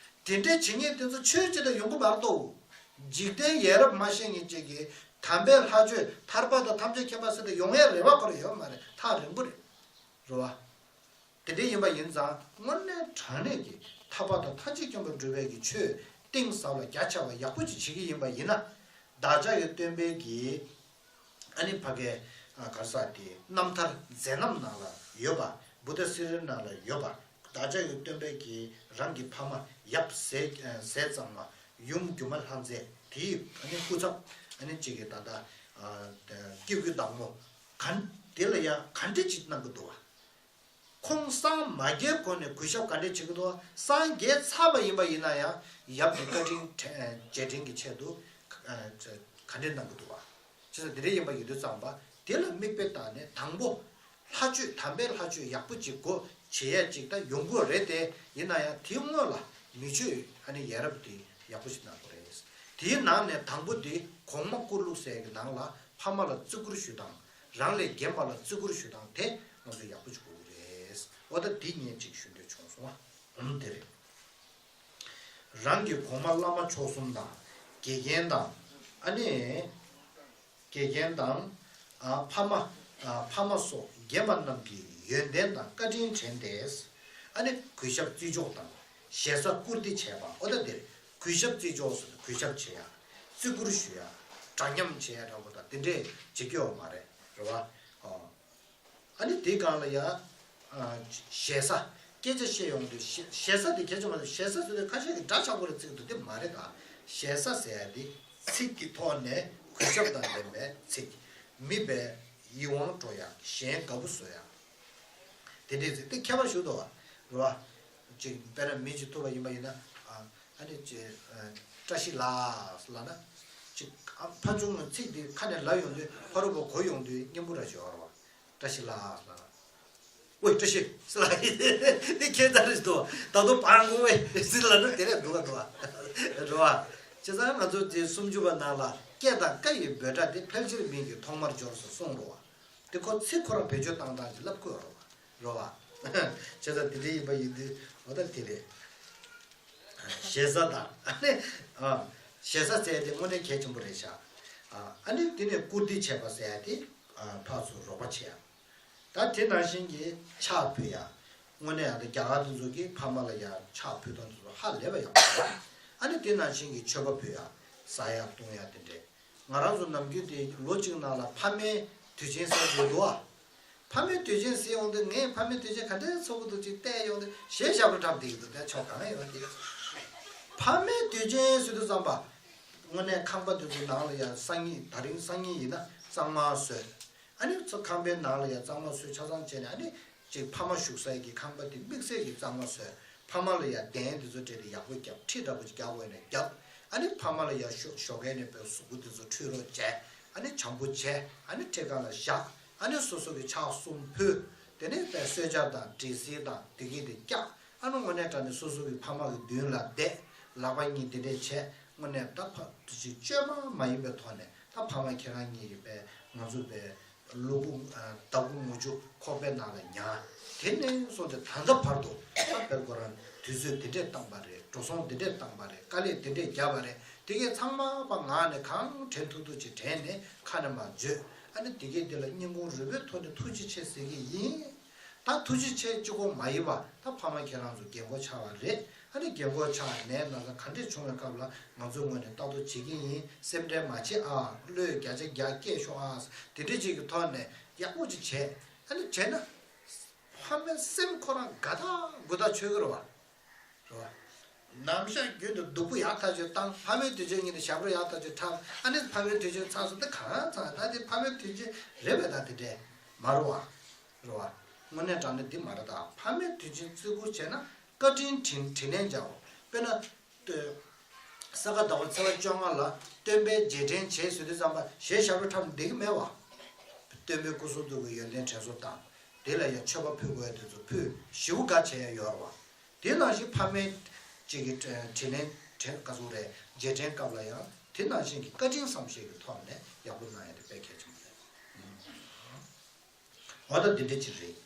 དེ་འདྲས་བྱེད་མཁན་དེ་ཚོ་ཆོས་བྱེད་དུ་ཡོང་གི་མ་རེད་དོ། འཇིག་རྟེན་ཡ་རབས་མ་ཤེས་མཁན་ཅིག་གིས་དམ་པའི་ལྷ་ཆོས་ཐར་པ་དང་ཐམས་ཅད་མཁྱེན་པ་ཟེར་དུ་ཡོང་ཡ་རེ་བ་ཁོ་ར་ཡོད་མ་རེད། ཐག་རིང་པོ་རེད། རེད་བ། དེ་འདྲས་ཡིན་པ་ཡིན་ཙང་དངོས་གནས་དྲང་གནས་ཀྱི་ཐར་པ་དང་ཐམས་ཅད་མཁྱེན་པ་འགྲུབ་པའི་གི་ཆོས་གཏིང་ཟབ་ལ་རྒྱ་ཆེ་བ་ཡག་པོ་ཅིག་བྱེད་ཀྱི་ཡིན་པ་ཡིན་ན། བདག་ཅག་གི་སྟོན་པའི་གི་ཨ་ནི་ཕ་གའི་ག་རེ་ཟེར་དེ་རྣམ་ཐར་མཛད་རྣམ་ནང་ལ་ཡོད་པ། བུདྡྷ་སི་ལླའི་ནང་ལ་ཡོད་པ། བདག་ཅག་གི་སྟོན་པའི་གི་རང་གི་ཕ་མ་ཡབ་ཟས་ཟས་གཙང་མ་ཡུམ་སྒྱུ་མ་ལྷ་མཛེས་དེའི་ཨ་ནི་སྐུ་ཚབ་ཨ་ནི་གཅིག་གི་ད་ལྟ་སྐྱེ་དགུའི་བདག་མོ་ག་དེ་ལ་ཡང་ག་འདྲ་ཅིག་གནང་གི་འདུག་བ། ཁོང་སངས་མ་རྒྱས་གོང་ནས་གུས་ཞབས་ག་འདྲས་བྱེད་ཀྱི་འདུག་སངས་རྒྱས་ཚར་བ་ཡིན་པ་ཡིན་ན་ཡང་ཡབ་ཀྱི་བཀའ་དྲིན་དྲན་རྗེས་དྲན་གྱི་ཆེད་དུ་ག་འདྲས་གནང་གི་འདུག་བ། བྱས་ཙང་དེ་འདྲས་ཡིན་པ་ཡིན་དུས་ཙམ་པ་དེ་ལ་མིག་དཔེ་བལྟས་ནས་དང་པོ་ལྷ་ཆོས་དམ་པའི་ལྷ་ཆོས་ཡག་པོ་ཅིག་སྒོ་འབྱེད་ཡ་ཅིག་ད་ཡོང་གི་རེད་དེ། ཡིན་ན་ཡང་དེའི་སྔོན་ལ་མི་ཆོས་ཨ་ནི་ཡ་རབས་དེ་ཡག་པོ་ཞིག་གནང་དགོས་རེད། དེའི་ནང་ནས་དང་པོ་དེ་གོང་མ་བཀུར་ལུགས་ཟེར་གྱི་ནང་ལ་ཕ་མ་ལ་བརྩི་བཀུར་ཞུ་སྟངས། རང་ལས་རྒན་པ་ལ་བརྩི་བཀུར་ཞུ་སྟངས་དེ་ང་ཚོ་ཡག་པོ་ཞིག་དགོས་ཀྱི་རེད། འོ་ད་འདི་ངས་ཅིག་ཞུ་འདོད་བྱུང་སོང་བ། འོ་དེ་རེད། རང་གི་གོང་མ་བླ་མ་མཆོག་གསུམ་དང་། དགེ་རྒན་དང་། ཨ་ནི། དགེ་རྒན་དང་། ཨ་ཕ་མ། ཨ་ཕ་མ་སོགས་རྒན་པ་རྣམས་ཀྱི་ཡོན་ཏན་དང་བཀའ་དྲིན་དྲན་ཏེ། ཨ་ནི་གུས་ཞབས་བརྩི་འཇོག་དང་། ཞེ་ས་བཀུར་སྟི་བྱས་པ། འོ་ད་དེ་རེད། གུས་ཞབས་བརྩི་འཇོག་ཟེར་ན་གུས་ཞབས་བྱེད་ཡ། བརྩི་བཀུར་ཞུ་ཡ། འདྲ་མཉམ་བྱེད་ཡ་འདྲ་བོ་དང་དེ་འདྲས་བྱེད་ཀྱི་ཡོད་མ་རེད། རེད་བ། ཨོ། ཨ་ནི་དེའི་སྒང་ལ་ཡ། ཨ་ཞེ་ས། སྐད་ཆ་བཤད་ཡོང་དུས་ཞེ་ཞེ་ས་དེ་གལ་ཆེན་པོ་རེད། ཞེ་ས་ཟེར་དུས་ཁ་ཤས་ཀྱིས་འདྲ་ཆགས་པོ་རེད་བརྩི་གི་འདུག་དེ་མ་རེད་ད། ཞེ་ས་ཟེར་ཡ་དེ་ཚིག་གི་ཐོག་ནས་གུས་ཞབས་དང་ལྡན་པའི་ཚིག་མི་བས་ཡིད་དབང་འཕྲོག་ཡ། གཞན་དགའ་པོ་བཟོ་ཡ། དེ་འདྲས་ཚིག་དེ་ཁྱད་པར་ཞུ་འདུག་བ། རེད་བ། ཅིག་དཔེར་ན་མི་ཅིག་ཐུག་པ་ཡིན་པ་ཡིན་ན། ཨ་ཨ་ནི་ཅིག་བཀྲ་ཤིས་ལགས་ལབ་ན། ཅིག་ཨ་ཕར་ཕྱོགས་ནས་ཚིག་དེ་ཁ་ནས་ལབ་ཡོང་དུས་ཕ་རོལ་པོ་གོ་ཡོང་དུས་སྙན་པོ་ར་ཞིག་ཡོད་རེད་བ། བཀྲ་ཤིས་ལགས་ལབ་ན། ཝེ་བཀྲ་ཤིས་ལགས་དེ་ཁྱད་མཚར་རེད་འདུག་ད་དུང་བང་གོ་ཝེ་ཟེར་ལབ་ན་དེ་ནས་འདུག་ག་འདུག་བ། རེད་བ། བྱས་ཙང་ང་ཚོ་དེ་སུམ་ཅུ་པ་ནང་ལ་སྐད་དང་ཀ་ཡི་འབོད་སྒྲ་དེ་ཕལ་ཆེར་མིང་གི་ཐོག་མར་སྦྱོར་སོ་གསུངས་རེད་བ། དེ་ཁོ་ཚིག་ཁོ་རང་བེད་སྤྱོད་བཏང་སྟངས་ཀྱི་ལབ་དགོས་རེད་བ། རེད་བ། བྱས་ཙང་དེ་འདྲ་ཡིན་པ་ཡིན་དུས་འོ་ད་དེ་རེད། ཞེ་ས་དང་ཨ་ནི། ཨ་ཞེ་ས་ཟེར་དེ་དངོས་གནས་གལ་ཆེན་པོ་རེད་ཤག་ཨ་ཨ་ནི་དེ་ནས་བཀུར་སྟི་བྱས་པ་ཟེར་ཡ་དེ། ཨ་ཕར་ཚུར་རོགས་པ་བྱེད་ཡ། ད་དེ་ནང་བཞིན་གྱི་ཕྱག་ཕུལ་ཡ། དངོས་གནས་ཡང་དེ་རྒྱ་གར་དེ་ཚོ་གིས་ཕ་མ་ལ་ཡ་ཕྱག་ཕུལ་སྟངས་དེ་ཚོ་ཧ་ལས་པ་ཡག་པོ་འདུག་ཨ་ནི་དེ་ནང་བཞིན་གྱི་མཆོད་པ་ཕུལ་ཡ། ཟ་ཡ་བཏུང་ཡ་དེ་འདྲས། ང་རང་ཚོ་ནམ་རྒྱུན་དེ་ལོ་གཅིག་ནང་ལ་ཕ་མའི་དུས་ཆེན་ཟེར་གྱི་འདུག་ཨ། ཕ་མའི་དུས་ཆེན་ཟེར་ཡོང་དུས་ངས་ཕ་མའི་དུས་ཆེན་ག་འདྲའི་འཚོགས་ཀྱི་འདུག་ཅིག་བལྟས་ཡོང་དུས་གཞས་ཞབས་བྲོ་འཁྲབ་བསྡད་ཀྱི་འདུག་དེ་ཆོ་གང་ཡོད་དེ། ཕ་མའི་དུས་ཆེན་ཟེར་དུས་ཙམ་པ། དངོས་གནས་ཁང་པ་དེ་ཚོ་ནང་ལ་ཡ་སང་ཉིན་ད་རིང་སང་ཉིན་ཡིན་ན་གཙང་མ་བཟོས། ཨ་ནི་ཚོ་ཁང་པའི་ནང་ལ་ཡ་གཙང་མ་བཟོས་ཆ་ཚང་བྱས་ནས་ཨ་ནི་ཅིག་ཕ་མ་བཞུགས་ས་ཡི་གི་ཁང་པ་དེ་དམིགས་བསལ་གྱི་གཙང་མ་བཟོས། ཕ་མ་ལ་ཡ་གདན་དེ་ཚོ་སྤྲད་དེ་ཡག་པོ་བརྒྱབ། ཁྲི་འདྲ་པོ་ཅིག་རྒྱག་དགོས་ན་བརྒྱབ། ཨ་ནི་ཕ་མ་ལ་ཡ་ཞོ་ཞོགས་ཀས་ནས་དཔེ་གཟུགས་པོ་དེ་ཚོ་ཁྲུས་རོགས་བྱས། ཨ་ནི་བྱམས་པོ་བྱས། ཨ་ནི་ཁྲི་སྒང་ལ་བཞག་ཨ་ནི་སོ་སོ་གི་ཕྱག་གསུམ་ཕུལ། དེ་ནས་དཔེ་གསོལ་ཇ་དང་དྲི་ཟིལ་དང་དེ་གི་དེ་བཀྱག་ཨ་ནི་དངོས་གནས་དྲང་གནས་སོ་སོ་གི་ཕ་མ་གི་མདུན་ལ་བསྡད། ལག་པ་གཉིས་དེ་འདྲས་བྱས། དངོས་གནས་ད་ཕ་དུ་ཅིག་བཅོས་མ་མ་ཡིན་པའི་ཐོག་ནས་ད་ཕ་མ་ཁྱེད་རང་གཉིས་ཀྱི་པའི་ང་ཚོ་པའི་ལུ་གུ་ཨ་ཟླ་གུ་ངུ་ཆུ་ཁོག་པའི་ནང་ལ་ཉར། དེ་ནས་བཟུང་སྟེ་ད་ལྟ་བར་དུ་ད་པའི་ཁོ་རང་དུས་ཚོད་འདི་འདྲས་བཏང་པ་རེད། འགྲོ་སོང་འདི་འདྲས་བཏང་པ་རེད། དཀའ་ལས་འདི་འདྲས་བརྒྱབ་པ་རེད། དེ་གས་ཚང་མ་པ་ངག་ནས་གང་དྲན་ཐུབ་ཐུབ་ཅིག་དྲན་ནས་ཁ་ནས་མར་བརྗོད། ཨ་ནི་དེ་གས་འདི་ལ་སྙིང་ཁུང་རུས་པའི་ཐོག་ནས་ཐུགས་རྗེ་ཆེ་ཟེར་གི་ཡིན། ད་ཐུགས་རྗེ་ཆེ་གཅིག་པོ་མ་ཡིན་པ་ད་ཕ་མ་ཁྱེད་རང་ཚོ་རྒན་གོག་ཆགས་པ་རེད། ཨ་ནི་རྒན་གོག་ཆགས་ནས་ན་ཚ་ག་འདྲས་བྱུང་བའི་སྐབས་ལ་ང་ཚོའི་ངོས་ནས་ལྟ་རྟོག་བྱེད་ཀྱི་ཡིན། སེམས་ཁྲལ་མ་བྱེད་ཨ། གློས་བརྒྱ་ཆ་བརྒྱ་སྐྱེས་ཤོག་ཨ། དེ་འདྲས་ཅིག་གི་ཐོག་ནས་ཡག་པོ་ཅིག་བྱས། ཨ་ནི་བྱས་ན་ཕ་མའི་སེམས་ཁོ་རང་དགའ་ཐག་མགུ་ཐག་ཆོད་ཀྱི་རེད་བ། རེད་བ། ནམ་ཞག་རྒྱུན་དུ་སྡུག་པོ་ཡག་ཐག་ཆོད་བཏང་། ཕ་མའི་དུས་ཆེན་ཉིན་དུ་ཞབས་བྲོ་ཡག་ཐག་ཆོད་འཁྲབ། ཨ་ནི་ཕ་མའི་དུས་ཆེན་ཚར་སོང་། ད་གང་ཚང་ད་དེ་ཕ་མའི་དུས་ཆེན་རེད་པས། ད་དེ་འདྲས་མ་རེད་བ། རེད་བ། དངོས་གནས་དྲང་གནས་འདི་མ་རེད། ད་ཕ་མའི་དུས་ཆེན་བརྩི་བཀུར་བྱས་ན་བཀའ་དྲིན་དྲིན་དྲིན་ལན་འཇལ་བ། དཔེར་ན། ས་ག་ཟླ་བ་ཚེས་པ་བཅོ་ལྔ་ལ་སྟོན་པའི་རྗེས་དྲན་བྱེད་ཟེར་དུས་ཙམ་པ་གཞས་ཞབས་བྲོ་འཁྲབ་བསྡད་ཀྱི་མེད་བ། སྟོན་པའི་སྐུ་གསུང་ཐུགས་ཀྱི་ཡོན་ཏན་དྲན་གསོ་དང་། དེ་ལ་ཡང་མཆོད་པ་ཕུལ་དགོས་དེ་ཚོ་ཕུལ་ཞེ་པོ་དགའ་བྱས་ཡ་ཡོད་རེད་བ། དེ་ནང་བཞིན་ཕ་མའི་ཅིག་གི་དྲིན་ལན་དྲན་ག་ཚོད་རེད། རྗེས་དྲན་སྐབས་ལ་ཡང་དེ་ནང་བཞིན་གྱི་བཀའ་དྲིན་བསམ་ཤེས་ཀྱི་ཐོག་ནས་ཡག་པོ་གནང་ཡ་དེ་དཔེ་གལ་ཆེན་པོ་རེད། འོ་ད་འདི་འདྲ་ཅིག་རེད།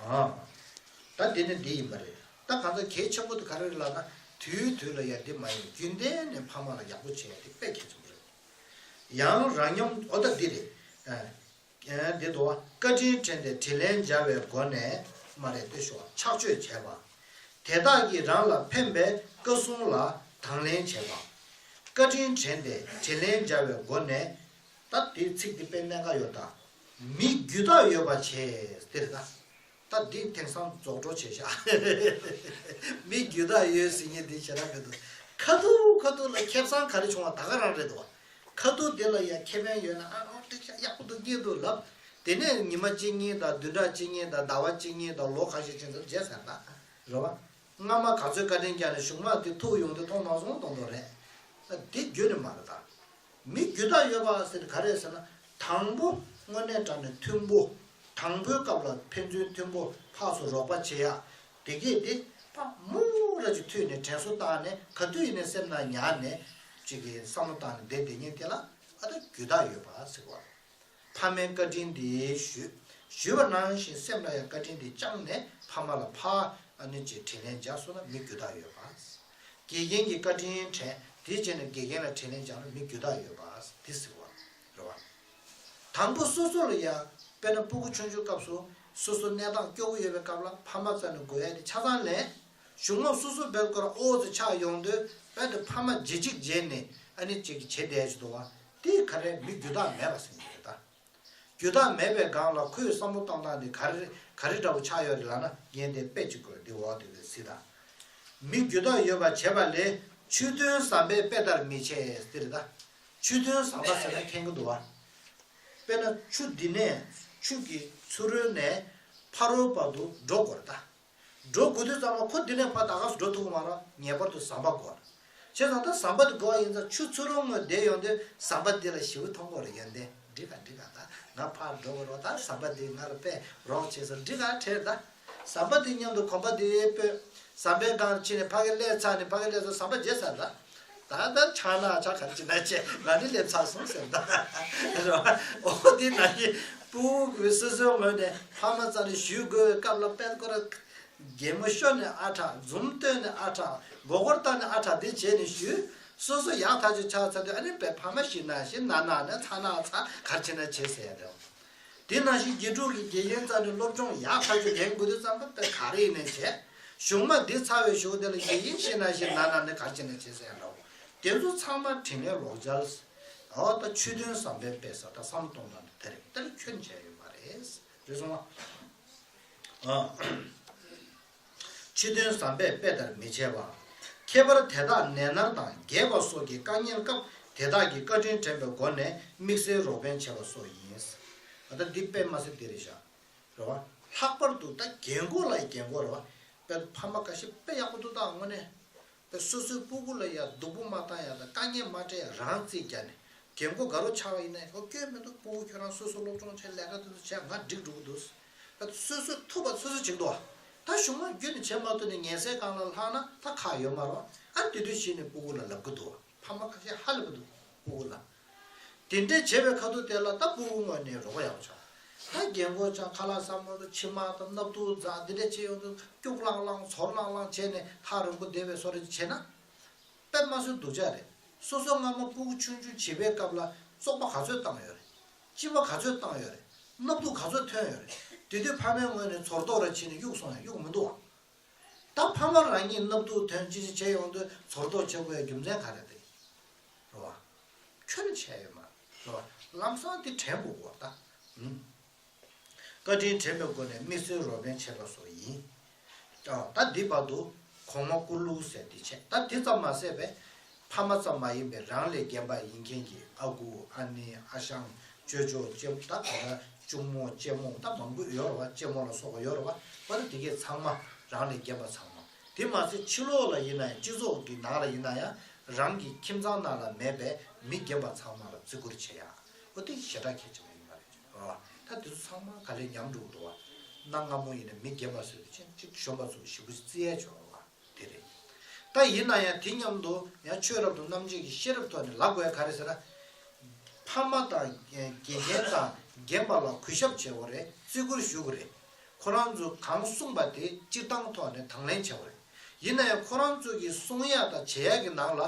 ཨ། ད་འདི་ནི་འདི་ཡིན་པ་རེད། ད་གང་ལྟར་གལ་ཆེན་པོ་དེ་ག་རེ་རེད་ལབ་ན། དུས་དུས་ལ་ཡ་འདི་མ་ཡིན་རྒྱུན་གཏན་ནས་ཕ་མ་ལ་ཡག་པོ་བྱེད་ཡ་དེ་དཔེ་གལ་ཆེན་པོ་རེད། ཡང་རང་སྙོམས་འོ་ད་འདི་རེད། ཨ། འདི་དོ། བཀའ་དྲིན་དྲན་ཏེ་དྲིན་ལན་འཇལ་བའི་སྒོ་ནས་མ་རེད་དེ་ཞོག་ཕྱག་མཆོད་བྱས་པ། དེ་དག་གིས་རང་ལ་ཕན་པའི་བཀའ་གསུང་ལ་དང་ལེན་བྱས་པ། བཀའ་དྲིན་དྲན་ཏེ་དྲིན་ལན་འཇལ་བའི་སྒོ་ནས། ད་དེའི་ཚིག་འདི་དཔེ་གནད་འགག་ཡོད་ད། མི་རྒྱུ་དག་ཡོད་པ་བྱས་ཟེར་ད། ད་འདི་དེང་སང་རྫོགས་འགྲོ་བྱས་ཤག་མི་རྒྱུ་དག་ཡོད་ཟེར་མཁན་འདི་ཞེ་དྲག་མི་འདུག་ཁ་ཐུག་ཁ་ཐུག་ལ་ཁེ་བཟང་ག་རེ་བྱུང་བ་ད་ག་རང་རེད་འདུག་ཁ་ཐུག་དེ་ལ་ཡང་ཁེ་ཕན་ཡོད་ན་ཨ་ཨ་འགྲིག་ཤག་ཡག་པོ་འདུག་སྙིང་འདུག་ལབ། དེ་ནས་ཉི་མ་གཅིག་གཉིས་དང་བདུན་ཕྲག་གཅིག་གཉིས་དང་ཟླ་བ་གཅིག་གཉིས་དང་ལོ་ཁ་ཤས་ཕྱིན་ཚར་རྗེས་ཟེར་ད། རེད་བ། སྔ་མ་ག་ཚོད་བཀའ་དྲིན་བསྐྱངས་ནས་གཞུག་མ་དེ་ཐུག་ཡོང་དུས་མཐོང་མ་སོང་མདོག་མདོག་རེད། ད་དེ་རྒྱུན་ནས་མ་རེད་ད། མི་རྒྱུ་དག་ཡོད་པ་ཟེར་ག་རེ་ཟེར་ན། དང་པོ་དངོས་གནས་དྲང་གནས་མཐུན་པོ། དང་པོའི་སྐབས་ལ་ཕན་ཚུན་མཐུན་པོ་ཕར་ཚུར་རོགས་པ་བྱེད་ཡ། དེ་གས་དེ་ཕ་མུ་ར་ཅིག་མཐུད་ནས་དྲན་གསོ་བཏང་ནས་ག་དུས་ཡིན་ནའི་སེམས་ནང་ཉར་ནས་ཅིག་གི་བསམ་བློ་བཏང་ནས་བསྡད་བསྡད་མཁན་དེ་ལ་ཨ་ད་རྒྱུ་དག་ཡོད་པ་ཟེར་བ། ཕ་མའི་བཀའ་དྲིན་དེ་ཞུས། ཞུས་པ་ནང་བཞིན་སེམས་ལ་ཡང་བཀའ་དྲིན་དེ་བཅངས་ནས་ཕ་མ་ལ་ཕ་ཨ་ནི་ཅིག་དྲིན་ལན་འཇལ་སོང་ན་མི་རྒྱུ་དག་ཡོད་པ། དགེ་རྒན་གྱི་བཀའ་དྲིན་དྲན་དེ་བྱས་ནས་དགེ་རྒན་ལ་དྲིན་ལན་འཇལ་ན་མི་རྒྱུ་དག་ཡོད་པ་དེ་ཟེར་བ་རེད་བ། དང་པོ་སོ་སོ་ལ་ཡང་དཔེར་ན་སྤུ་གུ་ཆུང་ཆུང་སྐབས་སུ་སོ་སོ་གནས་སྟངས་སྐྱོ་པོ་ཡོད་པའི་སྐབས་ལ་ཕ་མ་རྩ་ནས་དགོས་ཡ་དེ་ཆ་ཚང་ལེན། གཞུག་མ་སོ་སོ་བེད་སྐོར་ཨོ་ཙི་ཆགས་ཡོང་དུས་བེད་དུ་ཕ་མ་བརྗེ་གཅིག་བརྗེས་ནས་ཨ་ནི་གཅིག་བྱེད་བསྡད་ཀྱི་འདུག་བ། དེ་ག་རེ་མི་རྒྱུ་དག་མེད་པ་ཟེར་གྱི་རེད་ད། རྒྱུ་དག་མེད་པའི་སྒང་ལ་ཁོའི་བསམ་བློ་གཏོང་སྟངས་དེ་ག་རེ་ག་རེ་འདྲ་བོ་ཆགས་ཡོད་རེད་ལབ་ན་ངས་དེ་དཔེ་གཅིག་བཀོད་འདི་འོག་དེ་ལས་གཟིགས་དང་། མི་རྒྱུ་དག་ཡོད་པ་བྱེད་པ་ལས་ཆུ་ཐོན་ཟམ་པའི་དཔེ་ལྟར་མི་བྱེད་ཟེར་ད། ཆུ་ཐོན་ཟམ་པ་ཟེར་ན་མཁྱེན་གྱི་འདུག་བ། དཔེར་ན་ཆུ་འདི་ནས་ཆུ་གི་ཚུ་རོལ་ནས་ཕ་རོལ་བར་དུ་འགྲོ་དགོས་རེད་ད། འགྲོ་དགོས་དུས་ཙམ་པ་ཁོ་འདི་ནས་ཕར་ད་ག་སུ་འགྲོ་ཐུབ་ཀྱི་མ་རེད། ངེས་པར་དུ་ཟམ་པ་དགོས་རེད། བྱས་ཙང་ད་ཟམ་པ་འདི་དགོས་པ་ཡིན་ཙང་ཆུ་ཚུ་རོལ་ངོས་བསྡད་ཡོང་དུས་ཟམ་པ་འདི་ལ་ཞེ་པོ་མཐོང་གི་རེད། ཡོན་ཏན་འགྲིག་ག་འགྲིག་ག་ད་ང་ཕར་འགྲོ་གི་རེད། ད་ཟམ་པ་འདི་ང་ལ་དཔེ་རོགས་བྱས་སོང་འགྲིག་ག་དྲན་ད། ཟམ་པ་འདི་མཉམ་དུ་གོམ་པ་འདི་སྤོས། ཟམ་པའི་སྒང་ཕྱིན་ནས་ཕ་གི་སླེབས་ཚར་ནས་ཕ་གི་སླེབས་སོང་ཟམ་པ་བརྗེད་ཚར་ད། ད་ལྟ་ཆགས་ན་ཆགས་ག་རེ་བྱེད་ན་བྱེད། ང་ནི་སླེབས་ཚར་སོང་ཟེར་ད། རེད་བ། འོ་དེ་ན་ཡིན། སྤུ་གུ་སོ་སོའི་ངོས་ནས་ཕ་མ་རྩ་ནས་ཞུ་དགོས་སྐབས་ལ་དཔེ་ཁོ་ར་གད་མོ་ཤོར་ནས་ཨ་དྲག་འཛུམ་བསྟན་ནས་ཨ་དྲག་མགོ་སྐོར་བཏང་ནས་ཨ་དྲག་དེ་བྱས་ནས་ཞུས། སོ་སོ་ཡག་ཐག་ཆོད་ཆགས་ཚར་དུས་ཨ་ནི་དཔེ་ཕ་མ་ཞིག་ན་ཞིག་ན་ན་ནས་ཚ་ན་ཚ་ག་རེ་བྱེད་ན་བྱེད་ཟེར་ཡ་རེད། དེ་ནང་བཞིན་དགེ་ཕྲུག་གིས་དགེ་རྒན་རྩ་ནས་སློབ་སྦྱོང་ཡག་ཐག་ཆོད་ལེན་དགོས་དུས་ཙམ་པ་དཔེ་ག་རེ་ཡིན་ནའི་བྱས། གཞུག་མ་འདི་ཚར་བའི་གཞུག་དེ་ལ་དགེ་རྒན་ཞིག་ན་ཞིག་ན་ན་ནས་ག་རེ་བྱེད་ན་བྱེད་ཟེར་ཡ་འདྲ་བོ། དེ་ཚོ་ཚང་མ་དྲིན་ལན་ལོག་འཇལ། འོ་ད་ཆུ་ཐོན་ཟམ་པའི་དཔེ་ཟེར་ད་བསམ་བློ་གཏོང་སྟངས་དེ་རེད། དེ་ལ་ཁྱོན་ཆེ་ཡོད་མ་རེད། རེད་སོང་ཨ། ཆུ་ཐོན་ཟམ་པའི་དཔེ་ལྟར་མི་བྱེད་པ། ཁྱད་པར་དེ་དག་ནད་མནར་དང་རྒས་པ་སོགས་ཀྱི་དཀའ་ངལ་སྐབས་དེ་དག་གི་བཀའ་དྲིན་དྲན་པའི་སྒོ་ནས་དམིགས་བསལ་རོགས་ཕན་བྱེད་པ་སོགས་ཡིན། ད་འདི་དཔེ་མ་སྲིད་འདི་རེད་ཤག་རེད་བ། ལྷག་པར་དུ་ད་རྒན་གོག་ལ་ཡི་རྒན་གོག་རེད་བ། དཔེ་ཕ་མ་ཁ་ཤས་དཔེ་ཡག་པོ་འདུག་ད་དངོས་གནས། དཔེ་སོ་སོའི་སྤུ་གུ་ལ་ཡ་སྡུག་པོ་མ་བཏང་ཡ་ད་དཀའ་ངལ་མ་སྤྲད་ཡ་རང་རྩིས་རྒྱག་ནས་རྒན་གོག་དགའ་རོགས་ཆགས་པ་ཡིན་ན་ཡང་སྐྱོན་མི་འདུག་སྤུ་གུ་ཁྱོད་རང་སོ་སོ་སློབ་སྦྱོང་བྱས་ལས་ཀ་དེ་ཚོ་བྱས་ང་འགྲིག་འགྲོ་གི་འདུག་ད་སོ་སོས་ཐུབ་པ་སོ་སོས་བྱེད་འདུག་ད་གཞུག་མ་རྒྱུན་ནས་བྱེད་མ་ཐུབ་ནས་ངལ་སེལ་སྒང་ལ་ལྷག་ན་ད་ཁག་ཡོད་མ་རེད་བ། ཨ་དེ་དུས་གཞི་ནས་སྤུ་གུ་ལ་ལབ་གི་འདུག་ཕ་མ་ཁ་ཤས་ཧ་ལས་པ་འདུག་སྤུ་གུ་ལ། དེ་འདྲའི་བྱེད་པའི་ཁ་ཐུག་དེ་ལ་ད་སྤུ་གུ་ངོས་ནས་རོགས་ཡག་པོ་ཆགས། ད་རྒན་གོག་ཆགས་ཁ་ལག་ཟ་མ་ཐུབ་མཆི་མ་དང་སྣབས་ཐུག་འཛག་འདི་འདྲ་བྱེད་ཡོང་དུས་སྐྱུག་ལངས་ལངས་ཚོར་ལངས་ལངས་བྱས་ནས་ཐག་རིང་པོ་བསྡད་པའི་བཟོ་འདྲ་ཅིག་བྱས་ན། དཔེ་མ་སྲིད་སྡུག་ཅག་རེད། སོ་སོ་སྔ་མ་སྤུ་གུ་ཆུང་ཆུང་བྱིས་པའི་སྐབས་ལ་བཙོག་པ་ག་ཚོད་བཏང་ཡོད་རེད། སྐྱིད་པ་ག་ཚོད་བཏང་ཡོད་རེད། སྣབས་དུག་ག་ཚོད་ཐོན་ཡོད་རེད། དེ་དུས་ཕ་མའི་ངོས་ནས་ཚོར་རྟོག་ར་བྱས་ནས་གཡུག་སོང་ཡང་གཡུག་མི་འདུག་བ། ད་ཕ་མ་རང་ཉིད་སྣབས་དུག་ཐོན་ཅི་ཅི་བྱས་ཡོང་དུས་ཚོར་རྟོག་བྱེད་དགོས་ཡ་རྒྱུ་མཚན་ག་རེ་རེད། རེད་བ། ཁྱོན་ནས་བྱས་ཡོད་མ་རེད་བ། ལམ་སང་དེ་དྲན་དགོས་གོ་ད། ཨུམ། བཀའ་དྲིན་དྲན་པའི་སྒོ་ནས་དམིགས་བསལ་རོགས་ཕན་བྱས་པ་སོགས་ཡིན། ཀྱང་ད་འདི་བར་དུ་གོང་མ་བཀུར་ལུགས་ཟེར་འདི་བྱས། ད་དེ་ཙམ་མ་ཟད་པས་ཕ་མ་ཙམ་མ་ཡིན་པའི་རང་ལས་རྒན་པ་ཡིན་མཁན་གྱི་ཨ་ཁུ་ཨ་ནེ་ཨ་ཞང་ཅོ་ཅོ་གཅེན་པོ། ད་ག་ལ་གཅུང་མོ་གཅེན་མོ་ད་མང་པོ་ཡོད་རེད་བ། གཅེན་མོ་ལ་སོགས་པ་ཡོད་རེད་བ། པ་ད་དེ་གས་ཚང་མ་རང་ལས་རྒན་པ་ཚང་མ། དེ་མ་ཟད་ཕྱི་ལོགས་ལ་ཡིན་ན་ཡང་སྤྱི་ཚོགས་ཀྱི་ནང་ལ་ཡིན་ན་ཡང་རང་གི་ཁྱིམ་ཚང་ནང་ལ་མེད་པའི་མི་རྒན་པ་ཚང་མ་ལ་བརྩི་བཀུར་བྱེད་ཡ། འོ་དེ་ཞེ་དྲག་གལ་ཆེན་པོ་ཡིན་པ་རེད། རེད་བ། ད་དེ་ཚོ་ཚང་མ་ག་ལེར་ཉམས་འགྲོ་གི་འདུག་བ། གནའ་སྔ་མོ་ཡིན་ན་མི་རྒན་པ་ཟེར་དུས་ཅིག་གཞོན་པ་ཚོ་ཞེ་པོ་ཅིག་བརྩི་ཡ་ཆོག་རེད་བ། དེ་རེད། ད་ཡིན་ན་ཡང་དེ་མཉམ་དུ་ཡང་ཆོས་རབ་ཏུ་རྣམ་འབྱེད་ཀྱི་ཤེས་རབ་ཐོག་ནས་ལབ་དགོས་ཡ་ག་རེ་ཟེར་ན། ཕ་མ་དང་དགེ་རྒན་དང་རྒན་པ་ལ་གུས་ཞབས་བྱེད་དགོས་རེད། བརྩི་བཀུར་ཞུ་དགོས་རེད། ཁོ་རང་ཚོས་གང་གསུངས་པ་དེ་སྤྱིར་བཏང་ཐོག་ནས་དང་ལེན་བྱེད་དགོས་རེད། ཡིན་ན་ཡང་ཁོ་རང་ཚོ་གིས་གསུང་ཡ་དང་བྱེད་ཡ་གི་ནང་ལ་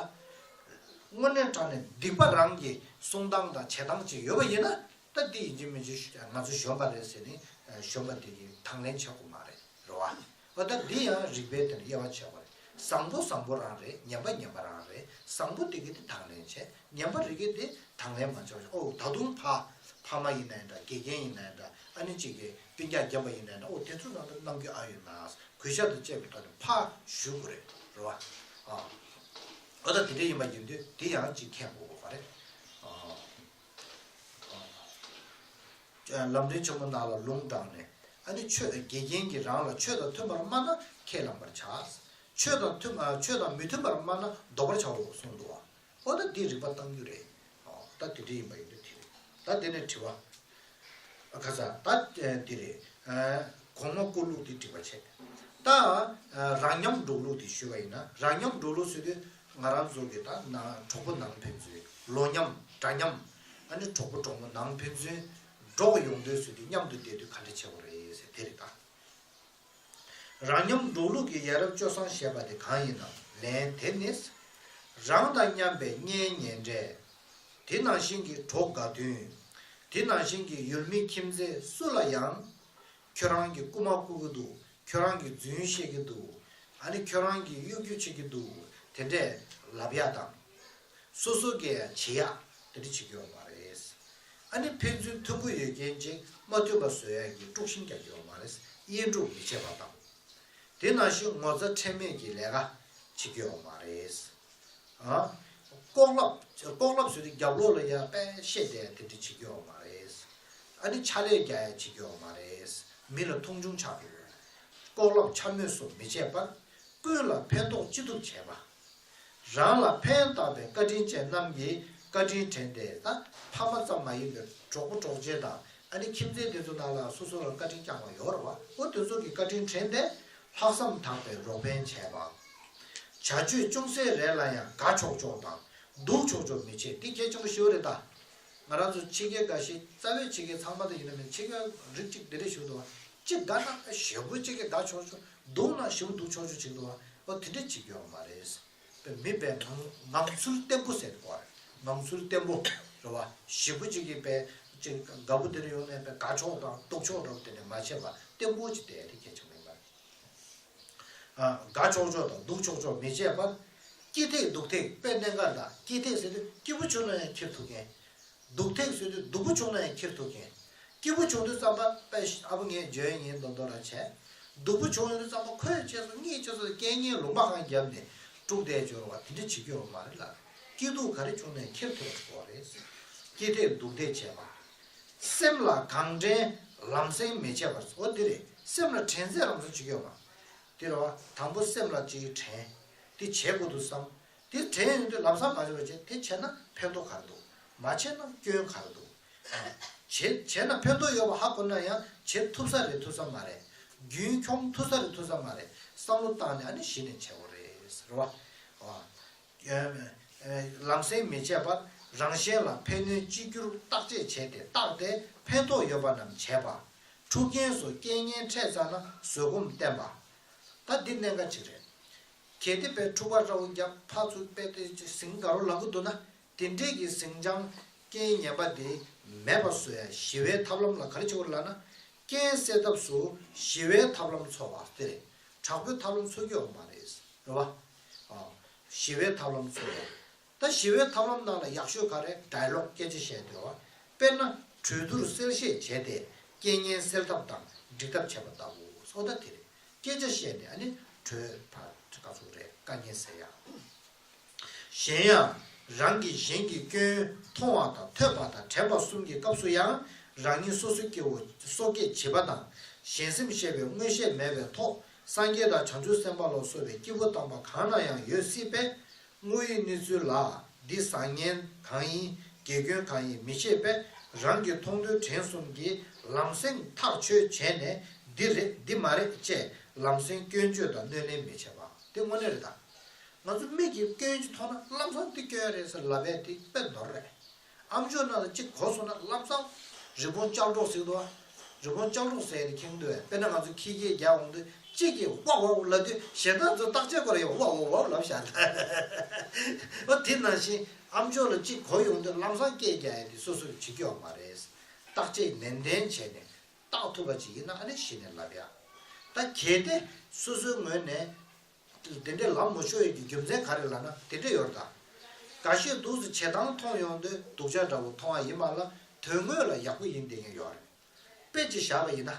དངོས་གནས་དྲང་ནས་སྡིག་པ་རང་གི་གསུང་སྟངས་དང་བྱེད་སྟངས་ཅིག་ཡོད་པ་ཡིན་ན། ད་འདི་ཡིན་གཅིག་མིན་གཅིག་ང་ཚོ་གཞོན་པ་རེད་ཟེར་ནས་གཞོན་པ་དེ་གིས་དང་ལེན་བྱེད་དགོས་མ་རེད། རེད་བ། འོ་ད་འདི་ཡང་རིགས་པའི་དེར་དབྱེ་བ་ཕྱེ་བ་རེད། བཟང་པོ་བཟང་པོ་རང་རེད། ངན་པ་ངན་པ་རང་རེད། བཟང་པོ་དེ་གིས་དེ་དང་ལེན་བྱས། ངན་པ་རེ་གིས་དེ་དང་ལེན་མ་བྱས་པ་བྱས། ཨོ་ད་དུང་ཕ་ཕ་མ་ཡིན་ན་ཡང་འདྲ། དགེ་རྒན་ཡིན་ན་ཡང་འདྲ། ཨ་ནི་གཅིག་གི་སྤུན་ཀྱག་རྒན་པ་ཡིན་ན་ཡང་འདྲ། ཨོ་དེ་ཚོ་ནང་དུ་གནང་རྒྱུ་ཨ་ཡོད་ན་གུས་ཞབས་དང་བཅས་པའི་ཐོག་ནས་ཕར་ཞུ་དགོས་རེད། རེད་བ། ཨ། འོ་ད་དེ་འདྲ་ཡིན་པ་ཡིན་དུས་དེ་ཡང་གཅིག་མཁྱེན་དགོས་པ་རེད། ཨ། ལམ་རིམ་ཆེན་མོ་ནང་ལ་ལུང་དྲངས་ནས། ཨ་ནི་ཆོས་དགེ་རྒན་གྱིས་རང་ལ་ཆོས་དང་མཐུན་པར་སྨྲ་ན་ཁས་བླངས་པར་བྱ། ཆོས་དང་མཐུན་ཨ་ཆོས་དང་མི་མཐུན་པར་སྨྲ་ན་བཟློག་པར་བྱའོ་གསུངས་འདུག་བ། འོ་ད་འདི་རིག་པ་གཏང་རྒྱུ་རེད། ཨོ་ད་དེ་འདྲ་ཡིན་པ་ཡིན་དུས་དེ་རེད། ད་དེ་ནས་དྲི་བ། ཨ་ཁ་ས་ད་དེ་རེད། ཨ་གོང་མ་བཀུར་ལུགས་དེ་འགྲིག་པ་བྱས། ད་ཨ་རང་ཉམས་སྒྲོག་ལུགས་དེ་ཞུས་པ་ཡིན་ན། རང་ཉམས་སྒྲོག་ལུགས་ཟེར་དུས་ང་རང་ཚོ་གི་ད་ནང་གྲོགས་པོ་ནང་ཕན་ཚུན་ལོ་མཉམ་འདྲ་མཉམ། ཨ་ནི་གྲོགས་པོ་གྲོགས་མོ་ནང་ཕན་ཚུན་འགྲོགས་ཡོང་དུས་ཟེར་དུས་མཉམ་དུ་བསྡད་དུས་ག་འདྲ་བྱེད་དགོས་རེད་ཟེར་དེ་རེད་ད། རང་ཉམས་སྒྲོག་ལུགས་ཀྱི་ཡ་རབས་སྤྱོད་བཟང་ཞེས་པ་དེ་གང་ཡིན་ནམ། ལན། དེ་ནི། རང་དང་མཉམ་པའི་གཉེན་ཉེ་འབྲེལ། དེ་ནང་བཞིན་གྱི་གྲོགས་དགའ་མཐུན། དེ་ནང་བཞིན་གྱི་ཡུལ་མི་ཁྱིམ་མཚེས་སུ་ལ་ཡང་། ཁྱོད་རང་གི་རྐུ་མ་རྐུ་གི་འདུག་ཁྱོད་རང་གི་རྫུན་བཤད་ཀྱི་འདུག་ཨ་ནི་ཁྱོད་རང་གི་གཡོ་སྒྱུ་བྱེད་ཀྱི་འདུག་དེ་འདྲས་ལབ་ཡ་དང་། སོ་སོ་གིས་ཡང་བྱེད་ཡ་དེ་འདྲ་བྱེད་ཀྱི་ཡོད་མ་རེད། ཨ་ནི་ཕན་ཚུན་མཐུན་པོ་ཡོད་མཁན་ཅིག་མ་མཐུན་པ་བཟོ་ཡ་གི་དཀྲུག་ཤིང་རྒྱག་གི་ཡོད་མ་རེད། དབྱེན་དཀྲུག་མི་བྱེད་པ་དང་། དེ་ནང་བཞིན་ངོ་ཚ་ཁྲེལ་མེད་ཀྱི་ལས་ཀ་བྱེད་ཀྱི་ཡོད་མ་རེད། ཨ། ལྐོག་ལབ། ལྐོག་ལབ་ཟེར་དུས་རྒྱབ་ལོགས་ལ་ཡ་དཔེ་བཤད་བསྡད་དེ་འདྲ་བྱེད་ཀྱི་ཡོད་མ་རེད། ཨ་ནི་ཕྱག་ལས་རྒྱག་ཡ་བྱེད་ཀྱི་ཡོད་མ་རེད། མི་ལ་མཐོང་ཆུང་ཆགས་ཀྱི་ཡོད། ལྐོག་ལབ་འཕྱ་སྨོད་སོགས་མི་བྱེད་པར། ཀུན་ལ་ཕན་ཐོགས་ཅི་ཐུབ་བྱེད་པ། རང་ལ་ཕན་བཏགས་པའི་བཀའ་དྲིན་ཅན་རྣམས་ཀྱི་བཀའ་དྲིན་དྲན་ཏེ། ད་ཕ་མ་ཙམ་མ་ཡིན་པའི་གྲོགས་པོ་གྲོགས་མཆེད་དང་། ཨ་ནི་ཁྱིམ་མཚེས་དེ་ཚོ་ནང་ལ་སོ་སོ་ལ་བཀའ་དྲིན་བསྐྱངས་པ་ཡོད་རེད་བ། འོ་དེ་ཚོ་གི་བཀའ་དྲིན་དྲན་ཏེ། ལྷག་བསམ་དག་པའི་རོགས་ཕན་བྱས་པ། བྱ་སྤྱོད་ཅུང་ཟད་རེ་ལ་ཡང་དགའ་ཆོག་ཆོག་དང་སྡུག་ཆོག་ཆོག་མི་བྱེད། འདི་གལ་ཆེན་པོ་ཞེ་པོ་རེད་ད། ང་རང་ཚོ་ཕྱི་རྒྱལ་འགའ་ཞིག་རྩ་བའི་ཕྱི་རྒྱལ་ཚང་མ་དེ་ཡིན་ན་མིན། ཕྱི་རྒྱལ་རིགས་གཅིག་འདི་འདྲ་ཞིག་འདུག་བ། གཅིག་དགའ་ན་ཞེ་པོ་གཅིག་གིས་དགའ་ཆོག་ཆོག་སྡུག་ན་ཞེ་པོ་སྡུག་ཆོག་ཆོག་ཅིག་འདུག་བ། འོ་དེ་འདྲ་བྱེད་ཀྱི་ཡོད་མ་རེད། མི་དཔེ་ངང་ངང་ཚུལ་བརྟན་པོ་ཟེར་དགོས་རེད། ངང་ཚུལ་བརྟན་པོ་རེད་བ། ཞེ་པོ་གཅིག་གིས་དཔེ་གཅིག་དགའ་པོ་དེ་འདྲ་ཡོང་ནས་དཔེ་དགའ་ཆོག་དང་སྡུག་ཆོག་འདྲ་པོ་དེ་འདྲ་མ་བྱེད་པ། བརྟན་པོ་ཅིག་བསྡད་དེ་གལ་ཆེན་པོ་ཡིན་པ་རེད། ཨ། དགའ་ཆོག་ཆོག་དང་སྡུག་ཆོག་ཆོག་མི་བྱེད་པར། སྐྱིད་ཐེག་སྡུག་ཐེག་དཔེ་གནད་འགག་རེད་ད། སྐྱིད་ཐེག་ཟེར་དུས་སྐྱིད་པོ་བྱུང་ན་ཡང་འཁྱེར་ཐུབ་མཁན། སྡུག་ཐེག་ཟེར་དུས་སྡུག་པོ་བྱུང་ན་ཡང་འཁྱེར་ཐུབ་མཁན། སྐྱིད་པོ་བྱུང་དུས་ཙམ་པ་དཔེ་ཨ་ཕོ་ངས་འཇོན་ཡིན་མདོག་མདོག་རང་བྱས། སྡུག་པོ་བྱུང་ཡོང་དུས་ཙམ་པ་ཁོས་བྱས་སོང་ངས་བྱས་སོང་སྐད་ངན་ལུང་པ་གང་བརྒྱབ་ནས་དཀྲུག་བསྡད་འཇོག་པ་དེ་འདྲ་བྱེད་ཀྱི་ཡོད་མ་རེད་ལ། སྐྱིད་སྡུག་ག་རེ་བྱུང་ན་ཡང་འཁྱེར་ཐུབ་པ་ཞིག་དགོས་རེད། སྐྱིད་ཐེག་སྡུག་ཐེག་བྱས་པ། སེམས་ལ་གང་དྲན་ལམ་སེང་མི་བྱེད་པར། འོ་འདི་རེད། སེམས་ལ་དྲན་ཚད་ལམ་སེང་བྱེད་ཀྱི་ཡོད་མ། དེ་རེད་བ། དང་པོ་སེམས་ལ་ཅིག་དྲན། དེ་བྱེད་དགོས་འདུག་བསམ། དེ་དྲན་ཡོང་དུས་ལམ་སང་མ་བྱེད་པ་བྱས། དེ་བྱས་ན་ཕན་ཐོགས་ག་རེ་འདུག་མ་བྱས་ན་སྐྱོན་ག་རེ་འདུག་བྱས་བྱས་ན་ཕན་ཐོགས་ཡོད་པ་ཧ་གོ་ན་ཡང་བྱེད་ཐུབ་ས་རེད་ཐུབ་ས་མ་རེད། རྒྱུན་འཁྱོངས་ཐུབ་ས་རེད་ཐུབ་ས་མ་རེད། བསམ་བློ་བཏང་ནས་ཨ་ནི་གཞི་ནས་བྱེད་དགོས་རེད་ཟེར་བ། ལམ་སེང་མི་བྱེད་པར། རང་གཞན་ལ་ཕན་གནོད་ཅི་འགྱུར་བརྟག་དཔྱད་བྱས་ཏེ། བརྟགས་ཏེ་ཕན་ཐོགས་ཡོད་པ་རྣམས་བྱེད་པ། འཁྲུག་རྐྱེན་སོགས་རྐྱེན་ངན་འཕྲད་ཚར་ན་བཟོད་སྒོམ་བསྟེན་པ། ད་འདི་གནད་འགག་ཅིག་རེད། གལ་ཏེ་དཔེ་འཁྲུག་པ་འདྲ་བོ་བརྒྱབ། ཕར་ཚུར་དཔེ་དེ་ཟིང་དགའ་རོགས་ལབ་ཀྱི་འདུག་ན། དེ་འདྲས་ཀྱི་ཟིང་ཆ་ རྐྱེན་ངན་པ་དེ་མེད་པ་བཟོ་ཡ་ཞི་བའི་ཐབས་ལམ་ལ་ག་རེ་བྱེད་དགོས་རེད་ལབ་ན། རྐྱེན་སེལ་ཐབས་སུ་ཞི་བའི་ཐབས་ལམ་འཚོལ་བ་དེ་རེད། དྲག་པོའི་ཐབས་ལམ་འཚོལ་རྒྱུ་ཡོད་མ་རེད། རེད་བ། ཨ། ཞི་བའི་ཐབས་ལམ་འཚོལ་བ། ད་ཞི་བའི་ཐབས་ལམ་ནང་ལ་ཡག་ཤོས་ག་རེ། ཌའི་ལོག་སྐད་ཆ་བཤད་འདོད་བ། དཔེར་ན་གྲོས་བསྡུར་གསལ་བཤད་བྱས་ཏེ་རྐྱེན་ངན་སེལ་ཐབས་དང་འགྲིག་ཐབས་བྱས་པ་ལྟ་བུ་སོགས་ད་དེ་རེད། སྐད་ཆ་བཤད་ནས་ཨ་ནི་གྲོས་ཕར་ག་ཚོད་རེད། དཀའ་ངལ་སེལ་ཡག་གཞན་ཡང་། རང་གིས་གཞན་གྱི་སྐྱོན་མཐོང་བ་དང་ཐོས་པ་དང་དྲན་པ་གསུམ་གྱི་སྐབས་སུ་ཡང་། རང་ཉིད་སོ་སོའི་སྐྱེ་བོ་སོ་སྐྱེ་བྱིས་པ་དང་། གཞན་སེམས་ཤེས་པའི་མངོན་ཤེས་མེད་པའི་ཐོག་སངས་རྒྱས་དང་བྱང་ཆུབ་སེམས་དཔའ་ལ་སོགས་པའི་སྐྱེས་བུ་དམ་པ་གང་ན་ཡང་ཡོད་སྲིད་པས། དངོས་ཡོད་གནས་ཚུལ་ལ་འདི་བཟང་ངན་གང་ཡིན། དགེ་སྐྱོན་གང་ཡིན་མི་ཤེས་པས། རང་གི་མཐོང་ཐོས་དྲན་གསུམ་གྱིས་ལམ་སེང་ཐག་ཆོད་བྱས་ནས། འདི་རེད་འདི་མ་རེད་ཅེས་ལམ་སེང་སྐྱོན་བརྗོད་དང་གནོད་ལན་མི་བྱེད་པ་དེ་དངོས་གནས་རེད་ད། ང་ཚོ་མིག་གིས་སྐྱོན་ཅིག་མཐོང་ན་ལམ་སང་འདི་སྐྱོན་རེད་ཟེར་ལབ་ཡས་དེ་དཔེ་ནོར་རེད། ཨ་མཆོག་ནང་ལ་གཅིག་གོ་སོང་ན་ལམ་སང་རི་བོང་ལྕགས་སྒྲོག་ཟེར་འདུག་བ། རི་བོང་ལྕགས་སྒྲོག་ཟེར་ཡས་དེ་མཁྱེན་འདུག་བས། དཔེར་ན་ང་ཚོ་ཁྱི་སྐད་རྒྱག་འོང་དུས་གཅིག་གིས་ཝ་ཝ་ལབ་དུས་གཞན་དག་ཚོ་བརྟག་དཔྱད་སྐོར་ཡང་ཝ་ཝ་ཝ་ལབ་བཞག་ད། འོ་དེ་ནང་བཞིན་ཨ་མཆོག་ལ་གཅིག་གོ་ཡོང་དུས་ལམ་སང་སྐད་རྒྱག་ཡས་དེ་སོ་སོས་བྱེད་རྒྱུ་ཡོད་མ་རེད། བརྟག་དཔྱད་ནན་ཏན་བྱས་ནས་བརྟག་ཐུབ་པ་ཅིག་ཡིན་ན་ཨ་ནི་གཞི་ནས་ལབ་ཡ། ད་གལ་ཏེ་སོ་སོའི་ངོས་ནས། དེ་འདྲའི་ལབ་མ་ཆོག་ཡས་ཀྱི་རྒྱུ་མཚན་ག་རེ་ལབ་ན་དེ་འདྲ་ཡོད་རེད་ད། འགའ་ཤས་འདུག་སེ་བྱེད་སྟངས་མཐོང་ཡོང་དུས་སྡུག་ཅག་འདྲ་བོ་མཐོང་བ་ཡིན་མ་ལ་དོན་དངོས་ལ་ཡག་པོ་ཡིན་བསྡད་མཁན་ཡོད་རེད། དཔེ་ཅིག་བཞག་པ་ཡིན་ན།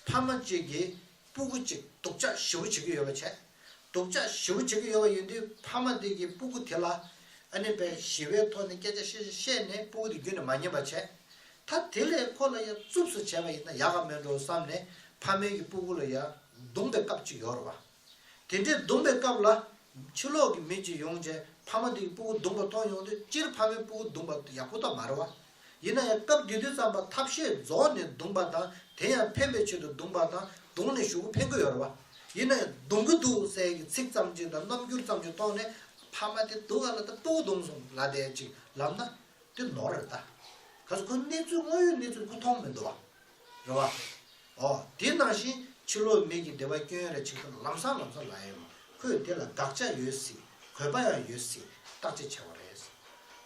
ཕ་མ་གཅིག་གིས་སྤུ་གུ་གཅིག་སྡུག་ཅག་ཞེ་པོ་བྱེད་ཀྱི་ཡོད་པ་བྱས། སྡུག་ཅག་ཞེ་པོ་བྱེད་ཀྱི་ཡོད་པ་ཡིན་དུས་ཕ་མ་དེ་གིས་སྤུ་གུ་དེ་ལ་ཨ་ནི་དཔེ་ཞི་བའི་ཐོག་ནས་སྐད་ཆ་བཤད་བཤད་ནས་སྤུ་གུ་དེ་རྒྱུན་ནས་མ་ཉན་པ་བྱས། ད་དེ་ལས་ཁོ་ལ་ཡང་རྩུབ་སུ་བྱས་པ་ཡིན་ན་ཡག་ག་མེད་འགྲོ་བསམ་ནས་ཕ་མའི་གི་སྤུ་གུ་ལ་ཡང་རྡུང་པའི་སྐབས་ཅིག་ཡོད་རེད་བ། དེ་འདྲའི་རྡུང་པའི་སྐབས་ལ་ཕྱི་ལོགས་ཀྱི་མི་ཅིག་ཡོང་རྗེས་ཕ་མ་དེ་གི་སྤུ་གུ་རྡུང་པ་མཐོང་ཡོང་དུས་སྤྱིར་ཕ་མའི་སྤུ་གུ་རྡུང་པ་ཡག་པོ་ད་མ་རེད་བ། ཡིན་ན་ཡང་སྐབས་དེ་དུས་ཙམ་པ་ཐབས་ཤེས་རྫོགས་ནས་རྡུང་པ་དང་དེ་ཡང་ཕན་པའི་ཆེད་དུ་རྡུང་པ་དང་རྡུང་ནས་གཞུག་གུ་ཕན་གི་ཡོད་རེད་བ། ཡིན་ན་ཡང་རྡུང་གི་འདུག་ཟེར་གྱི་ཚིག་ཙམ་ཅིག་དང་རྣམ་འགྱུར་ཙམ་ཅིག་མཐོང་ནས་ཕ་མ་དེ་སྡུག་ག་ལ་ད་སྤུ་གུ་རྡུང་སོང་ལབ་བསྡད་ཅིག་ལབ་ན། དེ་ནོར་རེད་ད། ག་ཚོད་ཁོ་གནས་ཚུལ་དངོས་ཡོད་གནས་ཚུལ་ཁོ་མཐོང་མི་འདུག་བ། རེད་བ། ཨོ་དེ་ནང་བཞིན་ཕྱི་ལོགས་མི་གི་སྡིག་པ་སྐྱོན་རེ་ཆིག་ཐུབ་ལམ་སང་ལམ་སང་ལབ་ཡོད་མ་ཁོས་དེ་ལ་དགག་བྱ་ཡོད་སྲིད་གོ་བ་ཡང་ཡོད་སྲིད་བརྟག་དཔྱད་བྱ་བ་རེད།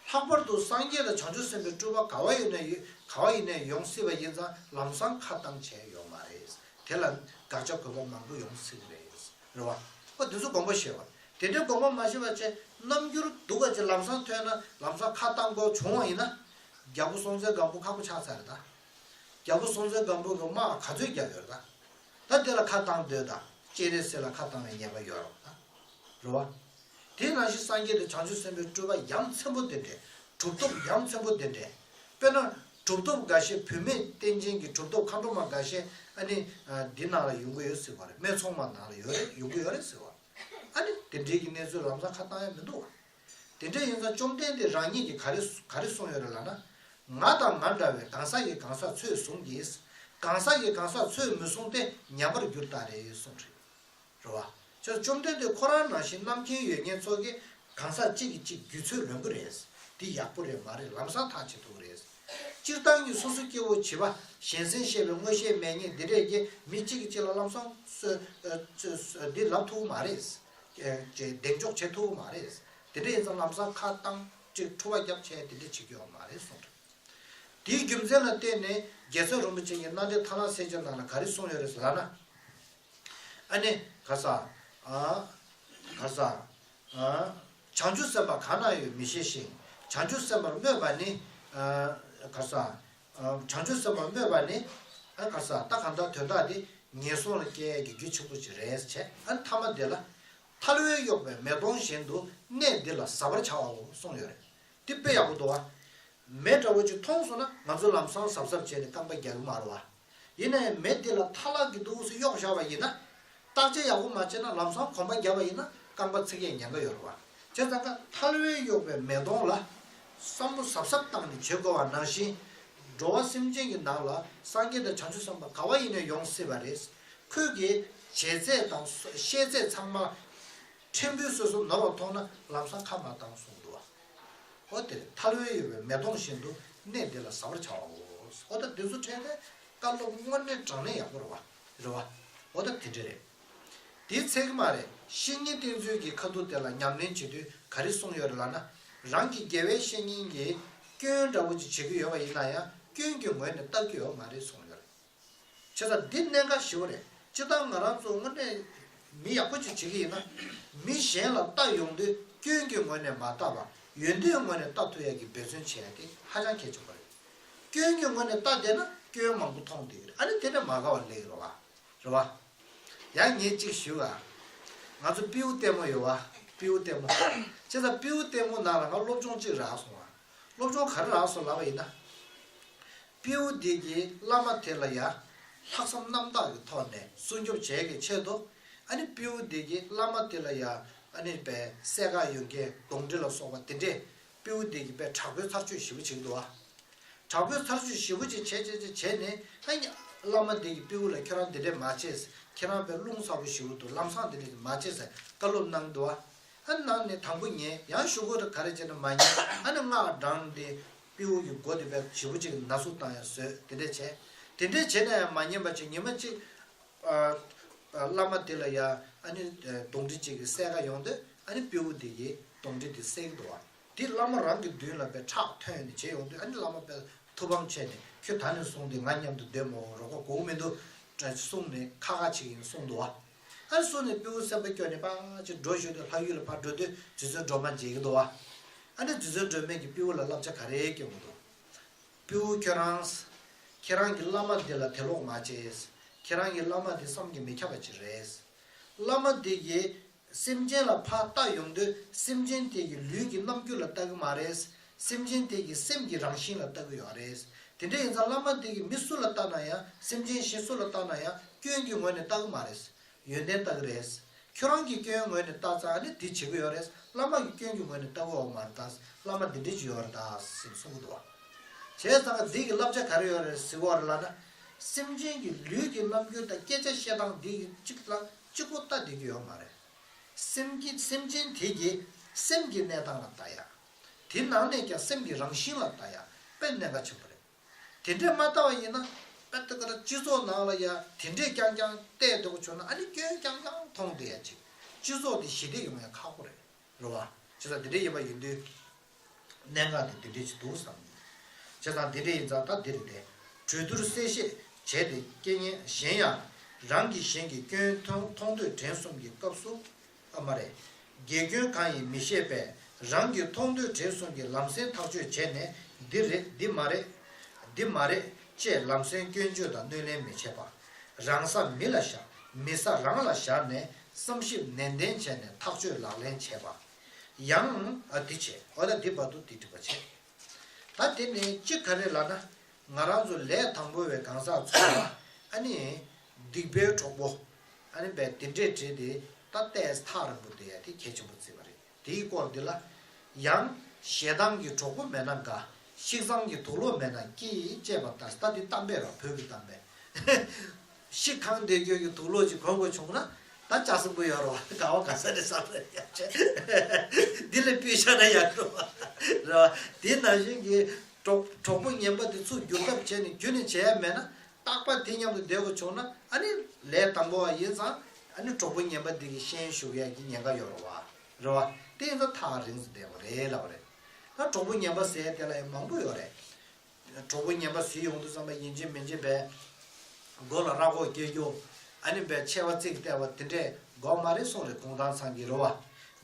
ལྷག་པར་དུ་སངས་རྒྱས་དང་བྱང་ཆུབ་སེམས་དཔའི་སྤྲུལ་པ་ག་བ་ཡིན་ན་ཡོད་ག་བ་ཡིན་ནའི་ཡོང་སྲིད་པ་ཡིན་ཙང་ལམ་སང་ཁ་བཏང་བྱས་ཡོད་མ་རེད། དེ་ལ་དགག་བྱ་གོ་བ་མང་པོ་ཡོང་སྲིད་རེད། རེད་བ། ཨོ་དེ་ཚོ་དགོངས་པ་བཞེས་པ། དེ་འདྲའི་དགོངས་པ་མ་བཞེས་པ་བྱས་རྣམ་འགྱུར་སྡུག་ག་ཅིག་ལམ་སང་ཐོན་ན་ལམ་སང་ཁ་བཏང་དགོས་བྱུང་བ་ཡིན་ན། རྒྱལ་པོ་སྲོང་བཙན་སྒམ་པོ་ཁག་པོ་ཆགས་ཚར་རེད་ད། རྒྱལ་པོ་སྲོང་བཙན་སྒམ་པོ་གི་དམག་ག་ཚོད་བརྒྱབ་ཡོད་རེད་ད། ད་དེ་ལ་ཁ་བཏང་སྡོད་ད་སྤྱན་རས་གཟིགས་ལ་ཁ་བཏང་བའི་ཉེས་པ་ཡོད་རེད་ད། རེད་བ། དེ་ནང་བཞིན་སངས་རྒྱས་དང་བྱང་ཆུབ་སེམས་དཔའི་སྤྲུལ་པ་ཡ་མཚན་པོ་དེ་འདྲས་གྲུབ་ཐོབ་ཡ་མཚན་པོ་དེ་འདྲས། དཔེར་ན་གྲུབ་ཐོབ་འགའ་ཤས་བུད་མེད་བསྟན་ཅན་གྱི་གྲུབ་ཐོབ་མཁའ་འགྲོ་མ་འགའ་ཤས་ཨ་ནི་འདི་ནང་ལ་ཡོང་གི་ཡོད་ཟེར་བ་རེད། སྨད་འཚོང་མ་ནང་ལ་ཡོད་རེད་ཡོང་གི་ཡོད་རེད་ཟེར་བ། ཨ་ནི་དེ་འདྲའི་གི་གནས་ཚུལ་ལམ་སང་ཁ་བཏང་ཡ་མི་འདུག་བ། དེ་འདྲ་ཡིན་ཙང་བཅོམ་ལྡན་འདས་རང་ཉིད་ཀྱིས་ག་རེ་ག་རེ་གསུངས་ཡོད་རེད་ལབ་ན། ང་དང་ང་འདྲ་བའི་གང་ཟག་གི་གང་ཟག་ཚོད་བཟུང་གིས། གང་ཟག་གི་གང་ཟག་ཚོད་མི་བཟུང་སྟེ་ཉམས་པར་འགྱུར་ལྟར་རེད་གསུངས་རེད། རེད་བ། ཅེས་བཅོམ་ལྡན་འདས་ཁོ་རང་ནང་བཞིན་རྣམ་མཁྱེན་ཡོད་མཁན་ཚོ་གིས་གང་ཟག་གཅིག་གིས་གཅིག་རྒྱུད་ཚོད་ལོན་གི་རེད། འདི་ཡག་པོ་རེད་མ་རེད་ལམ་སང་ཐག་བཅད་ཐུབ་གི་རེད། སྤྱིར་བཏང་གི་སོ་སོ་སྐྱེ་བོ་བྱིས་པ་གཞན་སེམས་ཤེས་པའི་མངོན་ཤེས་མེད་མཁན་འདི་འདྲས་ཀྱིས་མི་གཅིག་གིས་གཅིག་ལ་ལམ་སང་སོ་སོ་འདི་ལབ་ཐུབ་གི་མ་རེད། ཅེས་གདེང་འཇོག་བྱེད་ཐུབ་ཀྱི་མ་རེད། དེ་འདྲ་ཡིན་ཙང་ལམ་སང་ཁ་བཏང་ཅིག་འཁྲུ་བ་བརྒྱབ་བྱས་དེ་འདྲ་བྱེད་ཀྱི་ཡོད་མ་རེད་གསུངས་རེད། དེའི་རྒྱུ་མཚན་ལ་བརྟེན་ནས་རྒྱལ་ཚབ་རིན་པོ་ཆེ་གིས་རྣམ་འགྲེལ་ཐར་ལམ་གསལ་བྱེད་ནང་ལ་ག་རེ་གསུངས་ཡོད་རེད་ཟེར་ལབ་ན། ཨ་ནི་ག་ས། ཨ། ག་ས། ཨ། བྱང་ཆུབ་སེམས་དཔའ་གང་ན་ཡོད་མི་ཤེས་ཤིང་། བྱང་ཆུབ་སེམས་དཔར་སྨོད་པ་ནི། ཨ། ག་ས། བྱང་ཆུབ་སེམས་དཔར་སྨོད་པ་ནི། ཨ་ག་ས་ད་གང་ལྟར་དོན་དག་འདི་ངན་སོང་ལ་སྐྱེ་ཡས་ཀྱི་རྒྱུ་ཆེན་པོ་ཅིག་རེད་བྱས། ཨ་ཐ་མ་དེ་ལ། ཐལ་བས་གཡོགས་པའི་མེ་དོང་བཞིན་དུ་གནས་འདི་ལ་ཟ་བར་བྱའོ་གསུངས་ཡོད་རེད། འདི་དཔེ་ཡག་པོ་འདུག་བ། མེ་འདྲ་བོ་ཅིག་མཐོང་སོང་ན་ང་ཚོ་ལམ་སང་གཟབ་གཟབ་བྱས་ནས་རྐང་པ་རྒྱག་གི་མ་རེད་བ། ཡིན་ན་ཡང་མེ་འདི་ལ་ཐལ་ལག་གིས་འདུག་སེ་གཡོགས་བཞག་པ་ཡིན་ན། བརྟག་དཔྱད་ཡག་པོ་མ་བྱས་ན་ལམ་སང་གོམ་པ་བརྒྱབ་པ་ཡིན་ན་རྐང་པ་ཚིག་ཡས་ཉེན་ཁ་ཡོད་རེད་བ། བྱས་ཙང་ཀ་ཐལ་བས་གཡོགས་པའི་མེ་དོང་ལ། བསམ་བློ་གཟབ་གཟབ་བཏང་ནས་བྱེད་དགོས་པ་ནང་བཞིན། འགྲོ་བ་སེམས་ཅན་གྱི་ནང་ལ་སངས་རྒྱས་དང་བྱང་ཆུབ་སེམས་དཔའ་ག་བ་ཡིན་ནའི་ཡོང་སྲིད་པ་རེད། ཁོས་ཀྱི་བྱེད་ཚད་དང་བཤད་ཚད་ཚང་མ་ཕྲན་བུ་སོ་སོ་ནོར་བ་མཐོང་ན་ལམ་སང་ཁ་མ་བཏང་གསུངས་འདུག་བ། ཨོ་དེ་ཐལ་བས་གཡོགས་པའི་མེ་དོང་བཞིན་དུ་གནས་འདི་ལ་ཟ་བར་བྱའོ། ཨོ་ད་འདི་ཚོ་ཕྲད་དེ་བཀའ་སློབ་དངོས་གནས་དྲང་གནས་ཡག་པོ་རེད་བ། རེད་བ། ཨོ་ད་དེ་འདྲ་རེད། དེའི་ཚད་ཀྱི་མ་རེད། བཤེས་གཉེན་བསྟེན་ཚུལ་གྱི་ཁ་ཐུག་དེ་ལ་ཉམས་ལེན་བྱེད་དུས་ག་རེ་གསུངས་ཡོད་རེད་ལབ་ན། རང་གི་དགེ་བའི་བཤེས་གཉེན་གྱིས་ སྐྱོན་འདྲ་བོ་ཅིག་བྱེད་ཀྱི་ཡོད་པ་ཡིན་ན་ཡང་སྐྱོན་གྱི་ངོས་ནས་ལྟ་གི་ཡོད་མ་རེད་གསུངས་ཡོད་རེད། བྱས་ཙང་འདི་གནད་འགག་ཞེ་པོ་རེད། སྤྱིར་བཏང་ང་རང་ཚོ་དངོས་གནས་མི་ཡག་པོ་ཅིག་བྱེད་ཀྱི་ཡིན་ན། མི་གཞན་ལ་ལྟ་ཡོང་དུས་སྐྱོན་གྱི་ངོས་ནས་མ་ལྟ་བར་ཡོན་ཏན་ངོས་ནས་ལྟ་ཐུབ་ཡག་གི་འབད་བརྩོན་བྱེད་ཡག་དེ་ཧ་ཅང་གལ་ཆེན་པོ་རེད། སྐྱོན་གྱི་ངོས་ནས་ལྟ་བསྡད་ན་སྐྱོན་མང་པོ་མཐོང་བསྡད་ཀྱི་རེད། ཨ་ནི་དེ་འདྲ་མ་དགའ་བ་སླེབས་ཀྱི་རེད་བ། རེད་བ། ཡང་ངས་གཅིག་ཞུ་བ། ང་ཚོ་སྤྲེའུ་ལྟད་མོ་ཡོད་བ། སྤྲེའུ་ལྟད་མོ། བྱས་ཙང་སྤྲེའུ་ལྟད་མོ་ནང་ལ་ང་སློབ་སྦྱོང་གཅིག་རག་སོང་བ། སློབ་སྦྱོང་ག་རེ་རག་སོང་ལབ་པ་ཡིན་ན། སྤྲེའུ་འདི་གིས་བླ་མ་དེ་ལ་ཡ། ལྷག་བསམ་རྣམ་དག་གི་ཐོག་ནས་སྲུང་སྐྱོབ་བྱེད་ཀྱི་ཆེད་དུ། ཨ་ནི་སྤྲེའུ་འདི་གིས་བླ་མ་དེ་ལ་ཡ། ཨ་ནི་པའི་སྲས་ཀ་ཡོན་ཀའི་གདོན་འདྲེ་ལ་སོགས་པ་དེ་འདྲས། སྤྲེའུ་འདི་གིས་པའི་དྲག་པོའི་ཚར་གཅོད་ཞེ་པོ་བྱེད་ཀྱི་འདུག་བ། དྲག་པོའི་ཚར་གཅོད་ཞེ་པོ་ཅིག་བྱས་བྱས་བྱས་བྱས་ནས་ཨ་ནི་བླ་མ་འདི་གིས་སྤྲེའུ་ལ་ཁྱོད་རང་འདི་འདྲས་མ་བྱེད། ཁྱེད་རང་པའི་རླུང་ཚ་པོ་ཞེ་པོ་འདུག་ལམ་སང་འདི་འདྲས་མ་བྱེད་ཟེར་བཀའ་སློབ་གནང་འདུག་བ། ཨ་ནི་ནང་ནས་དང་པོ་ཉན་ཡང་ཞུ་དགོས་རེད་ག་རེ་བྱས་ན་མ་ཉན་ཨ་ནི་སྔགས་བགྲངས་ཏེ་སྤྲེའུ་གི་མགོ་དེ་པའི་ཞེ་པོ་ཅིག་ན་ཟུག་བཏང་ཡང་བཟོས་དེ་འདྲས་བྱས། དེ་འདྲས་བྱས་ན་ཡང་མ་ཉན་པ་ཅིག་ཉི་མ་གཅིག་ཨ། བླ་མ་དེ་ལ་ཡ་ཨ་ནི་གདོན་འདྲེ་གཅིག་གི་སྲས་ཀ་ཡོང་དུས་ཨ་ནི་སྤྲེའུ་དེ་གིས་གདོན་འདྲེ་དེ་བསད་ཀྱི་འདུག་བ། དེ་བླ་མ་རང་གི་མདུན་ལ་པའི་ཁྲག་ཐོན་ནས་བྱས་ཡོང་དུས་ཨ་ནི་བླ་མ་པའི་ཐུགས་ཕམ་བྱས་ནས་ཁྱོད་ད་ནས་བཟུང་སྟེ་ང་མཉམ་དུ་སྡོད་མ་འོང་རོགས་པ་དགོས་མི་འདུག་གསུངས་ནས་ཁ་ཁ་བྱེད་ཀྱི་ཡིན་གསུངས་འདུག་བ། ཨ་ནི་གསུངས་ནས་སྤྲེའུ་སེམས་པ་སྐྱོ་ནས་ཕར་ཅིག་འགྲོ་ཞོར་དུ་ལྷ་ཡུལ་ལ་ཕར་འགྲོ་དུས་རྗེ་བཙུན་སྒྲོལ་མ་མཇལ་གྱི་འདུག་བ། ཨ་ནི་རྗེ་བཙུན་སྒྲོལ་མས་ཀྱི་སྤྲེའུ་ལ་བསླབ་བྱ་ག་རེ་སྐྱོན་གྱི་འདུག་སྤྲེའུ་ཁྱོད་རང་། ཁྱེད་རང་གི་བླ་མ་འདི་ལ་དད་ལོག་མ་བྱེད། ཁྱེད་རང་གི་བླ་མ་འདི་བསམ་གྱིས་མི་ཁྱབ་པ་ཅིག་རེད། བླ་མ་འདི་གིས་སེམས་ཅན་ལ་ཕར་ལྟ་ཡོང་དུས་སེམས་ཅན་དེ་གི་ལུས་ཀྱི་རྣམ་འགྱུར་ལ་ལྟ་གི་མ་རེད། སེམས་ཅན་དེ་གི་སེམས་ཀྱི་རང་བཞིན་ལ་ལྟ་གི་ཡོད་རེད། དེ་འདྲ་ཡིན་ཙང་བླ་མ་འདི་གིས་མི་སུ་ལ་ལྟ་ན་ཡང་སེམས་ཅན་གཞན་སུ་ལ་ལྟ་ན་ཡང་སྐྱོན་གྱི་ངོས་ནས་ལྟ་གི་མ་རེད། ཡོན་ཏན་ལྟ་གི་རེད། ཁྱོད་རང་གི་སྐྱོན་ངོས་ནས་ལྟ་ཙང་ནི་འདི་བྱེད་ཀྱི་ཡོད་རེད། བླ་མ་གི་སྐྱོན་གྱི་ངོས་ནས་ལྟ་གི་ཡོད་མ་རེད་ད། བླ་མ་འདི་འདྲ་ཅིག་ཡོད་རེད་ད་ཟེར་གསུང་གི་འདུག་བ། བྱས་ཙང་འདི་གི་བསླབ་བྱ་ག་རེ་ཡོད་རེད་ཟེར་བ་རེད་ལབ་ན། སེམས་ཅན་གྱི་ལུས་ཀྱི་རྣམ་འགྱུར་དང་སྐད་ཆ་བཤད་སྟངས་འདི་གི་གཅིག་ལ་གཅིག་པོ་ལྟ་བསྡད་ཀྱི་ཡོད་མ་རེད། སེམས་ཀྱི་སེམས་ཅན་དེ་གི་སེམས་ཀྱི་གནས་སྟངས་ལ་ལྟ་ཡ། དེ་ནང་ནས་ཀྱང་སེམས་ཀྱི་རང་བཞིན་ལ་ལྟ་ཡ་དཔེ་གནད་འགག་ཆེན་པོ་རེད། དེ་འདྲས་མ་ལྟ་བ་ཡིན་ན། དཔེ་ལྟ་ག་ལ་སྤྱི་ཚོགས་ནང་ལ་ཡ་དེ་འདྲས་རྐྱང་རྐྱང་བལྟས་འདུག་བྱུང་ན་ཨ་ནི་སྐྱོན་རྐྱང་རྐྱང་མཐོང་བསྡད་ཡ་ཅིག་སྤྱི་ཚོགས་དེ་ཞི་བདེ་ཡོང་ཡ་ཁག་པོ་རེད། རེད་བ། བྱས་ཙང་དེ་འདྲས་ཡིན་པ་ཡིན་དུས། གནད་འགག་དེ་དེ་འདྲས་ཅིག་འདུག་བསམ། བྱས་ཙང་དེ་འདྲས་ཡིན་ཙང་ད་འདི་རེད་དེ། གྲོས་བསྡུར་གསལ་བཤད་བྱས་ཏེ་རྐྱེན་ངན་གཞན་ཡང་། རང་གི་གཞན་གྱི་སྐྱོན་མཐོང་མཐོང་ཐོས་དྲན་གསུམ་གྱི་སྐབས་སུ། ཨ་མ་རེད། དགེ་སྐྱོན་གང་ཡིན་མི་ཤེས་པས་རང་གི་མཐོང་ཐོས་དྲན་གསུམ་གྱི་ལམ་སེང་ཐག་གཅོད་བྱས་ནས་འདི་རེད་འདི་མ་རེད། འདི་མ་རེད་ཅེས་ལམ་སེང་སྐྱོན་བརྗོད་དང་གནོད་ལན་མི་བྱེད་པ། རང་ས་མི་ལ་བཞག་མི་ས་རང་ལ་བཞག་ནས་བསམ་ཞིབ་ནན་ཏན་བྱས་ནས་ཐག་གཅོད་ལག་ལེན་བྱེད་པ། ཡང་ཨ་འདི་བྱེད་འོ་ད་འདི་བར་དུ་འདི་འགྲིག་པ་བྱེད། ད་དེ་ནས་གཅིག་ག་རེ་ལབ་ན། ང་རང་ཚོ་ལས་དང་པོ་བའི་གང་ཟག་ཚོ་ལ་ཨ་ནི་སྡིག་པའི་གྲོགས་པོ་ཨ་ནི་བས་དེ་འདྲས་བྲིས་ཏེ་ད་ལྟས་ཐག་རིང་པོ་བསྡད་ཡ་དེ་གལ་ཆེན་པོ་བརྩིས་པ་རེད། དེའི་སྐོར་འདི་ལ་ཡང་ཞེ་སྡང་གི་གྲོགས་པོ་མེད་ན་དགའ། ཤིག་ཚང་གི་དུག་ལོག་མེད་ན་སྐྱིད་ཅེས་པ་ལྟར་ད་འདི་གཏམ་དཔེ་ར་བོད་ཀྱི་གཏམ་དཔེ། ཤི་གང་བསྡད་རྒྱུ་གི་དུག་ལོག་ཅིག་གོན་དགོས་བྱུང་ན་ད་ལྕགས་སྲིན་པོ་ཡོད་རེད་བ། ག་བ་ག་ས་ནས་བསམ་རེད་ཡ་ཆེ། འདི་ལས་སྤུས་ཤ་ན་ཡག་རེད་བ། རེད་བ། དེ་ནང་བཞིན་གྱི་གྲོགས་གྲོགས་པོ་ངན་པ་དེ་ཚུར་བསྒྱུར་ཐབས་བྱས་ནས་རྒྱུན་ནས་བྱེད་ཡ་མེད་ན་རྟག་པར་དེ་མཉམ་དུ་བསྡད་དགོས་བྱུང་ན་ཨ་ནི་ལས་དང་པོ་བ་ཡིན་ཙང་ཨ་ནི་གྲོགས་པོ་ངན་པ་འདི་གི་ཤན་ཞུགས་ཡ་གི་ཉེན་ཁ་ཡོད་རེད་བ། རེད་བ། དེ་ཡིན་ཙང་ཐག་རིང་དུ་བསྡད་དགོས་རེད་ལབ་པ་རེད། ད་གྲོགས་པོ་ངན་པ་ཟེར་ཡ་དེ་ལ་ཡང་མང་པོ་ཡོད་རེད། གྲོགས་པོ་ངན་པ་ཟེར་ཡོང་དུས་ཙམ་པ་ཡིན་གཅིག་མིན་གཅིག་བས། མགོ་ལ་ར་སྐོར་སྐྱེ་རྒྱུ། ཨ་ནི་བས་ཆེ་བ་བརྩིགས་བལྟས་པ་དེ་འདྲས་དགོས་མ་རེད་གསུངས་རེད་གུང་ཐང་ཚང་གིས་རེད་བ།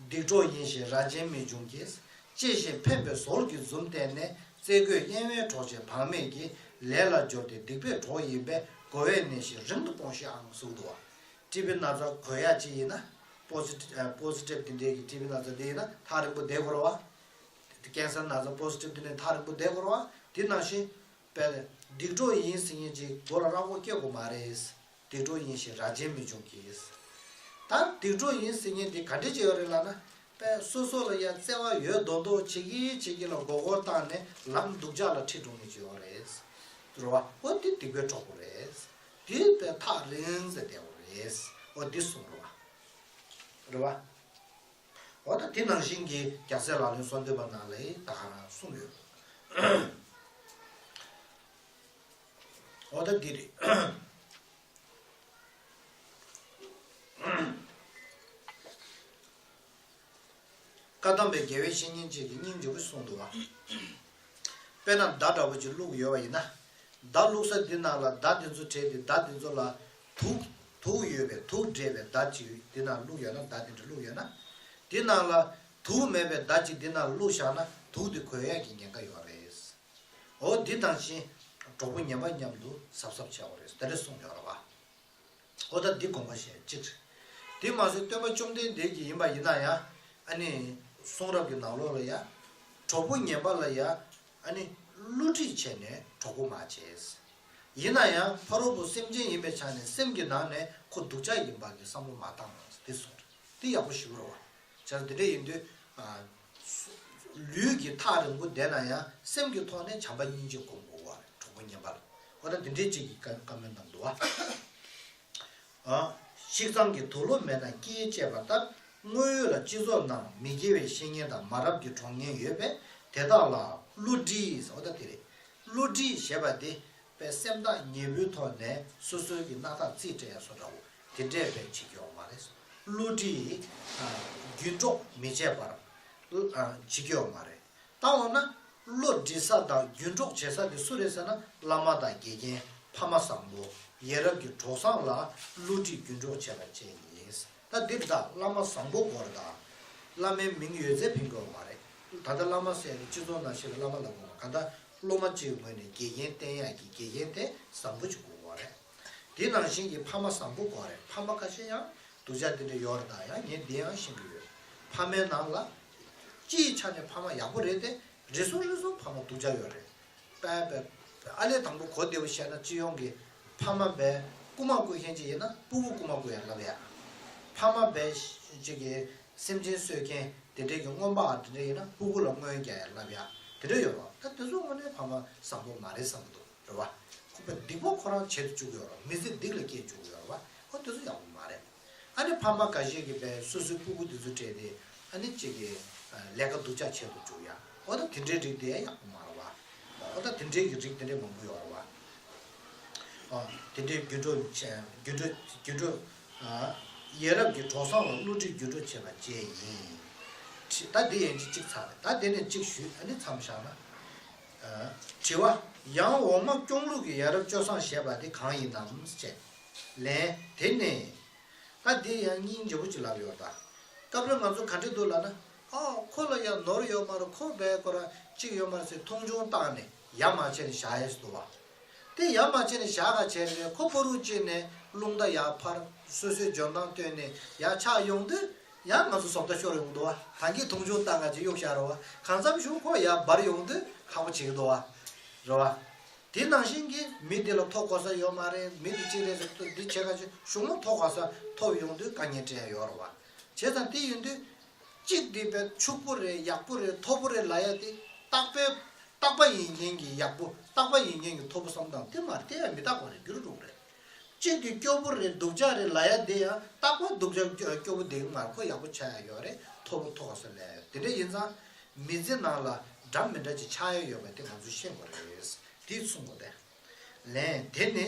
སྡིག་གྲོགས་ཡིན་ཞེས་རྭ་ཅན་མི་འབྱུང་གིས། གཅེས་ཤིང་ཕན་པའི་ཟོལ་གྱིས་འཛུམ་བསྟན་ནས། རྩེད་རྒོད་གཡེང་བས་འཕྲོག་བྱེད་བག་མེད་ཀྱི། ལས་ལ་སྦྱོར་ཏེ་སྡིག་པའི་གྲོགས་ཡིན་པས། རྒོལ་བས་ནད་གཞི་རིང་དུ་སྤོང་ཤོག་ཨང་གསུངས་འདུག་བ། ཊི་བི་ན་ཚ་འགོས་ཡག་ཅིག་ཡིན་ན། པོ་སི་ཊི་པོ་སི་ཊིབ་དེ་འདྲའི་གི་ཊི་བི་ན་ཚ་དེ་ཡིན་ན་ཐག་རིང་པོ་བསྡད་དགོས་རེད་བ། ཀེན་སར་ན་ཚ་པོ་སི་ཊིབ་དེ་ནས་ཐག་རིང་པོ་བསྡད་དགོས་རེད་བ། དེ་ནང་བཞིན། དཔེར། སྡིག་གྲོགས་ཡིན་ཟེར་མཁན་ཅིག་མགོ་ལ་ར་སྐོར་སྐྱེ་དགོས་མ་རེད། སྡིག་གྲོགས་ཡིན་ཞེས་རྭ་ཅན་མི་འབྱུང་གིས། ད་སྡིག་གྲོགས་ཡིན་ཟེར་མཁན་དེ་ག་འདྲས་ཅིག་ཡོད་རེད་ལབ་ན། དཔེ་སོ་སོ་ལ་ཡ་བརྩེ་བ་ཡོད་མདོག་མདོག་བྱེད་ཀྱི་བྱེད་ཀྱི་ལ་མགོ་སྐོར་བཏང་ནས་ལམ་སྡུག་ཅག་ལ་ཁྲིད་འགྲོ་མཁན་ཅིག་ཡོད་རེད། རེད་བ། འོ་དེ་སྡིག་པའི་གྲོགས་པོ་རེད། དེ་དཔེ་ཐག་རིང་ཟེར་བསྡད་པ་རེད། འོ་འདི་གསུངས་རེད་བ། རེད་བ། འོ་ད་དེ་ནང་བཞིན་གྱི་རྒྱལ་སྲས་ལག་ལེན་གསོལ་འདེབས་པ་ནང་ལ་ད་ག་རང་གསུངས་ཡོད། འོ་ད་འདི་རེད། བཀའ་གདམས་པའི་དགེ་བའི་བཤེས་གཉེན་ཅིག་གིས་སྙིང་རྗེ་པོ་གསུངས་འདུག་བ། དཔེར་ན་མདའ་འདྲ་པོ་ཅིག་བླུགས་ཡོད་པ་ཡིན་ན། མདའ་བླུགས་ས་འདི་ནང་ལ་མདའ་འདི་ཚོ་བྲིས་ཏེ་མདའ་འདི་ཚོ་ལ་དུག་དུག་ཡོད་པའི་དུག་འདྲེས་པའི་མདའ་ཅིག་འདི་ནང་བླུགས་ཡོད་ན། མདའ་འདི་འདྲ་བླུགས་ཡོད་ན། འདི་ནང་ལ་དུག་མེད་པའི་མདའ་ཅིག་འདི་ནང་བླུགས་བཞག་ན་དུག་འདི་འགོས་ཡག་གི་ཉེན་ཁ་ཡོད་རེད། འོ་འདི་དང་ཅིག་གྲོགས་པོ་ངན་པ་མཉམ་དུ་གཟབ་གཟབ་བྱེད་དགོས་རེད། དེ་འདྲ་གསུངས་ཡོད་རེད་བ། ཨོ་ད་འདི་དགོངས་པ་བཞེས་གཅིག་རེད། དེ་མ་ཟད་སྟོན་པ་བཅོམ་ལྡན་འདས་ཀྱིས་ཡིན་པ་ཡིན་ན་ཡང་ཨ་ནི་གསུང་རབ་ཀྱི་ནང་ལོགས་ལ་ཡང་གྲོགས་པོ་ངན་པ་ལ་ཡང་ཨ་ནི་བསླུ་བྲིད་བྱས་ནས་གྲོགས་པོ་མ་བྱས། ཡིན་ན་ཡང་ཕ་རོལ་པོ་སེམས་ཅན་ཡིན་པའི་ཆ་ནས་སེམས་ཀྱི་ནང་ནས་ཁོ་སྡུག་ཅག་ཡིན་པ་གི་བསམ་བློ་མ་བཏང་ཟེར་དེ་གསུངས་རེད། དེ་ཡག་པོ་ཞེ་པོ་རེད་བ། བྱས་ཙང་དེ་འདྲ་ཡིན་དུས། ལུས་ཀྱི་ཐག་རིང་པོ་བསྡད་ན་ཡང་སེམས་ཀྱི་ཐོག་ནས་བྱམས་པ་སྙིང་རྗེ་སྒོམ་དགོས་པ་རེད། གྲོགས་པོ་ངན་པ་ལ། འོ་ད་འདི་འདྲའི་གཅིག་གི་བཀའ་བཀའ་མོལ་གནང་འདུག་བ། ཤིག་ཚང་གི་དུག་ལོག་མེད་ན་སྐྱེས་ཅེས་པ་ལྟར་དངོས་ཡོད་ལ་སྤྱི་ཚོགས་ནང་མི་དགེ་བའི་བཤེས་གཉེན་དང་མ་རབས་ཀྱི་གྲོགས་ངན་ཡོད་པས་དེ་དག་ལ་བསླུ་བྲིད་ཟེར་བ་ད་དེ་རེད། བསླུ་བྲིད་ཞེས་པ་དེ། པའི་སེམས་ཐག་ཉེ་པོའི་ཐོག་ནས་སོ་སོའི་གི་སྣ་ཐག་རྩིས་སྤྲད་ཡ་བཟོ་འདྲ་བོ་དེ་འདྲས་པའི་བྱེད་ཀྱི་ཡོད་མ་རེད། བསླུ་བྲིད་རྒྱུན་སྒྲོག་མི་བྱེད་པར་བྱེད་ཀྱི་ཡོད་མ་རེད། ད་འོ་ན་བློ་འདྲི་ས་དང་རྒྱུན་སྒྲོག་བྱེད་ས་དེ་སུ་རེད་ཟེར་ན་བླ་མ་དང་དགེ་རྒན་ཕ་མ་བཟང་པོ་ཡ་རབས་ཀྱི་གྲོགས་བཟང་ལ་བསླུ་བྲིད་རྒྱུན་སྒྲོག་བྱེད་པ་བཅས་ཡིན། ད་འདི་ལྟ་བླ་མ་བཟང་པོ་སྐོར་དང་། བླ་མའི་མིང་ཡོད་ཚད་ཕན་གྱི་ཡོད་མ་རེད། ད་ལྟ་བླ་མ་ཟེར་ནས་སྤྱི་ཚོགས་ནང་བཤད་པའི་བླ་མ་ལབ་དགོས་མ། གང་ལྟར་སློབ་མ་གཅིག་གི་ངོས་ནས་དགེ་རྒན་བསྟེན་ཡག་གི་དགེ་རྒན་དེ་བཟང་པོ་ཅིག་དགོས་ཀྱི་ཡོད་རེད། དེ་ནང་བཞིན་གྱི་ཕ་མ་བཟང་པོ་དགོས་རེད། ཕ་མ་ཁ་ཤས་ཡང་སྡུག་ཅག་དེ་འདྲ་ཡོད་རེད། ད་ཡང་ངས་འདི་ཡང་ཤེས་ཀྱི་ཡོད། ཕ་མའི་ནང་ལ། སྤྱིའི་ཆ་ནས་ཕ་མ་ཡག་པོ་རེད་དེ། རེ་ཟུང་རེ་ཟུང་ཕ་མ་སྡུག་ཅག་ཡོད་རེད། པས་པས། ཨ་ལས་དང་པོ་གོ་བདེ་བོ་བཤད་ན་སྤྱི་ཡོངས་ཀྱི་ཕ་མ་པས་རྐུ་མ་རྐུ་མཁན་ཅིག་ཡིན་ན་སྤུ་གུ་རྐུ་མ་རྐུ་ཡ་ལབ་ཡ། ཕ་མ་པས་ཅིག་གི་སེམས་ཅན་གསོད་མཁན་དེ་འདྲས་ཀྱི་རྔོན་པ་དེ་འདྲས་ཡིན་ན་སྤུ་གུ་ལ་རྔོན་རྒྱག་ཡ་ལབ་ཡ། དེ་འདྲས་ཡོད་རེད་བ། ད་དེ་ཚོ་དངོས་གནས་ཕ་མ་བཟང་པོ་མ་རེད་བསམ་གྱི་འདུག་རེད་བ། ཁོ་པས་སྡིག་པ་ཁོ་རང་བྱེད་དུ་བཅུག་གི་ཡོད་རེད་བ། མི་ཚེ་སྡིག་ལ་སྐྱེལ་བཅུག་གི་ཡོད་རེད་བ། ཁོ་དེ་ཚོ་ཡག་པོ་མ་རེད། ཨ་ནི་ཕ་མ་འགའ་ཤས་ཀྱིས་པས་སོ་སོའི་སྤུ་གུ་དེ་ཚོ་སྤྲད་དེ་ཨ་ནི་གཅིག་གི་ལས་ཀ་སྡུག་ཅག་བྱེད་དུ་བཅུག་ཡ། འོ་ད་དེ་འདྲའི་རིགས་དེ་ཡག་པོ་མ་རེད་བ། འོ་ད་དེ་འདྲའི་གི་རིགས་དེ་འདྲའི་མང་པོ་ཡོད་རེད་བ། ཨ་དེ་འདྲའི་རྒྱུན་སྒྲོག་བྱས་རྒྱུན་སྒྲོག་རྒྱུན་སྒྲོག་ཨ་ཡ་རབས་ཀྱི་གྲོགས་བཟང་ལ་བསླུ་བྲིད་རྒྱུན་སྒྲོག་བྱེད་པ་བཅས་ཡིན། ད་དེ་ཡན་གཅིག་གཅིག་ཚར་རེད། ད་དེ་ནས་གཅིག་ཞུས། ཨ་ནི་མཚམས་བཞག་ན། དྲི་བ། ཡང་འོག་མ་སྐྱོང་ལུགས་ཀྱི་ཡ་རབས་སྤྱོད་བཟང་ཞེས་པ་དེ་གང་ཡིན་ནམ་ཞེས། ལན། དེ་ནི། ད་འདི་ཡང་སྙིང་རྗེ་པོ་ཅིག་ལབ་ཡོད་ད། སྐབས་རེ་ང་ཚོ་ག་འདྲ་འདུག་ལབ་ན། ཨ་ཁོ་ལ་ཡང་ནོར་ཡོད་མ་རེད། ཁོ་བས་ཁོ་རང་གཅིག་ཡོད་མ་རེད་ཟེར་མཐོང་ཆུང་བཏང་ནས་ཡ་མ་བྱས་ནས་བཞག་ཡས་སུ་འདུག་བ། དེ་ཡ་མ་བྱས་ནས་བཞག་ག་བྱས་ནས་ཁོ་ཕ་རུ་གཅིག་ནས་རླུང་རྟ་ཡར་འཕར་སོ་སོའི་འཇོན་ཐང་བཏོན་ནས་ཡར་ཆག་ཡོང་དུས། ཡང་ང་ཚོ་བཟོ་ལྟ་ཤོར་ཡོང་འདུག་བ། ད་གིན་མཐོང་ཆུང་བཏང་ག་ཅིག་གཡུག་བཞག་རེད་བ། གང་འཚམ་ཞུ་ཁོ་ཡར་འབར་ཡོང་དུས་ཁག་པོ་བྱེད་ཀྱི་འདུག་བ། རེད་བ། དེ་ནང་བཞིན་གྱི་མི་དེ་ལ་ཐོབ་གོ་ས་ཡོད་མ་རེད། མི་དེ་གཅིག་རེད་ཟེར་དུས་འདི་བྱེད་ག་ཅིག་གཞུང་མ་ཐོབ་གོ་ས་ཐོབ་ཡོང་དུས་དཀའ་ངལ་འཕྲད་ཡ་ཡོད་རེད་བ། བྱས་ཙང་དེ་ཡིན་དུས་གཅིག་དེ་བས་ཕྱུག་པོ་རེད། ཡག་པོ་རེད། མཐོ་པོ་རེད་ལབ་ཡ་དེ་རྟག་པའི་རྟག་པ་ཡིན་མཁན་གྱི་ཡག་པོ། རྟག་པ་ཡིན་མཁན་གྱི་མཐོ་པོ་བསམ་སྟངས་དེ་མ་རེད། དེ་ཡང་མི་རྟག་པ་རེད། འགྱུར་འགྲོ་གི་རེད། གཅིག་གིས་སྐྱོ་པོ་རེད། སྡུག་ཅག་རེད་ལབ་ཡ་དེ་ཡང་རྟག་པར་སྡུག་ཅག་སྐྱོ་སྐྱོ་པོ་བསྡད་ཀྱི་མ་རེད། ཁོ་ཡག་པོ་ཆགས་ཡ་ཡོད་རེད། མཐོ་པོ་མཐོ་ག་ས་སླེབས་ཡ་ཡོད། དེ་འདྲ་ཡིན་ཙང་མི་ཚེ་ནང་ལ་འདྲ་མི་འདྲ་ཅིག་ཆགས་ཡ་ཡོད་པ་དེ་ང་ཚོས་ཤེས་དགོས་རེད། དེ་གསུང་དགོས་ཏེ། ལན། དེ་ནི།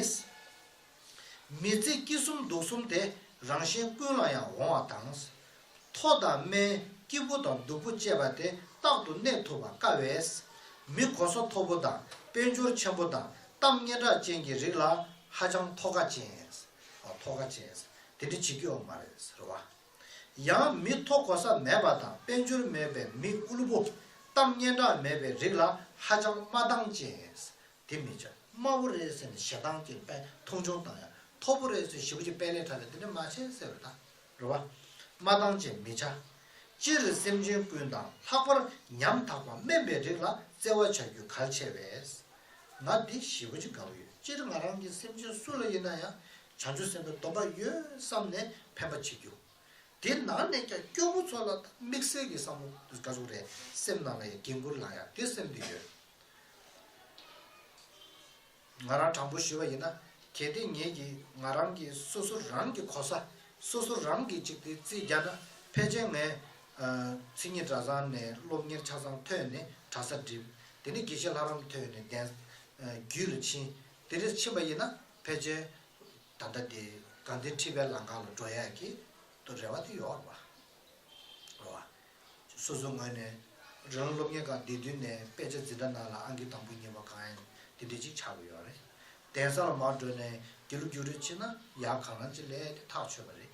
མི་ཚེ་སྐྱིད་གསུམ་སྡུག་གསུམ་དེ་རང་གཞན་ཀུན་ལ་ཡང་འོང་བ་དང་། མཐོ་དང་དམན། སྐྱིད་པོ་དང་སྡུག་པོ་བཅས་པ་དེ་རྟག་ཏུ་གནས་ཐུབ་པ་དཀའ་བས། མི་གོ་ས་མཐོ་པོ་དང་དཔལ་འབྱོར་ཆེན་པོ་དང་གཏམ་སྙན་གྲགས་ཅན་གྱི་རིགས་ལ་ཧ་ཅང་མཐོ་ཁ་ཅན། མཐོ་ཁ་ཅན། དེ་འདྲ་བྱེད་ཀྱི་ཡོད་མ་རེད་ཟེར་བ། ཡང་མི་མཐོ་གོ་ས་མེད་པ་དང་དཔལ་འབྱོར་མེད་པའི་མི་དབུལ་པོ། གཏམ་སྙན་གྲགས་མེད་པའི་རིགས་ལ་ཧ་ཅང་མ་འདང་ཅན། དེ་མི་བྱ། དམའ་བོ་རེད་ཟེར་ནས་ཞེ་སྡང་སྐྱེས་པས་མཐོང་ཆུང་བཏང་ཡ། མཐོ་པོ་རེད་ཟེར་ཞེ་པོ་ཅིག་དཔལ་ལས་དྲག་ལས་དེ་འདྲ་མ་བྱེད་ཟེར་བ་དང་། རེད་བ། མ་འདང་ཅན་མི་བྱ། སྤྱིར་སེམས་ཅན་ཀུན་དང་ལྷག་པར་ཉམ་ཐག་པ་དམན་པའི་རིགས་ལ་བརྩེ་བ་བྱ་རྒྱུ་གལ་ཆེ་བས། ང་འདི་ཞེ་པོ་ཅིག་དགའ་བོ་ཡོད། སྤྱིར་ང་རང་གི་སེམས་ཅན་སུ་ལ་ཡིན་ན་ཡང་བྱང་ཆུབ་སེམས་དཔའི་སྡོམ་པ་ཡོད་བསམ་ནས་ཕན་པ་བྱེད་རྒྱུ། དེ་ནང་ནས་ཀྱང་སྐྱོ་པོ་ཚོ་ལ་དམིགས་བསལ་གྱི་བསམ་བློ་ག་ཚོད་རེད། སེམས་ནང་ལ་ཡང་འགན་ཁུར་ལངས་ཡ་དེ་སེམས་དེ་ཡོད། ང་རང་དྲང་པོ་ཞུས་པ་ཡིན་ན། གལ་ཏེ་ངེད་ཀྱིས་ང་རང་གིས་སོ་སོ་རང་གི་གོ་ས། སོ་སོ་རང་གིས་ཅིག་དེ་རྩིས་རྒྱག་ན། ཕལ་ཆེར་ངས་མཚན་ཉིད་གྲྭ་ཚང་ནས་སློབ་གཉེར་ཆ་ཚང་ཐོན་ནས་གྲྭ་ས་འགྲིམ། དེ་ནས་དགེ་བཤེས་ལྷ་རམས་ཐོན་ནས་གདན་རྒྱུད་ལ་ཕྱིན། དེ་འདྲ་ཕྱིན་པ་ཡིན་ན་ཕལ་ཆེར་ད་ལྟ་དེ་དགའ་ལྡན་ཁྲི་པའི་ལམ་ཁ་ལ་འགྲོ་ཡག་གི་རེ་བ་དེ་ཡོད་རེད་བ། རེད་བ། སོ་སོའི་ངོས་ནས་ རི་ལུང་སློབ་གཉེར་ཁང་བསྡད་དུས་ནས་དཔེ་ཆ་འཛིན་གྲྭ་ནང་ལ་ཨང་ཀི་དང་པོ་གཉིས་པ་གང་ཡིན་དེ་འདྲ་ཅིག་ཆགས་ཀྱི་ཡོད་རེད། གདན་ས་ལ་མར་འགྲོ་ནས་དགེ་ལུགས་རྒྱུགས་སྤྲོད་བྱས་ན་ཡར་གང་ལ་ཅིག་སླེབས་ཏེ་ཐག་ཆོད་པ་རེད།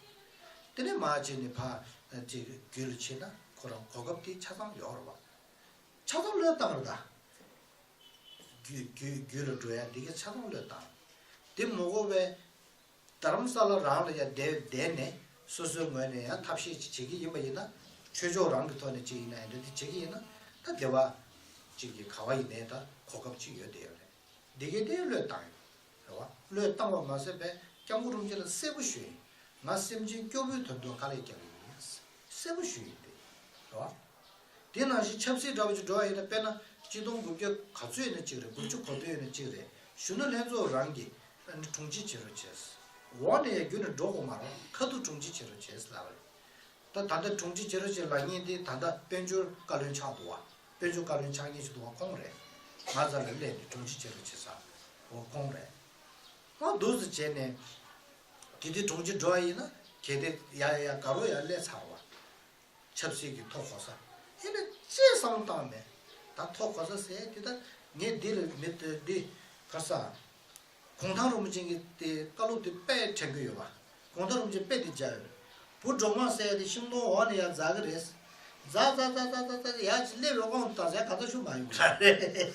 དེ་ནས་མར་བྱས་ནས་ཕར་ཅིག་རྒྱུད་ལ་ཕྱིན་ན་ཁོ་རང་གོ་སྐབས་དེ་ཆ་ཚང་ཡོད་རེད་བ། ཆ་ཚང་བློས་བཏང་རེད་ད། རྒྱུད་རྒྱུད་རྒྱུད་ལ་འགྲོ་ཡ་འདི་གའི་ཆ་ཚང་བློས་བཏང་། དེ་མ་གོ་བས། རྡ་རམ་ས་ལ་རང་ལ་ཡ་བསྡད་བསྡད་ནས་སོ་སོའི་ངོས་ནས་ཡང་ཐབས་ཤེས་ཅིག་བྱེད་ཀྱི་ཡིན་པ་ཡིན་ན། ཆོས་ཕྱོགས་རང་གི་ཐོག་ནས་ཅིག་ཡིན་ན་ཡང་འདྲ་འདི་བྱེད་ཀྱི་ཡིན་ན། ད་སྡེ་བ་ཅིག་གི་ག་བ་ཡིན་ནའི་ད་གོ་སྐབས་ཅིག་ཡོད་བསྡད་ཡོད་རེད། འདི་གའི་དེ་བློས་བཏང་ཡོད་རེད་བ། བློས་བཏང་བ་མ་ཟད་པས་སྐྱབས་མགོན་རིན་པོ་ཆེ་ལ་གསལ་པོ་ཞུས་ཡིན། ང་སེམས་ཅན་སྐྱོ་པོའི་དོན་དུ་དཀའ་ལས་རྒྱག་གི་ཡིན། གསལ་པོ་ཞུས་ཡིན་ཏེ། རེད་བ། དེ་ནང་བཞིན་ཆབ་སྲིད་འདྲ་བོ་ཅིག་འགྲོ་བ་ཡིན་ན། དཔེར་ན་ཆིག་སྟོང་དགུ་བརྒྱ་ག་ཚོད་ཡིན་ན་གཅིག་རེད། དགུ་བཅུ་གོ་བདུན་ཡིན་ན་གཅིག་རེད། གཞོན་ནུ་ལྷན་ཚོགས་རང་གིས་ཨ་ནི་དྲུང་ཆེ་བྱེད་རོགས་བྱས། འོག་ནས་ཡང་བརྒྱུད་ནས་འགྲོ་དགོས་མ་རེད། ཁ་ཐུག་དྲུང་ཆེ་བྱེད་རོགས་བྱས་ལབ་རེད། ད་ད་ལྟ་དྲུང་ཆེ་བྱེད་རོགས་བྱེད་ལབ་མཁན་དེ་ད་ལྟ་དཔལ་འབྱོར་བཀའ་བློན་ཆགས་འདུག་བ། དཔལ་འབྱོར་བཀའ་བློན་ཆགས་མཁན་ཞིག་འདུག་བ། ཁོང་རེད། ང་རྩ་ལ་སླེབས་ནས་དྲུང་ཆེ་བྱེད་རོགས་བྱེད་ས་འོ་ཁོང་རེད། ཁོང་འདུག་སེ་བྱས་ནས་དེ་དུས་དྲུང་ཆེ་འགྲོ་བ་ཡིན་ན་གལ་ཏེ་ཡ་ཡ་དགའ་རོགས་ཡ་སླེབས་ཚར་བ། ཆབ་སྲིད་ཀྱི་ཐོ་གོ་ས། ཨེ་ནི་ཅི་བསམ་བཏང་མེད། ད་ཐོ་གོ་ས་ཟེར་དེ་ད་ངས་འདི་ལ་མི་དེ་འདི་ག་ས། གུང་ཐང་རིན་པོ་ཆེ་གི་དེ་བཀའ་སློབ་དེ་དཔེ་དྲན་གི་ཡོད་པ། གུང་ཐང་རིན་པོ་ཆེ་དཔེ་དེ་མཇལ་ཡོད། བུ་འབྲོང་མ་ཟེར་དེ་ཤིང་སྡོང་འོག་ནས་ཡར་འཛེག་གི་རེད། འཛེག་འཛེག་འཛེག་འཛེག་འཛེག་ཡར་ཅིག་སླེབས་རོགས་གོང་དང་ཟེར་ག་ཚོད་ཤུགས་མ་ཡོང་གི་རེད།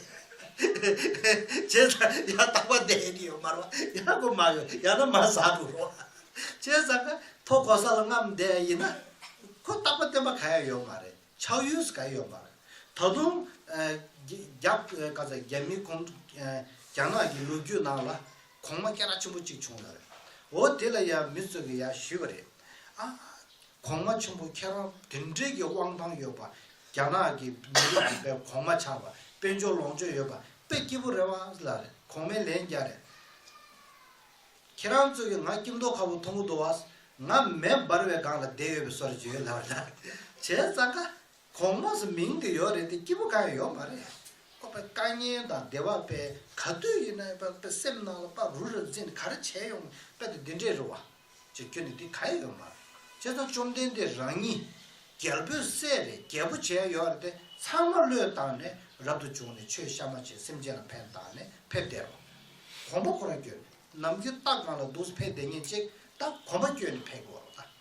བྱས་ཙང་ཡར་རྟག་པར་བསྡད་ཀྱི་ཡོད་མ་རེད་བ། ཡར་ཁོ་མ་ཡོང་ཡང་ན་མར་ཟག་འགྲོ་རོགས། བྱས་ཙང་ཀ་ཐོ་གོ་ས་ལ་རྔམ་བསྡད་ཡིན་ན། ཁོ་རྟག་པ་བརྟན་པ་ག་ཡང་ཡོད་མ་རེད། ཆགས་ཡུལ་ག་ཡང་ཡོད་མ་རེད། ད་དུང་ཨ་རྒྱ་རྒྱ་ག་ཚ་རྒྱ་མི་གུང་ཨ་རྒྱ་ནག་གི་ལོ་རྒྱུས་ནང་ལ་གོང་མ་སྐད་གྲགས་ཆེན་པོ་གཅིག་བྱུང་ཡོད་རེད། འོ་དེ་ལ་ཡང་མི་ཚོ་གིས་ཡང་ཞུས་པ་རེད། ཨ་གོང་མ་ཆེན་པོ་ཁྱེད་རང་དེ་འདྲའི་གི་དབང་ཐང་ཡོད་པ། རྒྱ་ནག་གི་མི་རིགས་ཀྱི་དཔེ་གོང་མ་ཆགས་པ། དཔལ་འབྱོར་ལོངས་སྤྱོད་ཡོད་པ། དཔེ་སྐྱིད་པོ་རེད་བ་ལབ་རེད། གོང་མའི་ལན་རྒྱག་རེད། ཁྱེད་རང་ཚོ་གིས་ང་སྐྱིད་མདོག་ཁ་པོ་མཐོང་གི་འདུག་བ། ང་མེ་འབར་བའི་སྒང་ལ་བསྡད་ཡོད་པའི་བཟོ་འདྲ་ཅིག་ཡོད་ལབ་རེད། བྱས་ཙང་ཀ་གོང་མ་ཟེར་མིང་དེ་ཡོད་རེད་དེ་སྐྱིད་པོ་གང་ཡང་ཡོད་མ་རེད། ཁོ་པའི་དཀའ་ངལ་དང་བདེ་བ་པའི་ག་དུས་ཡིན་ན་པ་པའི་སེམས་ནང་ལ་པ་རུ་རུ་འཛིན་ག་རེ་བྱས་ཡོང་པ་དེ་འདི་འདྲས་རེད་བ། ཅེས་ཁྱོད་ནི་འདི་ག་ཡང་ཡོད་མ་རེད། བྱས་ཙང་བཅོམ་ལྡན་འདས་རང་ཉིད་རྒྱལ་པོའི་སྲས་རེད། རྒྱལ་པོ་བྱས་ཡོད་རེད་དེ་ཚང་མ་བློས་བཏང་ནས་རབ་ཏུ་བྱུང་ནས་ཆོས་གཤའ་མ་བྱས་སེམས་ཅན་ལ་ཕན་བཏགས་ནས་ཕེབས་བསྡད་རོགས། གོམ་པ་ཁོ་རང་བསྐྱོན་ནས་ནམ་རྒྱུན་རྟ་སྒང་ལ་འདུག་སེ་ཕེབས་བསྡད་མཁན་ཅིག་ད་གོམ་པ་བསྐྱོན་ནས་ཕེབས་དགོས་རོགས་ད།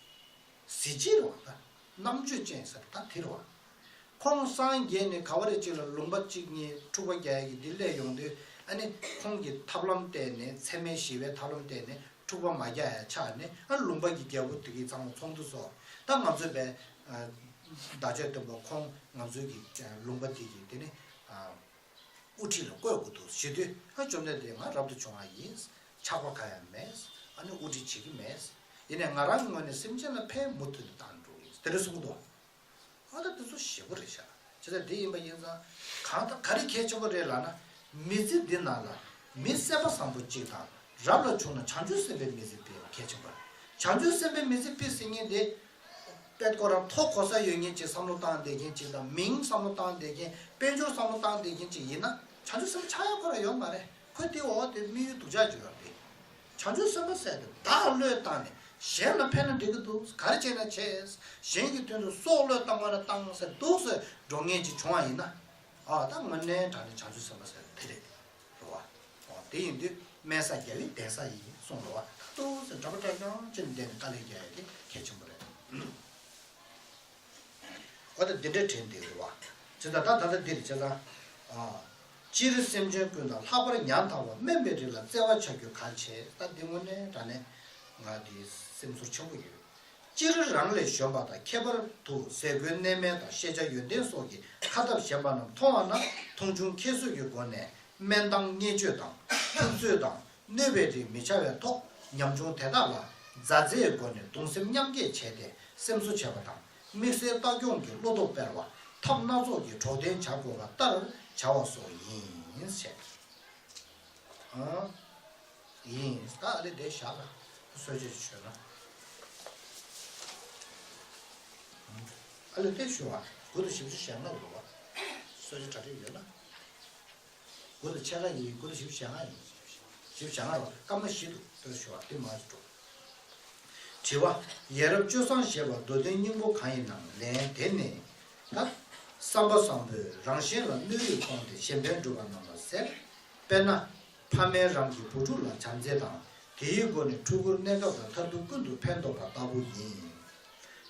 གཟི་བརྗིད་རེད་བ་ད། རྣམ་དཔྱོད་ཅན་ཟེར་ད་དེ་རེད་བ། ཁོང་སངས་རྒྱས་ནས་ག་བ་རེ་གཅིག་ལ་ལུང་པ་གཅིག་གཉིས་འཁྲུག་པ་རྒྱག་ཡ་གི་འདི་སླེབས་ཡོང་དུས་ཨ་ནི་ཁོང་གི་ཐབས་ལམ་བལྟས་ནས་མཚན་མའི་ཞི་བའི་ཐབས་ལམ་བལྟས་ནས་འཁྲུག་པ་མ་རྒྱག་ཡ་ཆགས་ནས་ཨ་ལུང་པ་གི་རྒྱལ་པོ་དེ་གི་ཚང་མ་ཚོགས་འདུ་སོགས་ད་ང་ཚོའི་བའི་བདག་ཅག་སྟོན་པ་ཁོང་ང་ཚོའི་གི་ལུང་པ་དེ་གི་དེ་ནི་དབུ་ཁྲིད་ལ་བསྐོས་དགོས་འདུག་ཞུ་དུས་ཨ་བཅོམ་ལྡན་འདས་ང་རབ་ཏུ་བྱུང་བ་ཡིན། ཆགས་པ་གང་ཡང་མེད། ཨ་ནི་དབུ་ཁྲིད་བྱེད་ཀྱི་མེད། ཡིན་ནའི་ང་རང་ངོས་ནས་སེམས་ཅན་ལ་ཕན་མུ་མཐུད་ནས་བཏང་འགྲོ་གི་ཡིན་དེ་འདྲ་གསུངས་འདུག་ཨ་ད་དེ་ཚོ་ཞེ་པོ་རེད་ཤག་བྱས་ཙང་དེ་ཡིན་པ་ཡིན་ཙང་གང་ལྟར་ག་རེ་གལ་ཆེན་པོ་རེད་ལབ་ན། མི་ཚེ་འདི་ནང་ལ་མི་སེམས་པ་བཟང་པོ་གཅིག་དང་རབ་ལ་བྱུང་ན་བྱང་ཆུབ་སེམས་དཔའི་མི་ཚེ་སྤེལ་བ་གལ་ཆེན་པོ་རེད། བྱང་ཆུབ་སེམས་དཔའི་མི་ཚེ་སྤེལ་ཟེར་མཁན་དེ། དཔེ་ཁོ་རང་ཐོ་གོ་ས་ཡོད་མཁན་གཅིག་བསམ་བློ་བཏང་བསྡད་མཁན་གཅིག་དང་མིང་བསམ་བློ་བཏང་བསྡད་མཁན་དཔལ་འབྱོར་བསམ་བློ་བཏང་བསྡད་མཁན་གཅིག་ཡིན་ན་བྱང་ཆུབ་སེམས་དཔའ་ཆགས་ཡ་ཁོ་རང་ཡོད་མ་རེད། ཁོ་དེ་འོ་དེ་དམིགས་ཡུལ་སྡུག་ཅག་ཅིག་ཡོད་རེད། བྱང་ཆུབ་སེམས་དཔའ་ཟེར་དེ་བདག་བློས་བཏང་ནས་གཞན་ལ་ཕན་ན་འགྲིག་གི་འདུག་ག་རེ་བྱས་ན་བྱས། གཞན་གྱི་དོན་དུ་སྲོག་བློས་བཏང་བ་ན་བཏང་ཟེར་འདུག་ཟེར་འགྲོ་མཁན་ཅིག་བྱུང་བ་ཡིན་ན། ཨ་ད་དངོས་གནས་དྲང་གནས་བྱང་ཆུབ་སེམས་དཔའ་ཟེར་དེ་རེད། རེད་བ། འོ་དེ་ཡིན་དུས་དམན་ས་རྒྱལ་བའི་གདན་ས་ཡིན་གསུངས་རེད་བ། ཏོག་ཙམ་གྲྭ་པ་གྲྭ་རྐྱང་ཅན་བསྡད་ནས་དཀའ་ལས་རྒྱག་ཡ་དེ་གལ་ཆེན་པོ་རེད། འོ་ད་འདི་འདྲའི་དྲན་འདི་རེད་བ། བྱས་ཙང་ད་ད་ལྟ་འདིར་བྱས་ཙང་། ཨ། སྤྱིར་སེམས་ཅན་ཀུན་དང་ལྷག་པར་ཉམ་ཐག་པ་དམན་པའི་རིགས་ལ་བརྩེ་བ་བྱ་རྒྱུ་གལ་ཆེ། ད་འདི་དངོས་གནས་དྲང་གནས་ང་འདི་སེམས་ཚོར་ཆེན་པོ་ཡོད། སྤྱིར་རང་ལས་གཞོན་པ་དང་ཁྱད་པར་དུ་ཟས་གོས་གནས་མལ་དང་ཤེས་བྱ་ཡོན་ཏན་སོགས་ཀྱི་ཁ་ཐབས་གཞན་པ་རྣམས་མཐོང་བ་ན་མཐོང་ཆུང་ཁྱད་གསོད་ཀྱི་སྒོ་ནས་སྨན་དང་བརྙས་བཅོས་དང་ཐུབ་ཚོད་དང་གནོད་པའི་རིགས་མི་བྱ་བའི་ཐོག་ཉམ་ཆུང་དེ་དག་ལ་མཛའ་བརྩེའི་སྒོ་ནས་གདུང་སེམས་མཉམ་སྐྱེད་བྱས་ཏེ་སེམས་གསོ་བྱེད་པ་དང་དམིགས་བསལ་ལྟ་སྐྱོང་གི་བློ་སྟོབས་སྤེལ་བ་ཐབས་སྣ་ཚོགས་ཀྱིས་གྲོགས་དན་བྱ་དགོས་པ་ལྟར་བྱ་བ་སོགས་ཡིན་ཞེས། ཨང་། ཡིན། ད་ཨ་ལེ་དེ་བཞག་ལ། གསོལ་ཇ་ཞུས་ན། ཨ་ལེ་དེ་ཞུ་བ། དགུ་དང་བཞི་བཅུ་ཞེ་ལྔ་ཡོད་བ། གསོལ་ཇ་གྲ་སྒྲིག་ཡོད་ན། དགུ་དང་ཕྱེད་ཀ་ཡིན། དགུ་དང་བཞི་བཅུ་ཞེ་ལྔ་ཡིན། བཞི་བཅུ་ཞེ་ལྔ་རོ། སྐར་མ་བཞི་འདུག་དེ་ཞུ་བ་དེ་མ་ཞུ་འགྲོ། དྲི་བ། ཡ་རབས་སྤྱོད་བཟང་ཞེས་པ་མདོ་དོན་སྙིང་པོ་གང་ཡིན་ནམ། ལན། དེ་ནི། ད། བསམ་པ་བཟང་པོས་རང་གཞན་ལ་གནོད་ཡུལ་སྤངས་ཏེ་གཞན་ཕན་སྒྲུབ་པ་རྣམས་ལ་ཟེར། དཔེར་ན། ཕ་མས་རང་གི་བུ་ཕྲུག་ལ་བྱམས་བརྩེ་དང་། དེའི་སྒོ་ནས་ཕྲུ་གུར་གནས་སྐབས་དང་མཐར་ཐུག་ཀུན་ཏུ་ཕན་འདོགས་པ་ལྟ་བུ་ཡིན།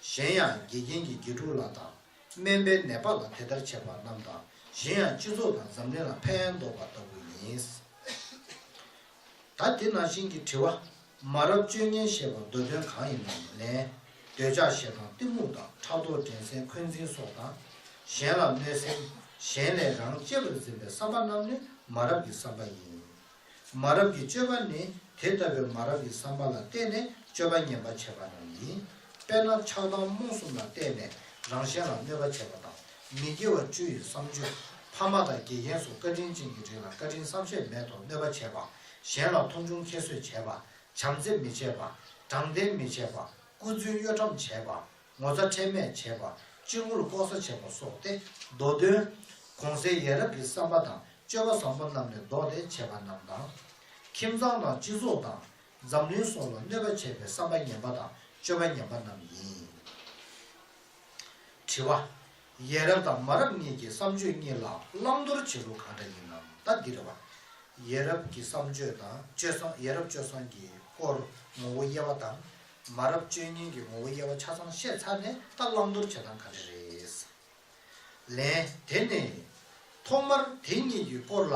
གཞན་ཡང་དགེ་རྒན་གྱིས་དགེ་ཕྲུག་ལ་དང་། སྨན་པས་ནད་པ་ལ་དེ་ལྟར་བྱེད་པ་རྣམས་དང་། གཞན་ཡང་སྤྱི་ཚོགས་དང་འཛམ་གླིང་ལ་ཕན་འདོགས་པ་ལྟ་བུ་ཡིན། ད་དེ་ནང་བཞིན་གྱི་དྲི་བ། མ་རབས་སྤྱོད་ངན་ཞེས་པ་མདོ་དོན་གང་ཡིན་ནམ་ལན། འདོད་ཆགས་ཞེ་སྡང་གཏི་མུག་དང་ཕྲག་དོག་འགྲན་སེམས་འཁོན་འཛིན་སོགས་དང་། གཞན་ལ་གནོད་སེམས། གཞན་ལས་རང་གཅེས་པར་འཛིན་པའི་བསམ་པ་རྣམས་ནི་མ་རབས་ཀྱི་བསམ་པ་ཡིན། མ་རབས་ཀྱི་སྤྱོད་པ་ནི་དེ་ལྟ་བུའི་མ་རབས་ཀྱི་བསམ་པ་ལ་བརྟེན་ནས་སྤྱོད་པ་ངན་པ་བྱེད་པ་རྣམས་ཡིན། དཔེར་ན་ཆགས་སྡང་རྨོངས་གསུམ་ལ་བརྟེན་ནས་རང་གཞན་ལ་གནོད་པ་བྱེད་པ་དང་། མི་དགེ་བ་བཅུ་ཡི་བསམ་སྤྱོད། ཕ་མ་དང་དགེ་རྒན་སོགས་བཀའ་དྲིན་ཅན་གྱི་རིགས་ལ་བཀའ་དྲིན་བསམ་ཤེས་མེད་དོ་གནོད་པ་བྱེད་པ། གཞན་ལ་མཐོང་ཆུང་ཁྱད་གསོད་བྱེད་པ། བྱམས་བརྩེ་མི་བྱེད་པ། དྲང་བདེན་མི་བྱེད་པ། སྐུ་རྫུན་གཡོ་ཁྲམ་བྱེད་པ། ངོ་ཚ་ཁྲེལ་མེད་བྱེད་པ། སྤྱི་ནོར་ལྐོག་ཟ་བྱེད་པ་སོགས་ཏེ། མདོ་དོན། གོང་གསལ་ཡ་རབས་ཀྱི་བསམ་པ་དང་སྤྱོད་པ་བཟང་པོ་རྣམས་ལས་ལྡོག་སྟེ་བྱེད་པ་རྣམས་དང་། ཁྱིམ་ཚང་དང་སྤྱི་ཚོགས་དང་། འཛམ་གླིང་སོགས་ལ་གནོད་པ་བྱེད་པའི་བསམ་པ་ངན་པ་དང་སྤྱོད་པ་ངན་པ་རྣམས་ཡིན། དྲི་བ། ཡ་རབས་དང་མ་རབས་གཉིས་ཀྱི་བསམ་སྤྱོད་གཉིས་ལ་བླང་དོར་བྱེད་ལུགས་གང་འདྲ་ཡིན་ནམ། ད་འདི་རེད་བ། ཡ་རབས་ཀྱི་བསམ་སྤྱོད་དང་སྤྱོད་བཟང་ཡ་རབས་སྤྱོད་བཟང་གི་སྐོར་ངོ་བོ་དབྱེ་བ་དང་། མ་རབས་སྤྱོད་ངན་གྱི་ངོ་བོ་དབྱེ་བ་ཆ་ཚང་བཤད་ཚར་ནས་ད་བླང་དོར་བྱེད་སྟངས་ག་འདྲ་རེད། ལན། དེ་ནི། ཐོག་མར་དེ་གཉིས་ཀྱི་སྐོར་ལ་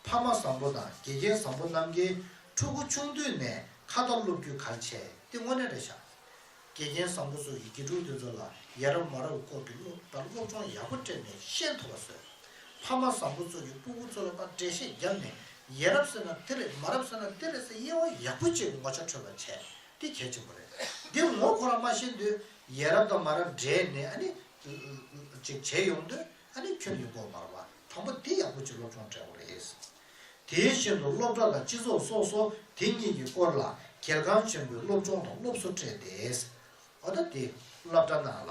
ཕ་མ་བཟང་པོ་དང་དགེ་རྒན་བཟང་པོ་རྣམས་ཀྱིས་ཕྲུ་གུ་ཆུང་དུས་ནས་ཁ་བརྡ་སློབ་རྒྱུ་གལ་ཆེ། དེ་དངོས་གནས་རེད་ཤག་དགེ་རྒན་བཟང་པོ་ཚོ་ཡིས་དགེ་ཕྲུག་དེ་ཚོ་ལ་ཡ་རབས་མ་རབས་སྐོར་གྱི་སློབ་དང་སློབ་སྦྱོང་ཡག་པོ་སྤྲད་ནས་ཤེས་ཐུབ་པ་བཟོས། ཕ་མ་བཟང་པོ་ཚོ་ཡིས་སྤུ་གུ་ཚོ་ལ་ཕར་འགྲེལ་བཤད་བརྒྱབ་ནས་ཡ་རབས་ཟེར་ན་དེ་རེད། མ་རབས་ཟེར་ན་དེ་རེད་ཟེར་དབྱེ་བ་ཡག་པོ་ཅིག་ངོ་ཆ་འཕྲོད་པ་བྱས། དེ་གལ་ཆེན་པོ་རེད། འདི་ངོ་ཁོ་རང་མ་ཤེས་དུས་ཡ་རབས་དང་མ་རབས་འདྲེས་ནས་ཨ་ནི་ཅིག་བྱས་ཡོང་དུས་ཨ་ནི་ཁྱོན་ཡོང་གི་མ་རེད་བ། དང་པོ་དེ་ཡག་པོ་ཅིག་སློབ་སྦྱོང་སྤྲད་དགོས་རེད། དེ་བཞིན་དུ་སློབ་གྲྭ་དང་སྤྱི་ཚོགས་སོ་སོ་དེ་གཉིས་ཀྱི་སྐོར་ལ་གལ་འགངས་ཆེན་པོའི་སློབ་སྦྱོང་དང་སློབ་གསོ་སྤྲད་དེ། འོ་ད་དེ་སློབ་གྲྭ་ནང་ལ་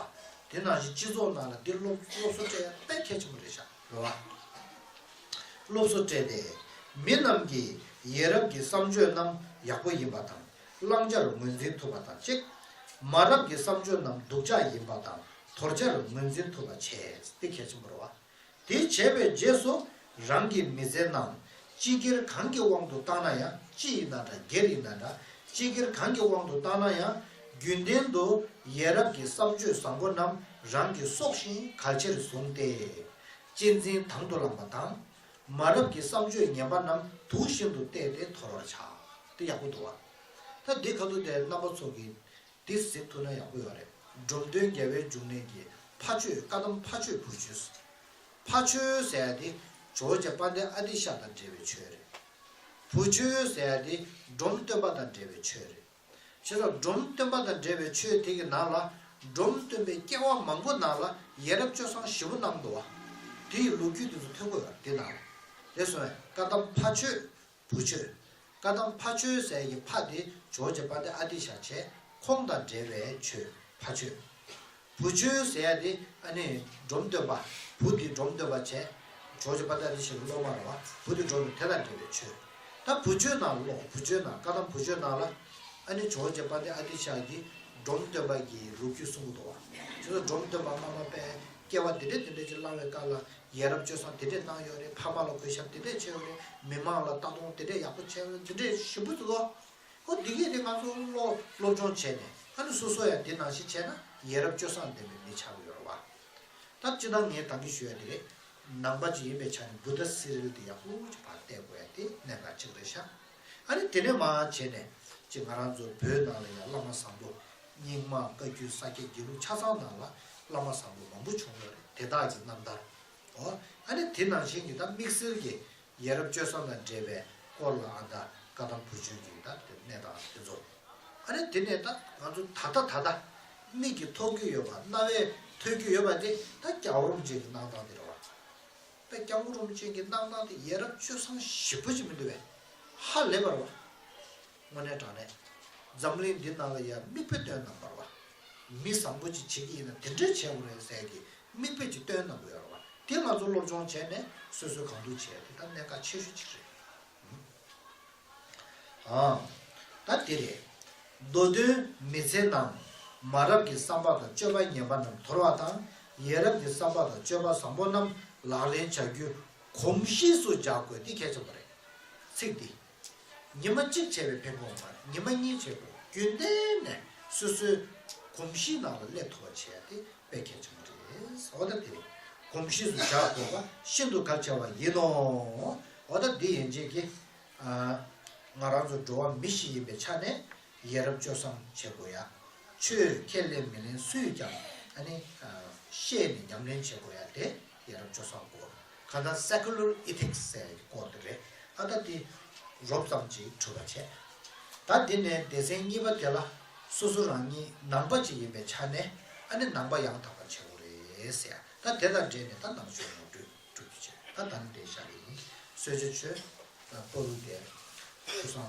དེ་ནང་བཞིན་སྤྱི་ཚོགས་ནང་ལ་དེ་སློབ་སློབ་གསོ་སྤྲད་ཡ་དཔེ་གལ་ཆེན་པོ་རེད་ཤག་རེད་བ། སློབ་གསོ་སྤྲད་དེ། མི་རྣམས་ཀྱིས་ཡ་རབས་ཀྱི་བསམ་སྤྱོད་རྣམས་ཡག་པོ་ཡིན་པ་དང་བླང་བྱར་ངོས་འཛིན་ཐུབ་པ་དང་གཅིག་མ་རབས་ཀྱི་བསམ་སྤྱོད་རྣམས་སྡུག་ཅག་ཡིན་པ་དང་དོར་བྱར་ངོས་འཛིན་ཐུབ་པ་བྱས། དེ་གལ་ཆེན་པོ་རེད་བ། དེ་བྱས་པའི་རྗེས་སུ་རང་གི་མི་ཚེ་ནང་སྤྱི་སྒེར་གང་གི་དབང་དུ་བཏང་ན་ཡང་། སྤྱི་ཡིན་ན་འདྲ་སྒེར་ཡིན་ན་འདྲ། སྤྱི་སྒེར་གང་གི་དབང་དུ་བཏང་ན་ཡང་རྒྱུན་ལྡན་དུ་ཡ་རབས་ཀྱི་བསམ་སྤྱོད་བཟང་པོ་རྣམས་རང་གི་སྲོག་བཞིན་གལ་ཆེར་བཟུང་སྟེ། གཅེས་འཛིན་དང་དུ་བླངས་པ་དང་། མ་རབས་ཀྱི་བསམ་སྤྱོད་ངན་པ་རྣམས་དུག་བཞིན་དུ་བལྟས་ཏེ་དོར་བར་བྱ། དེ་ཡག་པོ་འདུག་བ། ད་འདི་ཁ་ཐུག་དེ་རྣམ་པ་ཚོ་གིས་འདི་གཟིགས་ཐུབ་ན་ཡག་པོ་ཡོད་རེད། འབྲོམ་སྟོན་རྒྱལ་བའི་འབྱུང་གནས་ཀྱི་ཕ་ཆོས་བཀའ་གདམས་ཕ་ཆོས་བུ་ཆོས། ཕ་ཆོས་ཟེར་ཡ་དེ་ཇོ་བོ་རྗེ་དཔལ་ལྡན་ཨ་ཏི་ཤ་དང་འབྲེལ་བའི་ཆོས་རེད། བུ་ཆོས་ཟེར་ཡ་དེ་འབྲོམ་སྟོན་པ་དང་འབྲེལ་བའི་ཆོས་རེད། བྱས་ཙང་འབྲོམ་སྟོན་པ་དང་འབྲེལ་བའི་ཆོས་དེ་གི་ནང་ལ་འབྲོམ་སྟོན་པའི་སྐྱེ་བ་མང་པོ་ནང་ལ་ཡ་རབས་སྤྱོད་བཟང་ཞེ་པོ་གནང་འདུག་བ། དེ་ཡི་ལོ་རྒྱུས་དེ་ཚོ་ཐོན་གྱི་ཡོད་རེད་དེ་ནང་ལ། རེད་སོང་བས་བཀའ་གདམས་ཕ་ཆོས། བུ་ཆོས། བཀའ་གདམས་ཕ་ཆོས་ཟེར་ཡག་གི་ཕ་དེ་ཇོ་བོ་རྗེ་དཔལ་ལྡན་ཨ་ཏི་ཤ་བྱས། ཁོང་དང་འབྲེལ་བའི་ཆོས་ཕ་ཆོས། བུ་ཆོས་ཟེར་ཡག་དེ་ཨ་ནི་འབྲོམ་སྟོན་པ། བུ་དེ་འབྲོམ་སྟོན་པ་བྱས། ཇོ་བོ་རྗེ་དཔལ་ལྡན་ཨ་ཏི་ཤ་གི་སློབ་མ་རེད་བ། བུ་དེ་འབྲོམ་སྟོན་དེ་དང་འབྲེལ་བའི་ཆོས། ད་བུ་ཆོས་ནང་ལོགས་བུ་ཆོས་ནང་བཀའ་གདམས་བུ་ཆོས་ནང་ལ་ཨ་ནི་ཇོ་བོ་རྗེ་དཔལ་ལྡན་ཨ་ཏི་ཤ་གིས་འབྲོམ་སྟོན་པ་གི་ལོ་རྒྱུས་གསུང་གི་འདུག་བ། ཁྱེད་ཚོ་འབྲོམ་སྟོན་པ་སྔ་མ་དཔེ་སྐྱེ་བ་འདི་འདྲས་འདི་འདྲས་ཅིག་བླངས་པའི་སྐབས་ལ། ཡ་རབས་སྤྱོད་བཟང་དེ་འདྲས་གནང་ཡོད་རེད། ཕ་མ་ལ་གུས་ཞབས་དེ་འདྲས་བྱས་ཡོད་རེད། མི་མང་ལ་ལྟ་རྟོག་དེ་འདྲས་ཡག་པོ་བྱས་ཡོད་རེད། འདི་འདྲས་ཞིབ་པོ་འདུག་གོ། འོ་འདི་གས་དེ་ང་ཚོ་སློབ་སློབ་སྦྱོང་བྱས་ནས་ཨ་ནི་སོ་སོ་ཡང་འདི་ནང་བཞིན་བྱས་ན་ཡ་རབས་སྤྱོད་བཟང་ལྡན་པའི་མི་ཆགས་ཀྱི་ཡོད་རེད་བ། ད་སྤྱིར་བཏང་ངས་ད་གིན་ཞུ་ཡ་དེ་རེད། ནང་པ་ཅིག་ཡིན་པའི་ཆ་ནས་བུདྡྷ་སི་རི་ཡལ་དེ་ཡག་པོ་ཅིག་ཕར་བལྟས་དགོས་ཡ་དེ་གནད་འགག་ཅིག་རེད་ཤག་ཨ་ནི་དེ་ནས་མར་བྱས་ནས་ཅིག་ང་རང་ཚོ་བོད་ནང་ལ་ཡང་བླ་མ་བཟང་པོ་རྙིང་མ་བཀའ་བརྒྱུད་ས་སྐྱ་དགེ་ལུགས་ཆ་ཚང་ནང་ལ་བླ་མ་བཟང་པོ་མང་པོ་བྱུང་ཡོད་རེད། དེ་དག་གི་རྣམ་ཐར། འོ། ཨ་ནི་དེ་ནང་བཞིན་གྱི་ད་དམིགས་བསལ་གྱི་ཡ་རབས་སྤྱོད་བཟང་དང་འབྲེལ་བའི་སྐོར་ལ་ཨ་ད་བཀའ་གདམས་བུ་ཆོས་ཀྱི་ད་དེ་གནས་སྟངས་དེ་ཚོ། ཨ་ནི་དེ་ནས་ད་ང་ཚོ་ད་ལྟ་ད་ལྟ་མིག་གིས་མཐོང་རྒྱུ་ཡོད་པ་རྣ་བས་ཐོས་རྒྱུ་ཡོད་པ་དེ་ད་སྐྱབས་རོམ་ཅན་གྱི་གནང་སྟངས་དེ་རེད་བ། དཔེ་སྐྱབས་མགོན་རིན་པོ་ཆེ་གི་གནང་སྟངས་དེ་ཡ་རབས་སྤྱོད་བཟང་ཞེ་པོ་ཅིག་མི་འདུག་བས། ཧ་ལས་པ་རེད་བ། དངོས་གནས་དྲང་གནས། འཛམ་གླིང་འདི་ནང་ལ་ཡ་མིག་དཔེ་སྟོན་གནང་བ་རེད་བ། མི་བཟང་པོ་ཅིག་བྱེད་ཀྱི་ཡིན་ན་དེ་འདྲས་བྱེད་དགོས་རེད་ཟེར་གི་མིག་དཔེ་ཅིག་སྟོན་གནང་གི་ཡོད་རེད་བ། དེ་ང་ཚོ་སློབ་སྦྱོང་བྱས་ནས་སོ་སོའི་གང་ཐུབ་བྱས་དེ་ད་གནད་འགག་ཆེ་ཤོས་ཅིག་རེད། ཨང་། ད་དེ་རེད། མདོ་དོན་མི་ཚེ་ནང་མ་རབས་ཀྱི་བསམ་པ་དང་སྤྱོད་པ་ངན་པ་རྣམས་དོར་བ་དང་ ཡ་རབས་ཀྱི་བསམ་པ་དང་སྤྱོད་པ་བཟང་པོ་རྣམས་ལག་ལེན་བྱ་རྒྱུ་གོམས་གཤིས་སུ་འཇགས་དགོས། འདི་གལ་ཆེན་པོ་རེད། ཚིག་འདི། ཉི་མ་གཅིག་བྱས་པའི་ཕན་ཁུངས་མ་རེད། ཉི་མ་གཉིས་བྱས་པའི། རྒྱུན་གཏན་ནས་སོ་སོའི་གོམས་གཤིས་ནང་ལ་སླེབས་ཐུབ་པ་བྱས་ཏེ་དཔེ་གལ་ཆེན་པོ་རེད། འོ་ད་དེ་རེད། གོམས་གཤིས་སུ་འཇགས་དགོས་པ་ཤིན་ཏུ་གལ་ཆེ་བ་ཡིན་ནོ། འོ་ད་འདི་ཡན་ཆད་ཀྱི། ཨ། ང་རང་ཚོ་འགྲོ་བ་མི་ཞིག་ཡིན་པའི་ཆ་ནས་ཡ་རབས་སྤྱོད་བཟང་བྱེད་དགོས་ཡ། ཆོས་ཁས་ལེན་མི་ལེན་སུས་ཀྱང་ཨ་ནི། ཨ། བཤད་ནས་ཉམས་ལེན་བྱེད་དགོས་ཡ་དེ་ཡ་རབས་སྤྱོད་བཟང་དགོས། གང་ལྟར་secular ethics ཟེར་གྱི་སྐོར་དེ་རེད། ཨ་ད་དེ་རོབ་ཙམ་ཅིག་གྲུབ་པ་བྱས། ད་དེ་ནས་སྡེ་ཚན་གཉིས་པ་དེ་ལ་སོ་སོ་རང་ཉིད་ནང་པ་ཅིག་ཡིན་པའི་ཆ་ནས་ཨ་ནི་ནང་པ་ཡང་དག་པ་བྱེད་དགོས་རེད་ཟེར་ཡ། ད་དེ་དང་འབྲེལ་ནས་ད་ནང་ཆོས་ངོ་སྤྲོད་གྲུབ་རྒྱུ་བྱས། ད་ད་ནི་འདྲའི་ཤ་རེ་ཡིན། གསོལ་ཇ་མཆོད། ད་སྤོ་ལོ་དེ་ཐུགས་བསམ།